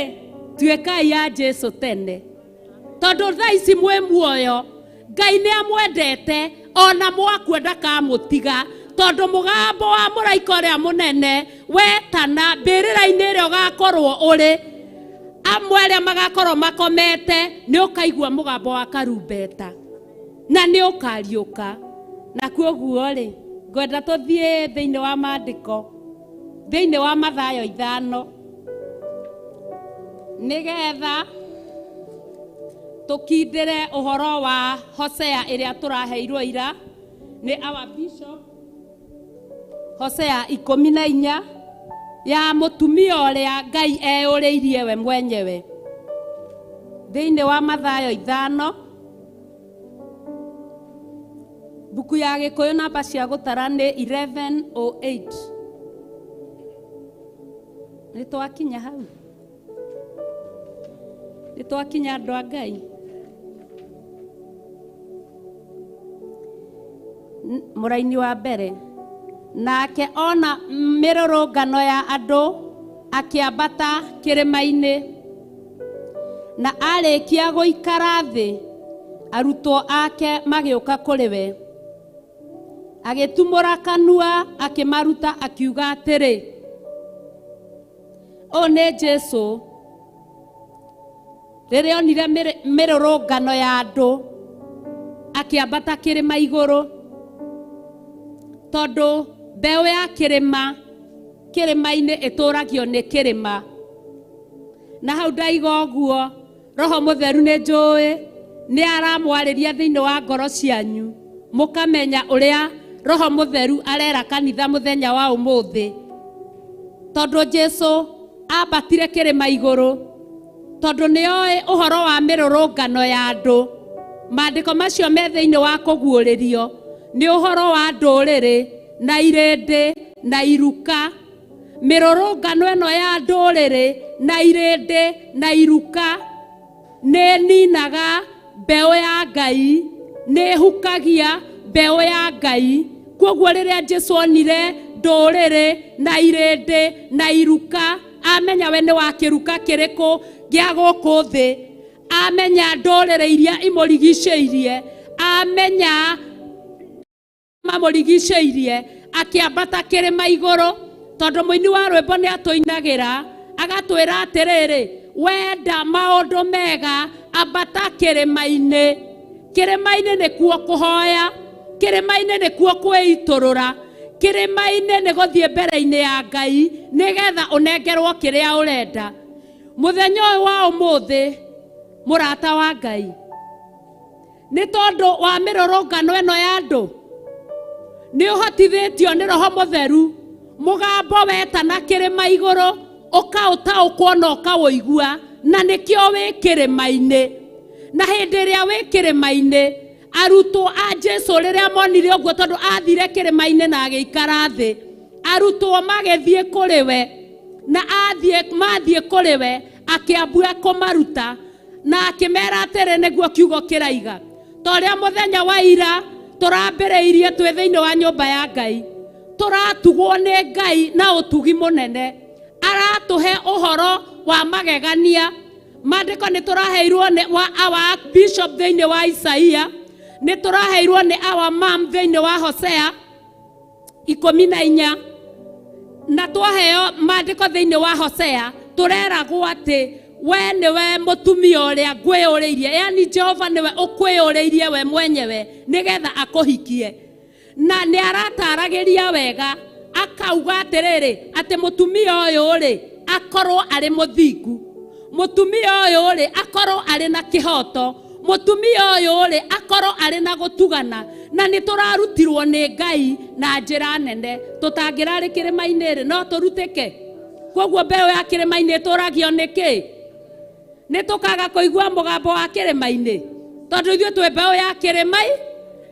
tuĩkai a Jesu tene, tondũ thaa ici mwĩ muoyo, Ngai nĩ amwendete ona mwakua ndakamũtiga, tondũ mũgambo wa mũraika ũrĩa mũnene wetana mbĩrĩra-inĩ ĩrĩa ũgakorwo ũrĩ, amwe arĩa magakorwo makomete nĩ ũkaigua mũgambo wa karumbeta na nĩ ũkariũka. Na kwoguo rĩ, ngwenda tũthiĩ thĩinĩ wa maandĩko, thĩinĩ wa Mathayo 5, nĩgetha tũkindĩre ũhoro wa Hosea ĩrĩa tũraheirwo ira nĩ our bishop. Hosea 14 ya mũtumia ũrĩa Ngai eyũrĩirie we mwenyewe. Thĩinĩ wa Mathayo 5, mbuku ya Gĩkũyũ namba cia gũtara nĩ 11:08. Nĩ twakinya hau, nĩ twakinya andũ a Ngai. Mũraini wa mbere, nake ona mĩrũrũngano ya andũ akĩambata kĩrĩma-inĩ, na arĩkia gũikara thĩ, arutwo ake magĩũka kũrĩ we. Agĩtumũra kanua akĩmaruta akiuga atĩrĩ, ũyũ nĩ Jesu rĩrĩa onire mĩrũrũngano ya andũ akĩambata kĩrĩma igũrũ, tondũ mbeũ ya kĩrĩma kĩrĩma-inĩ ĩtũragio nĩ kĩrĩma. Na hau ndaiga ũguo, Roho Mũtheru nĩ njũĩ nĩ aramwarĩria thĩinĩ wa ngoro cianyu, mũkamenya ũrĩa Roho Mũtheru arera kanitha mũthenya wa ũmũthĩ. Tondũ Jesu ambatire kĩrĩma igũrũ, tondũ nĩ oĩ ũhoro wa mĩrũrũngano ya andũ. Maandĩko macio me thĩinĩ wa kũguũrĩrio nĩ ũhoro wa ndũrĩrĩ na irĩndĩ na iruka. Mĩrũrũngano ĩno ya ndũrĩrĩ na irĩndĩ na iruka nĩ ninaga mbeũ ya Ngai, nĩ ĩhukagia mbeũ ya Ngai. Kwoguo rĩrĩa Jesu onire ndũrĩrĩ na irĩndĩ na iruka, amenya we nĩ wa kĩruka kĩrĩkũ gĩa gũkũ thĩ, amenya ndũrĩrĩ iria imũrigicĩirie, amenya mamũrigicĩirie, akĩambata kĩrĩma igũrũ. Tondũ mũini wa rwĩmbo nĩ atũinagĩra agatwĩra atĩrĩrĩ, wenda maũndũ mega ambata kĩrĩma-inĩ. Kĩrĩma-inĩ nĩkuo kũhoya, kĩrĩma-inĩ nĩkuo kwĩitũrũra, kĩrĩma-inĩ nĩ gũthiĩ mbere-inĩ ya Ngai nĩgetha ũnengerwo kĩrĩa ũrenda. Mũthenya ũyũ wa ũmũthĩ, mũrata wa Ngai, nĩ tondũ wa mĩrũrũngano ĩno ya andũ, nĩ ũhotithĩtio nĩ Roho Mũtheru, mũgambo wetana kĩrĩma igũrũ ũkaũtaũkwo na ũkaũigua, na nĩkĩo wĩ kĩrĩma-inĩ. Na hĩndĩ ĩrĩa wĩ kĩrĩma-inĩ, arutwo a Jesu rĩrĩa monire ũguo, tondũ athire kĩrĩma-inĩ na agĩikara thĩ, arutwo magĩthiĩ kũrĩ we, na mathiĩ kũrĩ we akĩambia kũmaruta na akĩmera atĩrĩ, nĩguo kiugo kĩraiga, ta ũrĩa mũthenya wa ira tũrambĩrĩirie twĩ thĩinĩ wa nyũmba ya Ngai, tũratugwo nĩ Ngai na ũtugi mũnene, aratũhe ũhoro wa magegania. Maandĩko nĩ tũraheirwo nĩ wa our bishop thĩinĩ wa Isaia, nĩ tũraheirwo nĩ our mom thĩinĩ wa Hosea 14, na twaheo maandĩko thĩinĩ wa Hosea tũreragwo atĩ we nĩwe mũtumia ũrĩa ngwĩyũrĩirie, yani Jehova nĩwe ũkwĩyũrĩirie we mwenyewe nĩgetha akũhikie. Na nĩ arataragĩria wega akauga atĩrĩrĩ, atĩ mũtumia ũyũ rĩ akorwo arĩ mũthingu, mũtumia ũyũ rĩ akorwo arĩ na kĩhoto, mũtumia ũyũ rĩ akorwo arĩ na gũtugana. Na nĩ tũrarutirwo nĩ Ngai na njĩra nene, tũtangĩrarĩ kĩrĩma-inĩ rĩ no tũrutĩke. Koguo mbeũ ya kĩrĩma-inĩ ĩtũragio nĩkĩ? Nĩ tũkaga kũigua mũgambo wa kĩrĩma-inĩ, tondũ ithuĩ twĩ mbeũ ya kĩrĩma-inĩ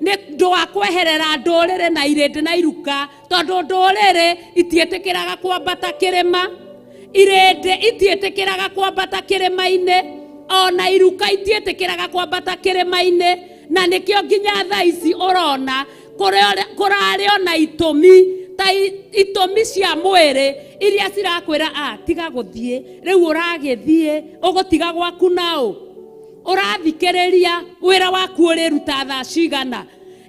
nĩ ũndũ wa kweherera ndũrĩrĩ na irĩndĩ na iruka, tondũ ndũrĩrĩ itiĩtĩkĩraga kwambata kĩrĩma, irĩndĩ itiĩtĩkĩraga kwambata kĩrĩma-inĩ, ona iruka itiĩtĩkĩraga kwambata kĩrĩma-inĩ. Na nĩkĩo nginya thaa ici ũrona kũrarĩ ona itũmi ta itũmi cia mwĩrĩ iria cirakwĩra a tiga gũthiĩ, rĩu ũragĩthiĩ ũgũtiga gwaku naũ, ũrathikĩrĩria wĩra waku ũrĩruta thaa cigana.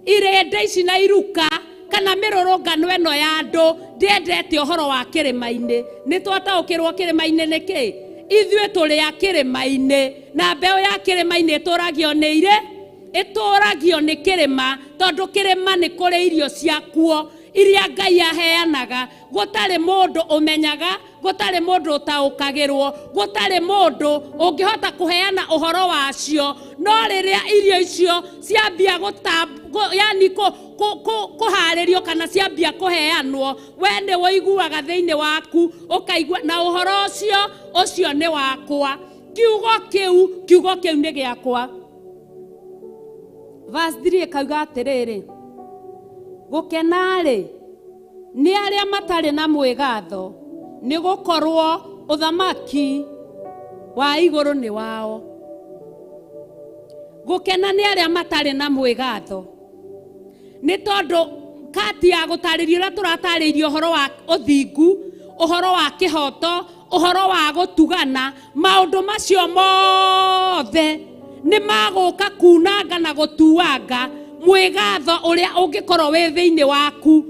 Irĩndĩ ici na iruka kana mĩrũrũngano ĩno ya andũ ndĩendete ũhoro wa kĩrĩma-inĩ. Nĩ twataũkĩrwo kĩrĩma-inĩ nĩkĩ? Ithuĩ tũrĩ a kĩrĩma-inĩ, na mbeũ ya kĩrĩma-inĩ ĩtũragio nĩ irĩ, ĩtũragio nĩ kĩrĩma, tondũ kĩrĩma nĩ kũrĩ irio ciakuo iria Ngai aheanaga. Gũtarĩ mũndũ ũmenyaga, gũtarĩ mũndũ ũtaũkagĩrwo, gũtarĩ mũndũ ũngĩhota kũheana ũhoro wacio. No rĩrĩa irio icio ciambia yani kũharĩrio kana ciambia kũheanwo, we nĩ ũiguaga thĩinĩ waku ũkaigua na ũhoro ũcio, ũcio nĩ wakwa, kiugo kĩu, kiugo kĩu nĩ gĩakwa. Verse 3 ĩkauga atĩrĩrĩ, gũkena-rĩ nĩ arĩa matarĩ na mwĩgatho, nĩ gũkorwo ũthamaki wa igũrũ nĩ wao. Gũkena nĩ arĩa matarĩ na mwĩgatho, nĩ tondũ kati ya gũtarĩria ũrĩa tũratarĩirie ũhoro wa ũthingu, ũhoro wa kĩhoto, ũhoro wa gũtugana, maũndũ macio mothe nĩ magũka kunanga na gũtuanga mwĩgatho ũrĩa ũngĩkorwo wĩ thĩinĩ waku.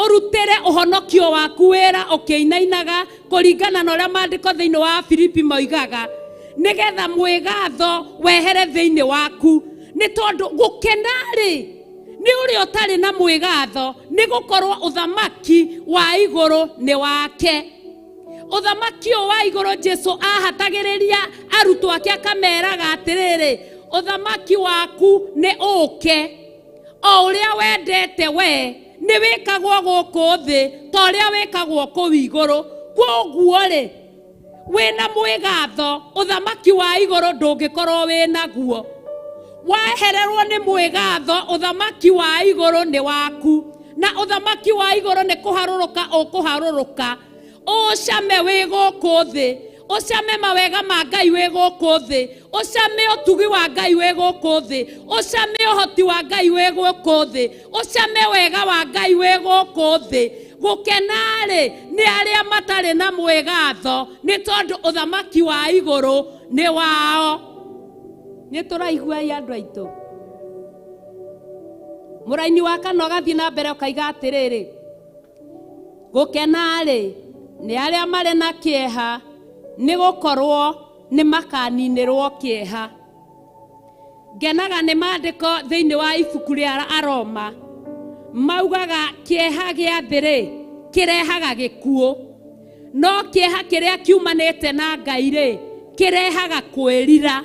Ũrutĩre ũhonokio waku wĩra ũkĩinainaga kũringana na ũrĩa maandĩko thĩinĩ wa Filipi moigaga, nĩgetha mwĩgatho wehere thĩinĩ waku. Nĩ tondũ gũkena-rĩ nĩ ũrĩa ũtarĩ na mwĩgatho, nĩ gũkorwo ũthamaki wa igũrũ nĩ wake. Ũthamaki ũyũ wa igũrũ Jesu ahatagĩrĩria arutwo ake akameraga atĩrĩrĩ, ũthamaki waku nĩ ũke, o ũrĩa wendete we nĩ wĩkagwo gũkũ thĩ ta ũrĩa wĩkagwo kũu igũrũ. Kwoguo rĩ, wĩna mwĩgatho, ũthamaki wa igũrũ ndũngĩkorwo wĩnaguo. Waehererwo nĩ mwĩgatho, ũthamaki wa igũrũ nĩ waku, na ũthamaki wa igũrũ nĩ kũharũrũka ũkũharũrũka. Ũcame wĩ gũkũ thĩ, ũcame mawega ma Ngai wĩ gũkũ thĩ, ũcame ũtugi wa Ngai wĩ gũkũ thĩ, ũcame ũhoti wa Ngai wĩ gũkũ thĩ, ũcame wega wa Ngai wĩ gũkũ thĩ. Gũkena-rĩ nĩ arĩa matarĩ na mwĩgatho, nĩ tondũ ũthamaki wa igũrũ nĩ wao. Nĩ tũraigua ĩ andũ aitũ. Mũraini wa kana ũgathiĩ na mbere ũkaiga atĩrĩrĩ, gũkena-rĩ nĩ arĩa marĩ na kĩeha, nĩ gũkorwo nĩ makaninĩrwo kĩeha. Ngenaga nĩ maandĩko thĩinĩ wa ibuku rĩa Aroma maugaga kĩeha gĩa thĩ rĩ kĩrehaga gĩkuũ, no kĩeha kĩrĩa kiumanĩte na Ngai rĩ kĩrehaga kwĩrira.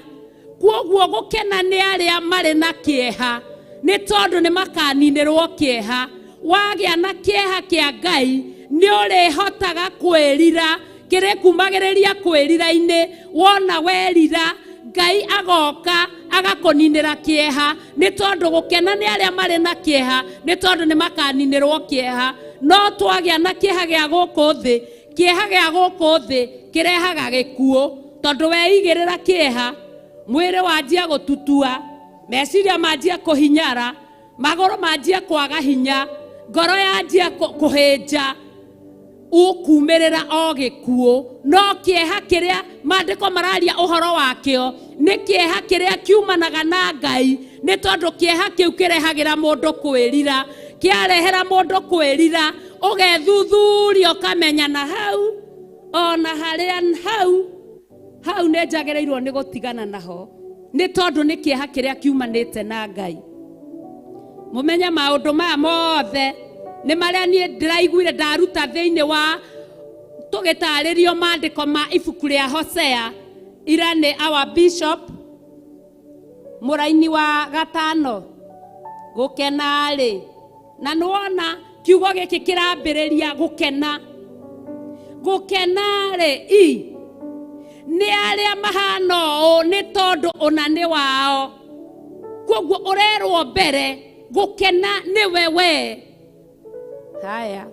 Kwoguo gũkena nĩ arĩa marĩ na kĩeha, nĩ tondũ nĩ makaninĩrwo kĩeha. Wagĩa na kĩeha kĩa Ngai nĩ ũrĩhotaga kwĩrira, kĩrĩkumagĩrĩria kwĩrira-inĩ. Wona werira, Ngai agoka agakũninĩra kĩeha, nĩ tondũ gũkena nĩ arĩa marĩ na kĩeha, nĩ tondũ nĩ makaninĩrwo kĩeha. No twagĩa na kĩeha gĩa gũkũ thĩ, kĩeha gĩa gũkũ thĩ kĩrehaga gĩkuũ, tondũ weigĩrĩra kĩeha, mwĩrĩ wanjia gũtutua, meciria manjia kũhinyara, magũrũ manjia kwaga hinya, ngoro yanjia kũhĩnja, ũkumĩrĩra o gĩkuũ. No kĩeha kĩrĩa maandĩko mararia ũhoro wakĩo nĩ kĩeha kĩrĩa kiumanaga na Ngai, nĩ tondũ kĩeha kĩu kĩrehagĩra mũndũ kwĩrira. Kĩarehera mũndũ kwĩrira, ũgethuthuria ũkamenya na hau ona harĩa hau hau nĩ njagĩrĩirwo nĩ gũtigana naho, nĩ tondũ nĩ kĩeha kĩrĩa kiumanĩte na Ngai. Mũmenye maũndũ maya mothe nĩ marĩa niĩ ndĩraiguire ndaruta thĩinĩ wa tũgĩtarĩrio maandĩko ma ibuku rĩa Hosea. Ira nĩ our bishop mũraini wa gatano gũkena rĩ, na nĩwona kiugo gĩkĩ kĩrambĩrĩria gũkena. Gũkena rĩ i nĩ arĩa mahana ũũ nĩ tondũ ũna nĩ wao. Koguo ũrerwo mbere gũkena nĩwe we. Haya,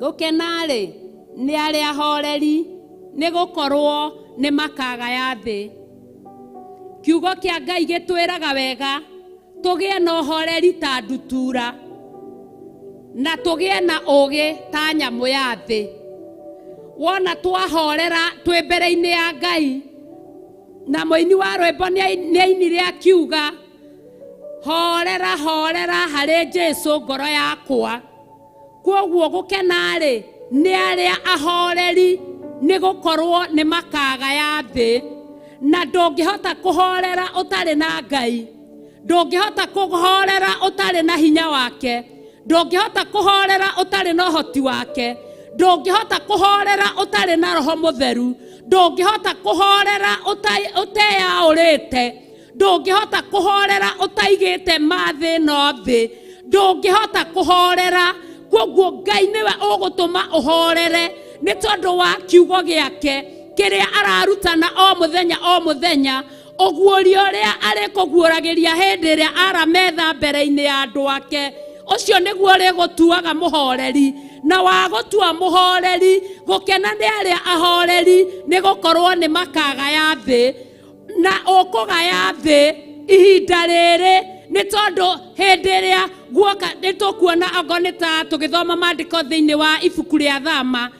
gũkena rĩ nĩ arĩa ahoreri nĩ gũkorwo nĩ makagaya thĩ. Kiugo kĩa Ngai gĩtwĩraga wega tũgĩe na ũhoreri ta ndutura na tũgĩe na ũũgĩ ta nyamũ ya thĩ. Wona twahorera twĩ mbere-inĩ ya Ngai, na mũini wa rwĩmbo nĩ ainire akiuga horera horera harĩ Jesũ ngoro yakwa. Kwoguo gũkena rĩ nĩ arĩa ahoreri nĩ gũkorwo nĩ makagaya thĩ. Na ndũngĩhota kũhorera ũtarĩ na Ngai, ndũngĩhota kũhorera ũtarĩ na hinya wake, ndũngĩhota kũhorera ũtarĩ na ũhoti wake, ndũngĩhota kũhorera ũtarĩ na Roho Mũtheru, ndũngĩhota kũhorera ũteyaũrĩte, ndũngĩhota kũhorera ũtaigĩte ma thĩ no thĩ, ndũngĩhota kũhorera. Kwoguo Ngai nĩwe ũgũtũma ũhorere nĩ tondũ wa kiugo gĩake kĩrĩa ararutana o mũthenya o mũthenya, ũguũrio ũrĩa arĩkũguũragĩria hĩndĩ ĩrĩa arametha mbere-inĩ ya andũ ake, ũcio nĩguo ũrĩgũtuaga mũhoreri. Na wagũtua mũhoreri, gũkena nĩ arĩa ahoreri nĩ gũkorwo nĩ makagaya thĩ. Na ũkũgaya thĩ ihinda rĩrĩ nĩ tondũ hĩndĩ ĩrĩa guoka nĩ tũkuona okorwo nĩ ta tũgĩthoma maandĩko thĩinĩ wa ibuku rĩa Thama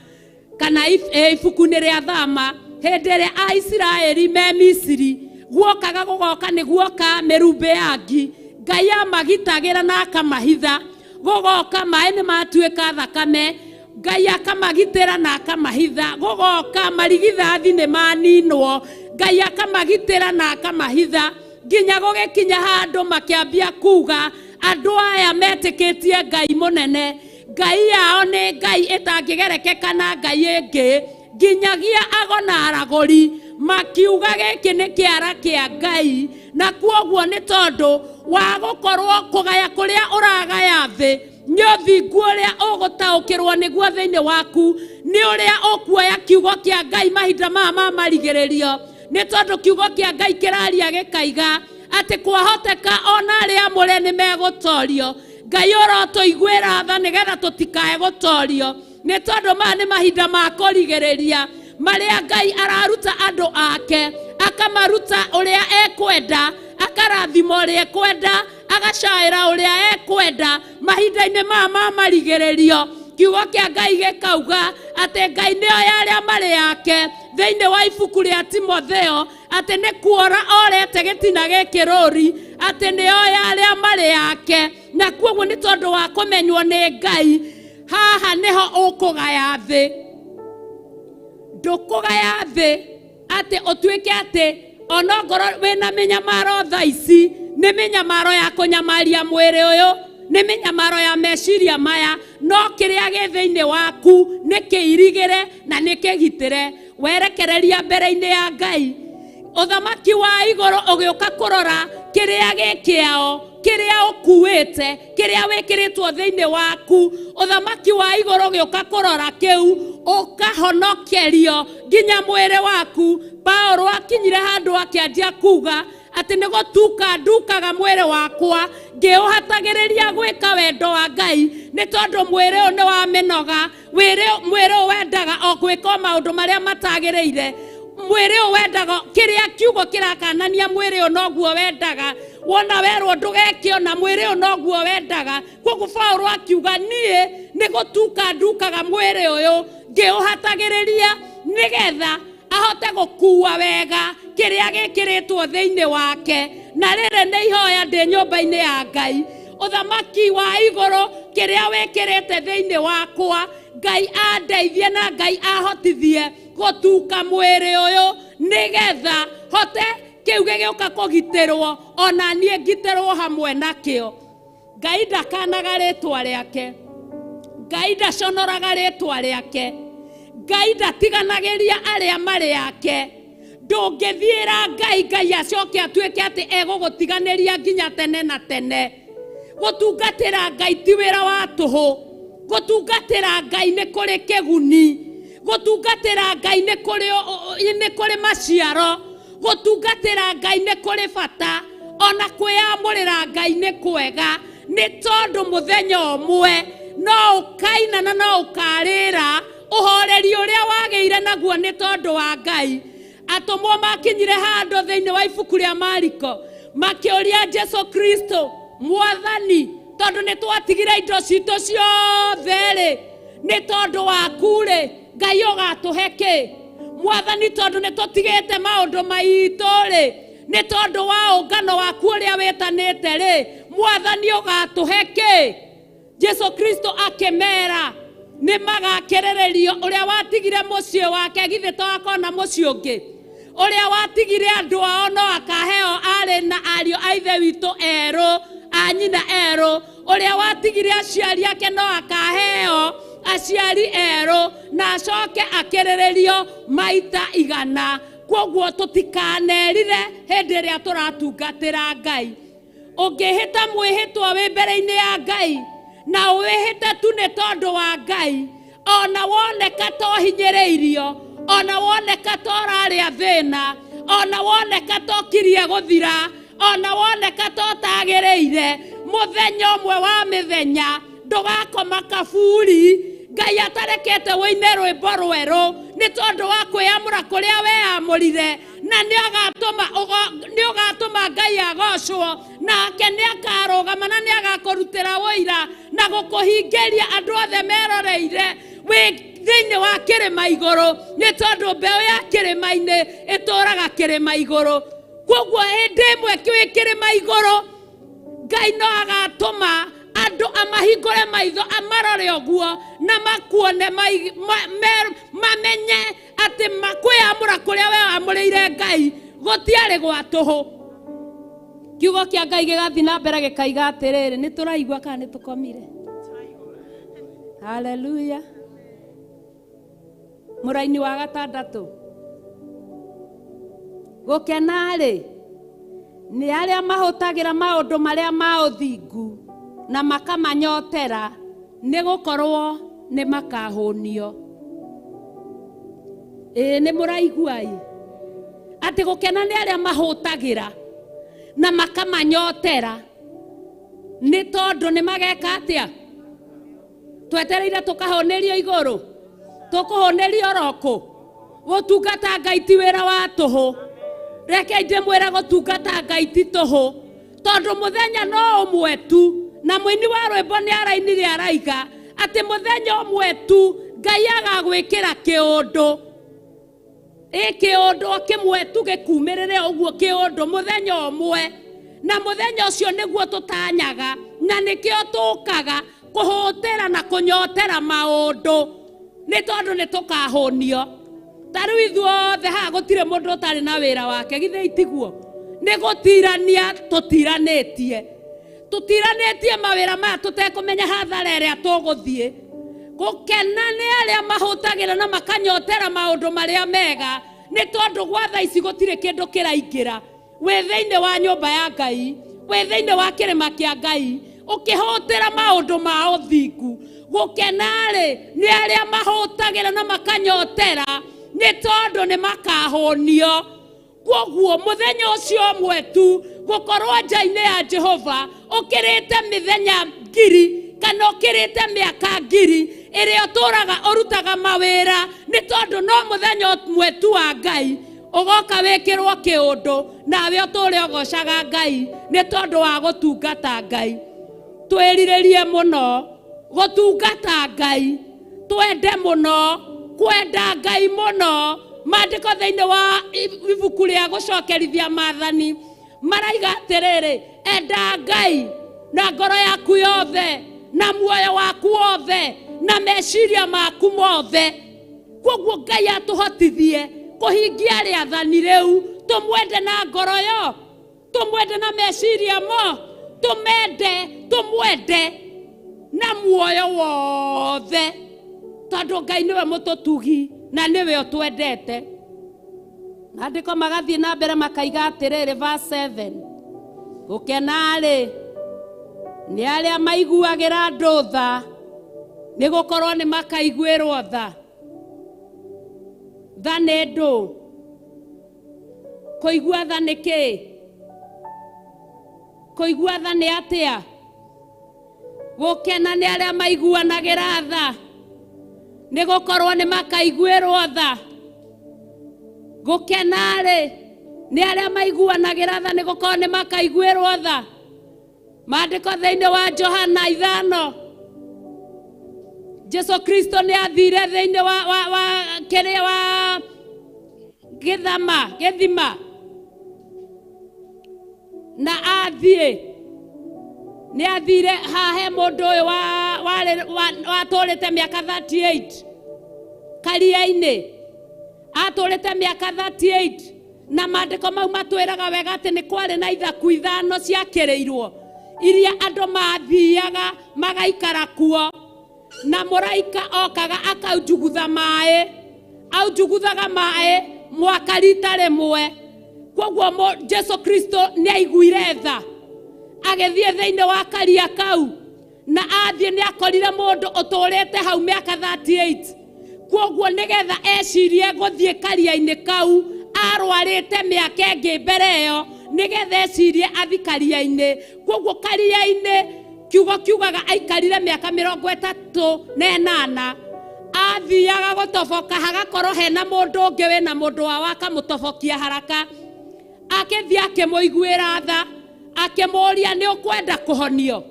kana ibuku-inĩ rĩa Thama, hĩndĩ ĩrĩa Aisiraeli me Misiri guokaga gũgoka nĩ guoka mĩrumbĩ ya ngi, Ngai amagitagĩra na akamahitha. Gũgoka maĩ nĩ matuĩka thakame, Ngai akamagitĩra na akamahitha. Gũgoka marigithathi nĩ maninwo, Ngai akamagitĩra na akamahitha, nginya gũgĩkinya handũ makĩambia kuga andũ aya metĩkĩtie Ngai mũnene, Ngai yao nĩ Ngai ĩtangĩgerekeka na Ngai ĩngĩ. Nginyagia ago na aragũri makiuga gĩkĩ nĩ kĩara kĩa Ngai. Na kwoguo nĩ tondũ wa gũkorwo kũgaya kũrĩa ũragaya thĩ nĩ ũthingu ũrĩa ũgũtaũkĩrwo nĩguo thĩinĩ waku, nĩ ũrĩa ũkuoya kiugo kĩa Ngai mahinda maya ma marigĩrĩrio, nĩ tondũ kiugo kĩa Ngai kĩraria gĩkaiga atĩ kwahoteka ona arĩa amũre nĩ megũtorio. Ngai ũrotũiguĩra tha nĩgetha tũtikae gũtorio, nĩ tondũ maya nĩ mahinda ma kũrigĩrĩria marĩa Ngai araruta andũ ake, akamaruta ũrĩa ekwenda, akarathima ũrĩa ekwenda, agacaĩra ũrĩa ekwenda mahinda-inĩ maya ma marigĩrĩrio. Kiugo kĩa Ngai gĩkauga atĩ Ngai nĩo arĩa marĩ ake thĩinĩ wa ibuku rĩa Timotheo, atĩ nĩ kuora orete gĩtina gĩkĩ rũri, atĩ nĩo arĩa marĩ ake. Na kwoguo nĩ tondũ wa kũmenywo nĩ Ngai, haha nĩho ũkũgaya thĩ. Ndũkũgaya thĩ atĩ ũtuĩke atĩ onongorwo wĩna mĩnyamaro thaa ici, nĩ mĩnyamaro ya kũnyamaria mwĩrĩ ũyũ, nĩ mĩnyamaro ya meciria maya, no kĩrĩa gĩ thĩinĩ waku nĩ kĩirigĩre na nĩ kĩgitĩre. Werekereria mbere-inĩ ya Ngai, ũthamaki wa igũrũ ũgĩũka kũrora kĩrĩa gĩ kĩao, kĩrĩa ũkuĩte, kĩrĩa wĩkĩrĩtwo thĩinĩ waku. Ũthamaki wa igũrũ ũgĩũka kũrora kĩu, ũkahonokerio nginya mwĩrĩ waku. Paũlũ akinyire handũ akĩanjia kuga atĩ nĩ gũtuka ndukaga mwĩrĩ wakwa ngĩũhatagĩrĩria gwĩka wendo wa Ngai, nĩ tondũ mwĩrĩ ũyũ nĩ wa mĩnoga, mwĩrĩ ũyũ wendaga o gwĩka o maũndũ marĩa matagĩrĩire, mwĩrĩ ũyũ wendaga kĩrĩa kiugo kĩrakanania, mwĩrĩ ũyũ noguo wendaga. Wona werwo ndũgeke ona, mwĩrĩ ũyũ noguo wendaga. Kwoguo Paũlũ akiuga niĩ nĩ gũtuka ndukaga mwĩrĩ ũyũ ngĩũhatagĩrĩria nĩgetha ahote gũkua wega kĩrĩa gĩkĩrĩtwo thĩinĩ wake. Na rĩrĩ nĩ ihoya ndĩ nyũmba-inĩ ya Ngai, ũthamaki wa igũrũ kĩrĩa wĩkĩrĩte thĩinĩ wakwa, Ngai andeithie na Ngai ahotithie gũtuka mwĩrĩ ũyũ nĩgetha hote kĩu gĩgĩũka kũgitĩrwo ona niĩ ngitĩrwo hamwe nakĩo. Ngai ndakanaga rĩtwa rĩake, Ngai ndaconoraga rĩtwa rĩake, Ngai ndatiganagĩria arĩa marĩ ake. Ndũngĩthiĩra Ngai, Ngai acoke atuĩke atĩ egũgũtiganĩria nginya tene na tene. Gũtungatĩra Ngai ti wĩra wa tũhũ, gũtungatĩra Ngai nĩ kũrĩ kĩguni, gũtungatĩra Ngai nĩ kũrĩ maciaro, gũtungatĩra Ngai nĩ kũrĩ bata, ona kwĩyamũrĩra Ngai nĩ kwega, nĩ tondũ mũthenya ũmwe no ũkaina na no ũkarĩra ũhoreri ũrĩa wagĩire naguo nĩ tondũ wa Ngai. Atũmwo makinyire handũ thĩinĩ wa ibuku rĩa Mariko makĩũria Jesu Kristo, Mwathani, tondũ nĩ twatigire indo citũ ciothe rĩ, nĩ tondũ waku rĩ, Ngai ũgatũhe kĩ? Mwathani, tondũ nĩ tũtigĩte maũndũ maitũ rĩ, nĩ tondũ wa ũngano waku ũrĩa wĩtanĩte rĩ, Mwathani ũgatũhe kĩ? Jesu Kristo akĩmera nĩ magakĩrĩrĩrio ũrĩa watigire mũciĩ wake githĩ to akona mũciĩ ũngĩ, ũrĩa watigire andũ ao no akaheo arĩ na ariũ a ithe witũ erũ, a nyina erũ, ũrĩa watigire aciari ake no akaheo aciari erũ na acoke akĩrĩrĩrio maita 100. Kwoguo tũtikanerire hĩndĩ ĩrĩa tũratungatĩra Ngai. Ũngĩhĩta mwĩhĩtwa wĩ mbere-inĩ ya Ngai na ũwĩhĩte tu nĩ tondũ wa Ngai, ona woneka to hinyĩrĩirio, ona woneka to ũrarĩa thĩna, ona woneka to kirie gũthira, ona woneka to tagĩrĩire, mũthenya ũmwe wa mĩthenya ndũgakoma kaburi Ngai atarekete wĩine rwĩmbo rwerũ nĩ tondũ wa kwĩyamũra kũrĩa weyamũrire, na nĩ ũgatũma Ngai agocwo, nake nĩ akarũgama na nĩ agakũrutĩra ũira na gũkũhingĩria andũ othe meroreire wĩ thĩinĩ wa kĩrĩma igũrũ, nĩ tondũ mbeũ ya kĩrĩma-inĩ ĩtũraga kĩrĩma igũrũ. Kwoguo hĩndĩ ĩmwe wĩ kĩrĩma igũrũ Ngai no agatũma andũ amahingũre maitho amarore ũguo na makuone mamenye atĩ kwĩyamũra kũrĩa weyamũrĩire Ngai gũtiarĩ gwa tũhũ. Kiugo kĩa Ngai gĩgathiĩ na mbere gĩkaiga atĩrĩrĩ, nĩ tũraigua kana nĩ tũkomire? Haleluya. Mũraini wa 6, gũkena-rĩ nĩ arĩa mahũtagĩra maũndũ marĩa ma ũthingu na makamanyotera, nĩ gũkorwo nĩ makahũnio. Ĩĩ nĩ mũraigua-ĩ atĩ gũkena nĩ arĩa mahũtagĩra na makamanyotera, nĩ tondũ nĩ mageka atĩa? Twetereire tũkahũnĩrio igũrũ, tũkũhũnĩrio oroko. Gũtungata Ngai ti wĩra wa tũhũ. Reke ndĩmwĩre gũtungata Ngai ti tũhũ, tondũ mũthenya no ũmwe tu, na mũini wa rwĩmbo nĩ arainire araiga atĩ mũthenya ũmwe tu Ngai agagwĩkĩra kĩũndũ. Ĩ kĩũndũ kĩmwe tu gĩkumĩrĩre ũguo, kĩũndũ mũthenya ũmwe, na mũthenya ũcio nĩguo tũtanyaga na nĩkĩo tũkaga kũhũtĩra na kũnyotera maũndũ, nĩ tondũ nĩ tũkahũnio. Ta rĩu ithuothe haha gũtirĩ mũndũ ũtarĩ na wĩra wake, githĩ itiguo? Nĩ gũtirania tũtiranĩtie, tũtiranĩtie mawĩra maya tũtekũmenya hathara ĩrĩa tũgũthiĩ. Gũkena nĩ arĩa mahũtagĩra na makanyotera maũndũ marĩa mega, nĩ tondũ gwa thaa ici gũtirĩ kĩndũ kĩraingĩra. Wĩ thĩinĩ wa nyũmba ya Ngai, wĩ thĩinĩ wa kĩrĩma kĩa Ngai, ũkĩhũtĩra maũndũ ma ũthingu. Gũkena-rĩ nĩ arĩa mahũtagĩra na makanyotera, nĩ tondũ nĩ makahũnio. Kwoguo mũthenya ũcio ũmwe tu gũkorwo nja-inĩ ya Jehova ũkĩrĩte mĩthenya 1000 kana ũkĩrĩte mĩaka 1000 ĩrĩa ũtũraga ũrutaga mawĩra, nĩ tondũ no mũthenya ũmwe tu wa Ngai ũgoka wĩkĩrwo kĩũndũ nawe ũtũre ũgocaga Ngai nĩ tondũ wa gũtungata Ngai. Twĩrirĩrie mũno gũtungata Ngai, twende mũno kwenda Ngai mũno. Maandĩko thĩinĩ wa ibuku rĩa gũcokerithia maathani maraiga atĩrĩrĩ, enda Ngai na ngoro yaku yothe na muoyo waku wothe na meciria maku mothe. Kwoguo Ngai atũhotithie kũhingia rĩathani rĩu, Tũmwende na ngoro yo, tũmwende na meciria mo, tũmende, tũmwende na muoyo wothe, tondũ Ngai nĩwe mũtũtugi na nĩwe ũtwendete. Maandĩko magathiĩ na mbere makaiga atĩrĩrĩ, verse 7, gũkena-rĩ nĩ arĩa maiguagĩra andũ tha, nĩ gũkorwo nĩ makaiguĩrwo tha. Tha nĩ ndũ? Kũigua tha nĩ kĩ? Kũigua tha nĩ atĩa? Gũkena nĩ arĩa maiguanagĩra tha, nĩ gũkorwo nĩ makaiguĩrwo tha. Gũkena-rĩ nĩ arĩa maiguanagĩra tha, nĩ gũkorwo nĩ makaiguĩrwo tha. Maandĩko thĩinĩ wa Johana 5, Jesu Kristo nĩ athire thĩinĩ wa kĩrĩa wa gĩthama, gĩthima, na athiĩ nĩ athire hahe mũndũ ũyũ watũrĩte mĩaka 38 karia-inĩ, atũrĩte mĩaka 38, na maandĩko mau matwĩraga wega atĩ nĩ kwarĩ na ithaku ithano ciakĩrĩirwo iria andũ mathiaga magaikara kuo, na mũraika okaga akaunjugutha maĩ, aunjuguthaga maĩ mwaka rita rĩmwe. Kwoguo Jesu Kristo nĩ aiguire tha, agĩthiĩ thĩinĩ wa karia kau, na athiĩ nĩ akorire mũndũ ũtũrĩte hau mĩaka 38. Kwoguo nĩgetha ecirie gũthiĩ karia-inĩ kau, arwarĩte mĩaka ĩngĩ mbere ĩyo, nĩgetha ecirie athi karia-inĩ. Kwoguo karia-inĩ kiugo kiugaga aikarire mĩaka 38. Athiaga gũtoboka hagakorwo hena mũndũ ũngĩ wĩna mũndũ wao akamũtobokia haraka. Akĩthiĩ akĩmũiguĩra tha, akĩmũũria nĩ ũkwenda kũhonio.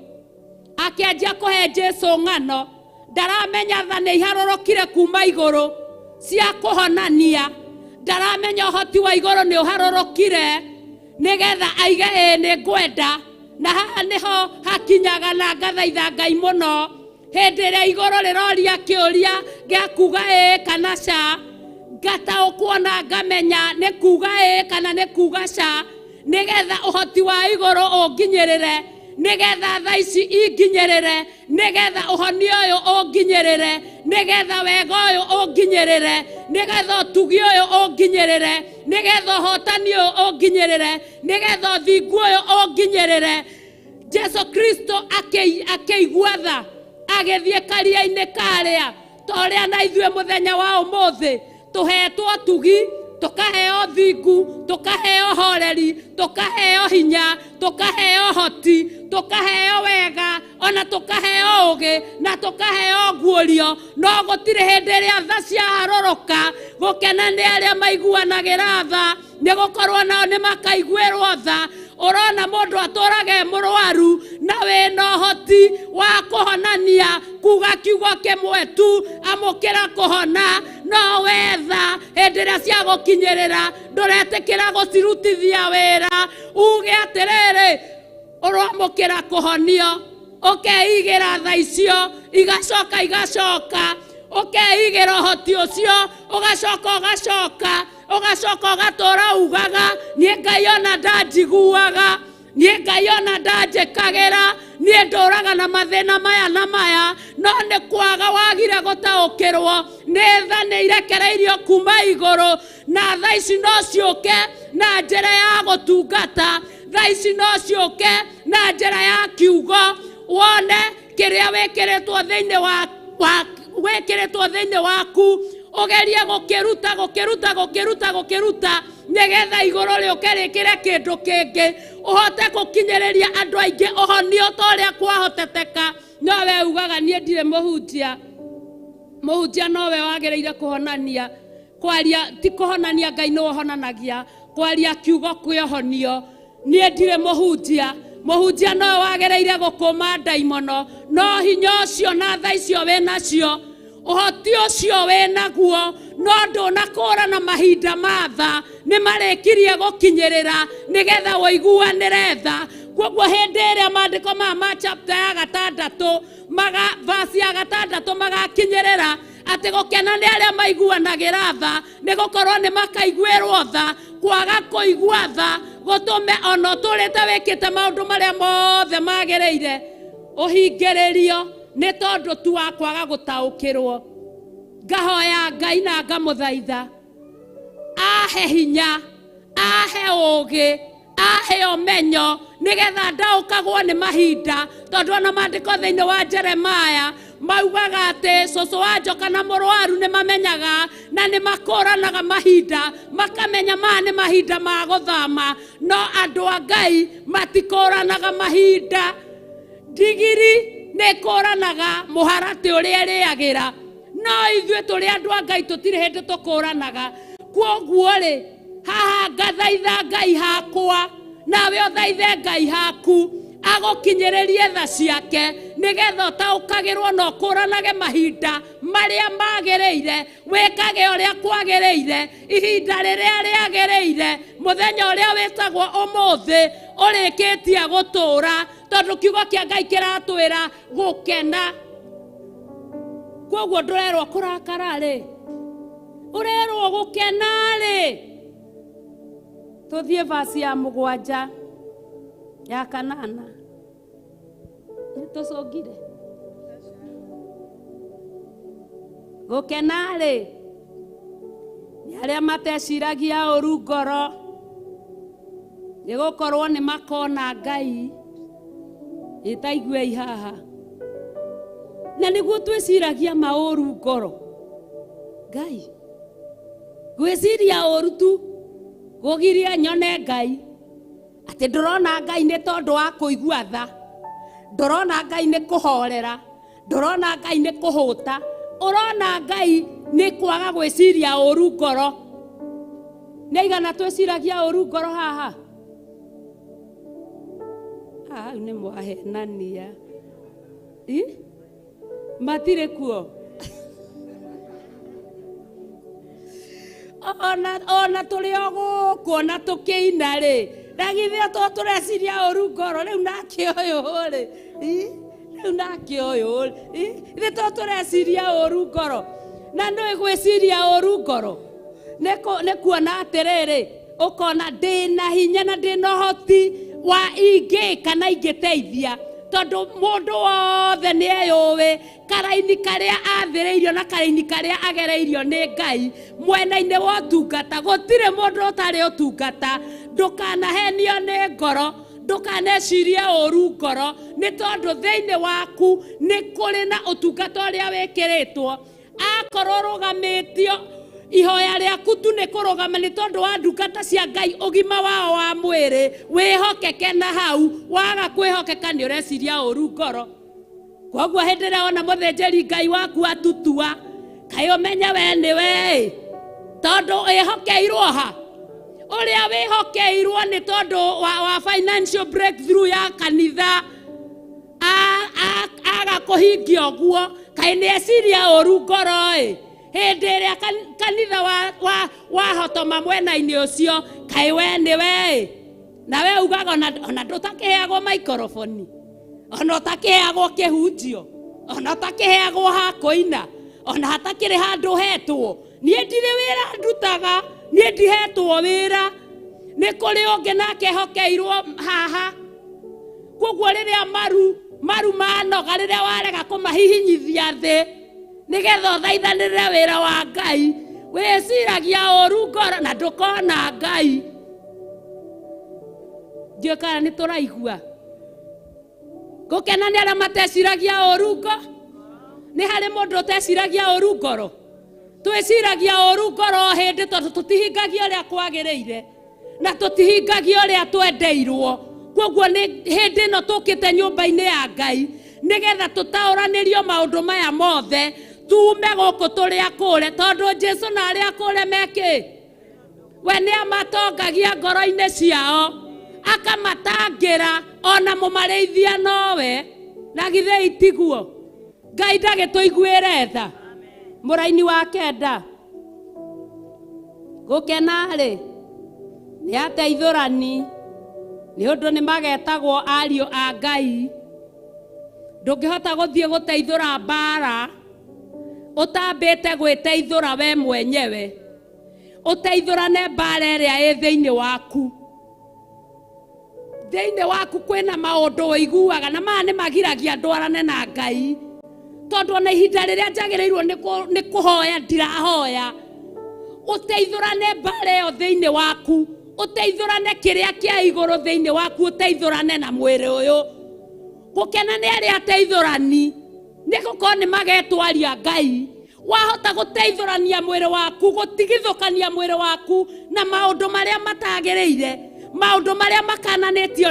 Akĩanjia kũhe Jesu ng'ano, ndaramenya tha nĩ iharũrũkire kuma igũrũ cia kũhonania, ndaramenya ũhoti wa igũrũ nĩ ũharũrũkire nĩgetha aige ĩĩ nĩ ngwenda. Na haha nĩho hakinyaga na ngathaitha Ngai mũno, hĩndĩ ĩrĩa igũrũ rĩroria kĩũria gĩa kuga ĩĩ kana ca, ngataũkwo na ngamenya nĩ kuga ĩĩ kana nĩ kuga ca, nĩgetha ũhoti wa igũrũ ũnginyĩrĩre, nĩgetha tha ici inginyĩrĩre, nĩgetha ũhonio ũyũ ũnginyĩrĩre, nĩgetha wega ũyũ ũnginyĩrĩre, nĩgetha ũtugi ũyũ ũnginyĩrĩre, nĩgetha ũhotani ũyũ ũnginyĩrĩre, nĩgetha ũthingu ũyũ ũnginyĩrĩre. Jesu Kristo akĩigua tha, agĩthiĩ karia-inĩ karĩa, ta ũrĩa na ithuĩ mũthenya wa ũmũthĩ tũhetwo ũtugi, tũkaheo thingu, tũkaheo horeri, tũkaheo hinya, tũkaheo hoti, tũkaheo wega, ona tũkaheo ũgĩ, na tũkaheo nguũrio. No gũtirĩ hĩndĩ ĩrĩa tha ciaharũrũka, gũkena nĩ arĩa maiguanagĩra tha, nĩ gũkorwo nao nĩ makaiguĩrwo tha. Ũrona mũndũ atũrage e mũrwaru na wĩna ũhoti wa kũhonania, kuga kiugo kĩmwe tu, amũkĩra kũhona, no wetha hĩndĩ ĩrĩa ciagũkinyĩrĩra ndũretĩkĩra gũcirutithia wĩra, uge atĩrĩrĩ, ũramũkĩra kũhonio, ũkeigĩra tha icio, igacoka igacoka, ũkeigĩra ũhoti ũcio, ũgacoka ũgacoka, ũgacoka ũgatũra ugaga, niĩ Ngai ona ndanjiguaga, niĩ Ngai ona ndanjĩkagĩra, niĩ ndũraga na mathĩna maya na maya, no nĩ kwaga wagire gũtaũkĩrwo nĩ tha nĩ irekereirio kuma igũrũ, na tha ici no ciũke na njĩra ya gũtungata, tha ici no ciũke na njĩra ya kiugo, wone kĩrĩa wĩkĩrĩtwo thĩinĩ wa wĩkĩrĩtwo thĩinĩ waku, ũgerie gũkĩruta, gũkĩruta, gũkĩruta, gũkĩruta, nĩgetha igũrũ rĩũke rĩkĩre kĩndũ kĩngĩ, ũhote gũkinyĩrĩria andũ aingĩ ũhonio ta ũrĩa kwahoteteka. No we ugaga niĩ ndirĩ mũhunjia, mũhunjia nowe wagĩrĩire kũhonania, kwaria ti kũhonania, Ngai nĩwe ũhonanagia, kwaria kiugo kwĩhonio. Niĩ ndirĩ mũhunjia, mũhunjia nowe wagĩrĩire gũkũma ndaimono, no hinya ũcio na tha icio wĩnacio, ũhoti ũcio wĩnaguo, no ndũnakũra na mahinda ma tha, nĩ marĩkirie gũkinyĩrĩra nĩgetha ũiguanĩre tha. Kwoguo hĩndĩ ĩrĩa maandĩko maya ma chapter ya gatandatũ, verse ya gatandatũ magakinyĩrĩra, Atĩ gũkena nĩ arĩa maiguanagĩra tha, nĩ gũkorwo nĩ makaiguĩrwo tha. Kwaga kũigua tha gũtũme ona ũtũrĩte wĩkĩte maũndũ marĩa mothe magĩrĩire ũhingĩrĩrio nĩ tondũ tu wa kwaga gũtaũkĩrwo. Ngahoya Ngai na ngamũthaitha ahe hinya, ahe ũũgĩ, ahe ũmenyo, nĩgetha ndaũkagwo nĩ mahinda, tondũ ona maandĩko thĩinĩ wa Jeremiah maugaga atĩ cũcũ wa njoka na mũrwaru nĩ mamenyaga na nĩ makũranaga mahinda, makamenya maya nĩ mahinda ma gũthama, no andũ a Ngai matikũranaga mahinda. Ndigiri nĩ ĩkũranaga mũharatĩ ũrĩa ĩrĩagĩra, no ithuĩ tũrĩ andũ a Ngai tũtirĩ hĩndĩ tũkũranaga. Kwoguo rĩ, haha ngathaitha Ngai hakwa, nawe ũthaithe Ngai haku agũkinyĩrĩrie tha ciake, nĩgetha ũtaũkagĩrwo na ũkũranage mahinda marĩa magĩrĩire, wĩkage ũrĩa kwagĩrĩire ihinda rĩrĩa rĩagĩrĩire, mũthenya ũrĩa wĩtagwo ũmũthĩ ũrĩkĩtie gũtũũra, tondũ kiugo kĩa Ngai kĩratwĩra gũkena. Kwoguo ndũrerwo kũrakara rĩ, ũrerwo gũkena rĩ. Tũthiĩ vasi ya 7 ya 8. Nĩ tũcũngire. Gũkena rĩ nĩ arĩa mateciragia ũru ngoro, nĩ gũkorwo nĩ makona Ngai. Ĩtaiguei haha. Na nĩguo twĩciragia maũru ngoro. Ngai gwĩciria ũru tu gũgiria nyone Ngai. Atĩ ndũrona Ngai nĩ tondũ wa kũigua tha, ndũrona Ngai nĩ kũhorera, ndũrona Ngai nĩ kũhũta, ũrona Ngai nĩ kwaga gwĩciria ũru ngoro. Nĩ aigana twĩciragia ũru ngoro haha? Hau nĩ mwahenania. Matirĩ kuo. Ona tũrĩ o gũkũ ona tũkĩina rĩ, na githĩ to tũreciria ũru ngoro rĩu nake ũyũ rĩ, rĩu nake ũyũ rĩ, ithuĩ to tũreciria ũru ngoro. Na nĩũĩ gwĩciria ũru ngoro nĩ kuona atĩrĩrĩ, ũkona ndĩna hinya na ndĩna ũhoti wa ingĩka na ingĩteithia, tondũ mũndũ wothe nĩ eyũĩ karaini karĩa athĩrĩirio na karaini karĩa agereirio nĩ Ngai mwena-inĩ wa ũtungata. Gũtirĩ mũndũ ũtarĩ ũtungata. Ndũkanahenio nĩ ngoro, ndũkanecirie ũru ngoro, nĩ tondũ thĩinĩ waku nĩ kũrĩ na ũtungata ũrĩa wĩkĩrĩtwo. Akorwo ũrũgamĩtio ihoya rĩaku tu nĩ kũrũgama nĩ tondũ wa ndungata cia Ngai ũgima wao wa mwĩrĩ, wĩhokeke na hau. Waga kwĩhokeka nĩ ũreciria ũru ngoro. Kwoguo hĩndĩ ĩrĩa wona mũthĩnjĩri Ngai waku atutua, kaĩ ũmenye we nĩ we, tondũ wĩhokeirwo ha? Ũrĩa wĩhokeirwo nĩ tondũ wa financial breakthrough ya kanitha, aga kũhingia ũguo, kaĩ nĩ eciria ũru ngoro ĩ. Hĩndĩ ĩrĩa kanitha wahotoma mwena-inĩ ũcio, kaĩ we nĩ we. Na we ugaga ona ndũtakĩheagwo maikoroboni, ona ũtakĩheagwo kĩhunjio, ona ũtakĩheagwo ha kũina, ona hatakĩrĩ handũ hetwo. Niĩ ndirĩ wĩra ndutaga, niĩ ndihetwo wĩra. Nĩ kũrĩ ũngĩ nake ehokeirwo haha. Kwoguo rĩrĩa maru manoga, rĩrĩa warega kũmahihinyithia thĩ nĩgetha ũthaithanĩrĩre wĩra wa Ngai, wĩciragia ũru ngoro na ndũkona Ngai. Ndiũĩ kana nĩ tũraigua. Gũkena nĩ arĩa mateciragia ũru ngoro. Nĩ harĩ mũndũ ũteciragia ũru ngoro? Twĩciragia ũru ngoro o hĩndĩ, tondũ tũtihingagia ũrĩa kwagĩrĩire na tũtihingagia ũrĩa twendeirwo. Kwoguo nĩ hĩndĩ ĩno tũkĩte nyũmba-inĩ ya Ngai nĩgetha tũtaũranĩrio maũndũ maya mothe, tume gũkũ tũrĩ akũre, tondũ Jesũ na arĩa akũre mekĩ? We nĩ amatongagia ngoro-inĩ ciao, akamatangĩra, ona mũmarĩithia nowe. Na githĩ itiguo? Ngai ndagĩtũiguĩre tha. Mũraini wa 9, gũkena rĩ nĩ ateithũrani, nĩ ũndũ nĩ magetagwo ariũ a Ngai. Ndũngĩhota gũthiĩ gũteithũra mbara Ũtambĩte gwĩteithũra we mwenyewe, ũteithũrane mbara ĩrĩa ĩ thĩinĩ waku. Thĩinĩ waku kwĩna maũndũ ũiguaga na maya nĩ magiragia ndwarane na Ngai, tondũ ona ihinda rĩrĩa njagĩrĩirwo nĩ kũhoya ndirahoya. Ũteithũrane mbara ĩyo thĩinĩ waku, ũteithũrane kĩrĩa kĩa igũrũ thĩinĩ waku, ũteithũrane na mwĩrĩ ũyũ. Gũkena nĩ arĩa ateithũrani, nĩ gũkorwo nĩ magetwaria Ngai. Wahota gũteithũrania mwĩrĩ waku, gũtigithũkania mwĩrĩ waku na maũndũ marĩa matagĩrĩire, maũndũ marĩa makananĩtio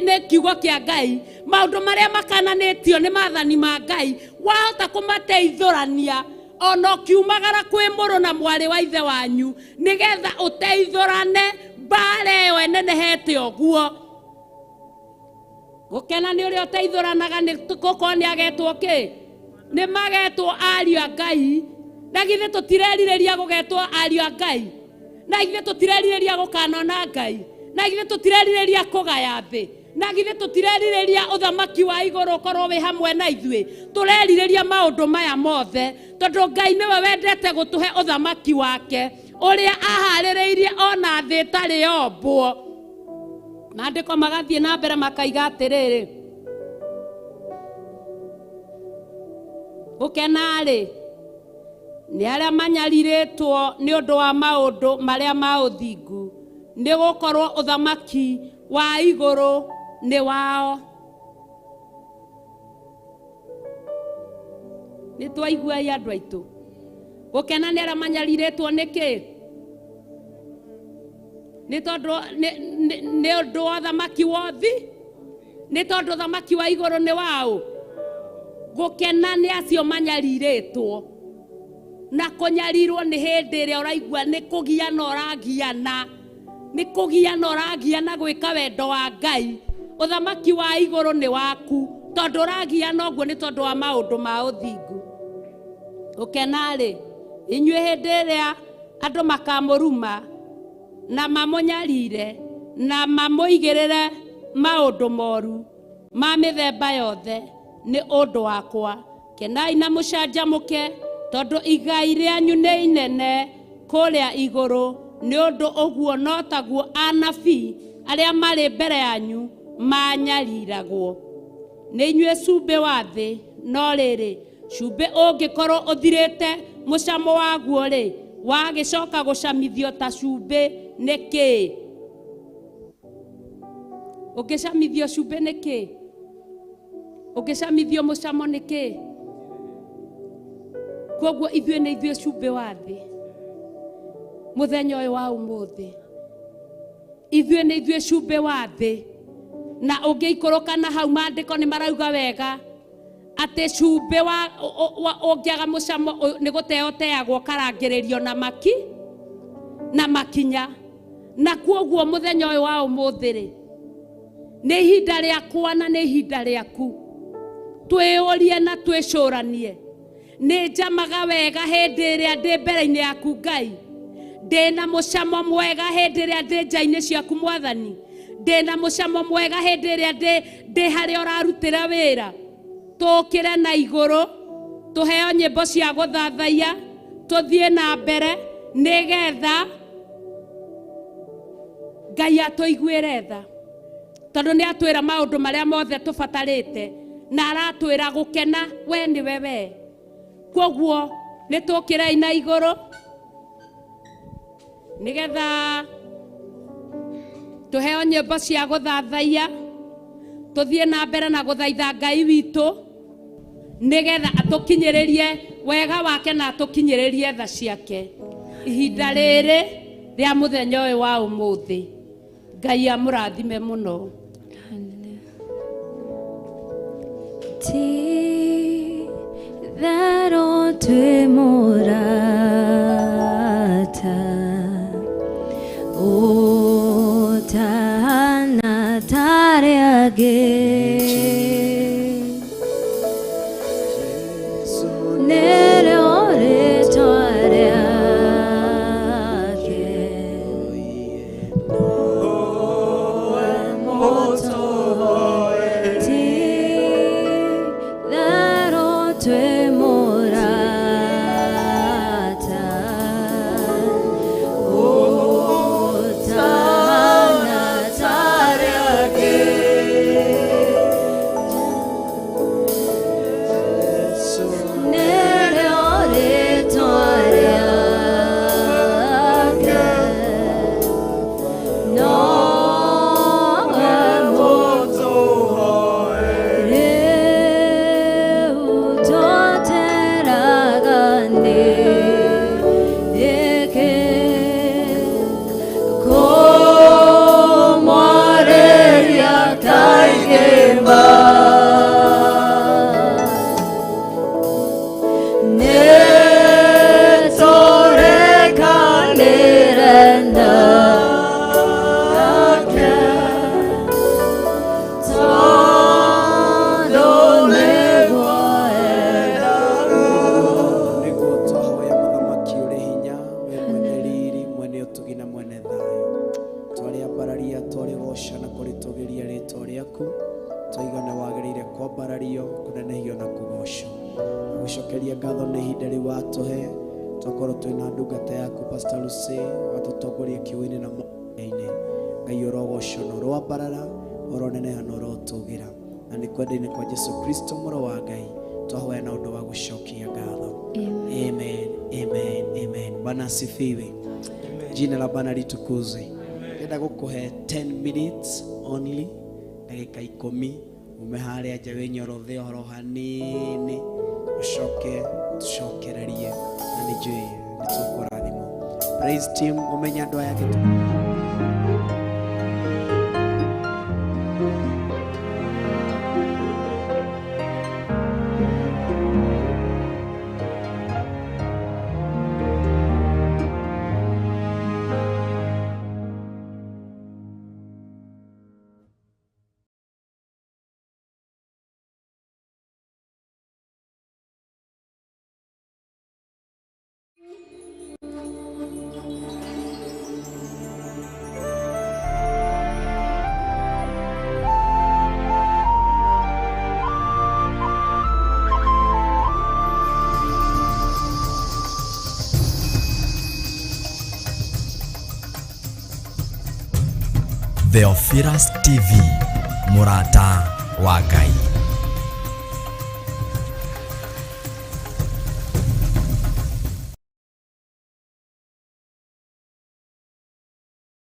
nĩ kiugo kĩa Ngai, maũndũ marĩa makananĩtio nĩ maathani ma Ngai. Wahota kũmateithũrania ona ũkiumagara kwĩ mũrũ na mwarĩ wa ithe wanyu, nĩgetha ũteithũrane mbara ĩyo ĩnenehete ũguo. Gũkena nĩ ũrĩa ũteithũranaga, nĩ gũkorwo nĩ agetwo kĩ? Nĩ magetwo ariũ a Ngai. Na githĩ tũtirerirĩria gũgetwo ariũ a Ngai? Na githĩ tũtirerirĩria gũkanona Ngai? Na githĩ tũtirerirĩria kũgaya thĩ? Na githĩ tũtirerirĩria ũthamaki wa igũrũ ũkorwo wĩ hamwe na ithuĩ? Tũrerirĩria maũndũ maya mothe tondũ Ngai nĩwe wendete gũtũhe ũthamaki wake ũrĩa aharĩrĩirie ona thĩ ĩtarĩ yombwo. Maandĩko magathiĩ na mbere makaiga atĩrĩrĩ, gũkena-rĩ nĩ arĩa manyarirĩtwo nĩ ũndũ wa maũndũ marĩa ma ũthingu, nĩ gũkorwo ũthamaki wa igũrũ nĩ wao. Nĩ twaigua ĩ andũ aitũ, gũkena nĩ arĩa manyarirĩtwo nĩkĩ? Nĩ tondũ nĩ ũndũ wa ũthamaki wothi, nĩ tondũ ũthamaki wa igũrũ nĩ wao. Gũkena nĩ acio manyarirĩtwo. Na kũnyarirwo nĩ hĩndĩ ĩrĩa ũraigua nĩ kũgiana ũragiana, nĩ kũgiana ũragiana gwĩka wendo wa Ngai. Ũthamaki wa igũrũ nĩ waku, tondũ ũragiana ũguo nĩ tondũ wa maũndũ ma ũthingu. Gũkena-rĩ inyuĩ hĩndĩ ĩrĩa andũ makamũruma na mamũnyarire na mamũigĩrĩre maũndũ moru ma mĩthemba yothe nĩ ũndũ wakwa. Kenai na mũcanjamũke, tondũ igai rĩanyu nĩ inene kũrĩa igũrũ. Nĩ ũndũ ũguo no taguo anabii arĩa marĩ mbere yanyu manyariragwo. Nĩ inyuĩ cumbĩ wa thĩ, no rĩrĩ, cumbĩ ũngĩkorwo ũthirĩte mũcamo waguo-rĩ, wagĩcoka gũcamithio ta cumbĩ nĩkĩ? Ũngĩcamithio cumbĩ nĩkĩ? Ũngĩcamithio mũcamo nĩkĩ? Koguo ithuĩ nĩ ithuĩ cumbĩ wa thĩ. Mũthenya ũyũ wa ũmũthĩ ithuĩ nĩ ithuĩ cumbĩ wa thĩ. Na ũngĩikũrũka na hau maandĩko nĩ marauga wega atĩ cumbĩ wa ũngĩaga mũcamo nĩ gũteo teagwo karangĩrĩrio na maki na makinya. Na kuoguo mũthenya ũyũ wa ũmũthĩ rĩ, nĩ ihinda rĩakwa na nĩ ihinda rĩaku twĩyũrie na twĩcũranie. Nĩ njamaga wega hĩndĩ ĩrĩa ndĩ mbere-inĩ yaku Ngai, ndĩna mũcamo mwega hĩndĩ ĩrĩa ndĩ nja-inĩ ciaku Mwathani, ndĩna mũcamo mwega hĩndĩ ĩrĩa ndĩ harĩa ũrarutĩra wĩra. Tũkĩre na igũrũ, tũheo nyĩmbo cia gũthathaiya, tũthiĩ na mbere nĩgetha Ngai atũiguĩre tha, tondũ nĩ atwĩra maũndũ marĩa mothe tũbatarĩte na aratwĩra gũkena we nĩwe we. Koguo nĩ tũkĩrei na igũrũ nĩgetha tũheo nyĩmbo cia gũthathaiya, tũthiĩ na mbere na gũthaitha Ngai witũ nĩgetha atũkinyĩrĩrie wega wake na atũkinyĩrĩrie tha ciake ihinda rĩrĩ rĩa mũthenya ũyũ wa ũmũthĩ. Ngai amũrathime mũno. Ti tharo twĩ mũrata ũtahana tarĩ angĩ, nĩrĩo rĩtwa rĩake. Ti tharo twĩ mũrata Ũrotũgĩrio, kũnenehio na kũgocwo. Gũcokeria ngatho nĩ ihinda rĩu watũhe twakorwo twĩna ndungata yaku Pastor Lucy watũtongoria kiugo-inĩ na mawĩra-inĩ. Ngai ũrogocwo na ũroambarara, ũroneneha na ũrotũgĩra, na nĩ kwenda-inĩ kwa Jesu Kristo mũrũ wa Ngai twahoya na ũndũ wa gũcokia ngatho. Amen, amen, amen. Bwana asifiwe. Jina la Bwana litukuzwe. Ndĩrenda gũkũhe 10 minutes only, ndagĩka 10, ume harĩa nja wĩnyorothe ũhoro hanini, ũcoke tũcokererie, na nĩ njũĩ nĩ tũkũrathimwo. Praise team, ũmenye andũ aya angĩ. Theophilus TV, mũrata wa Ngai.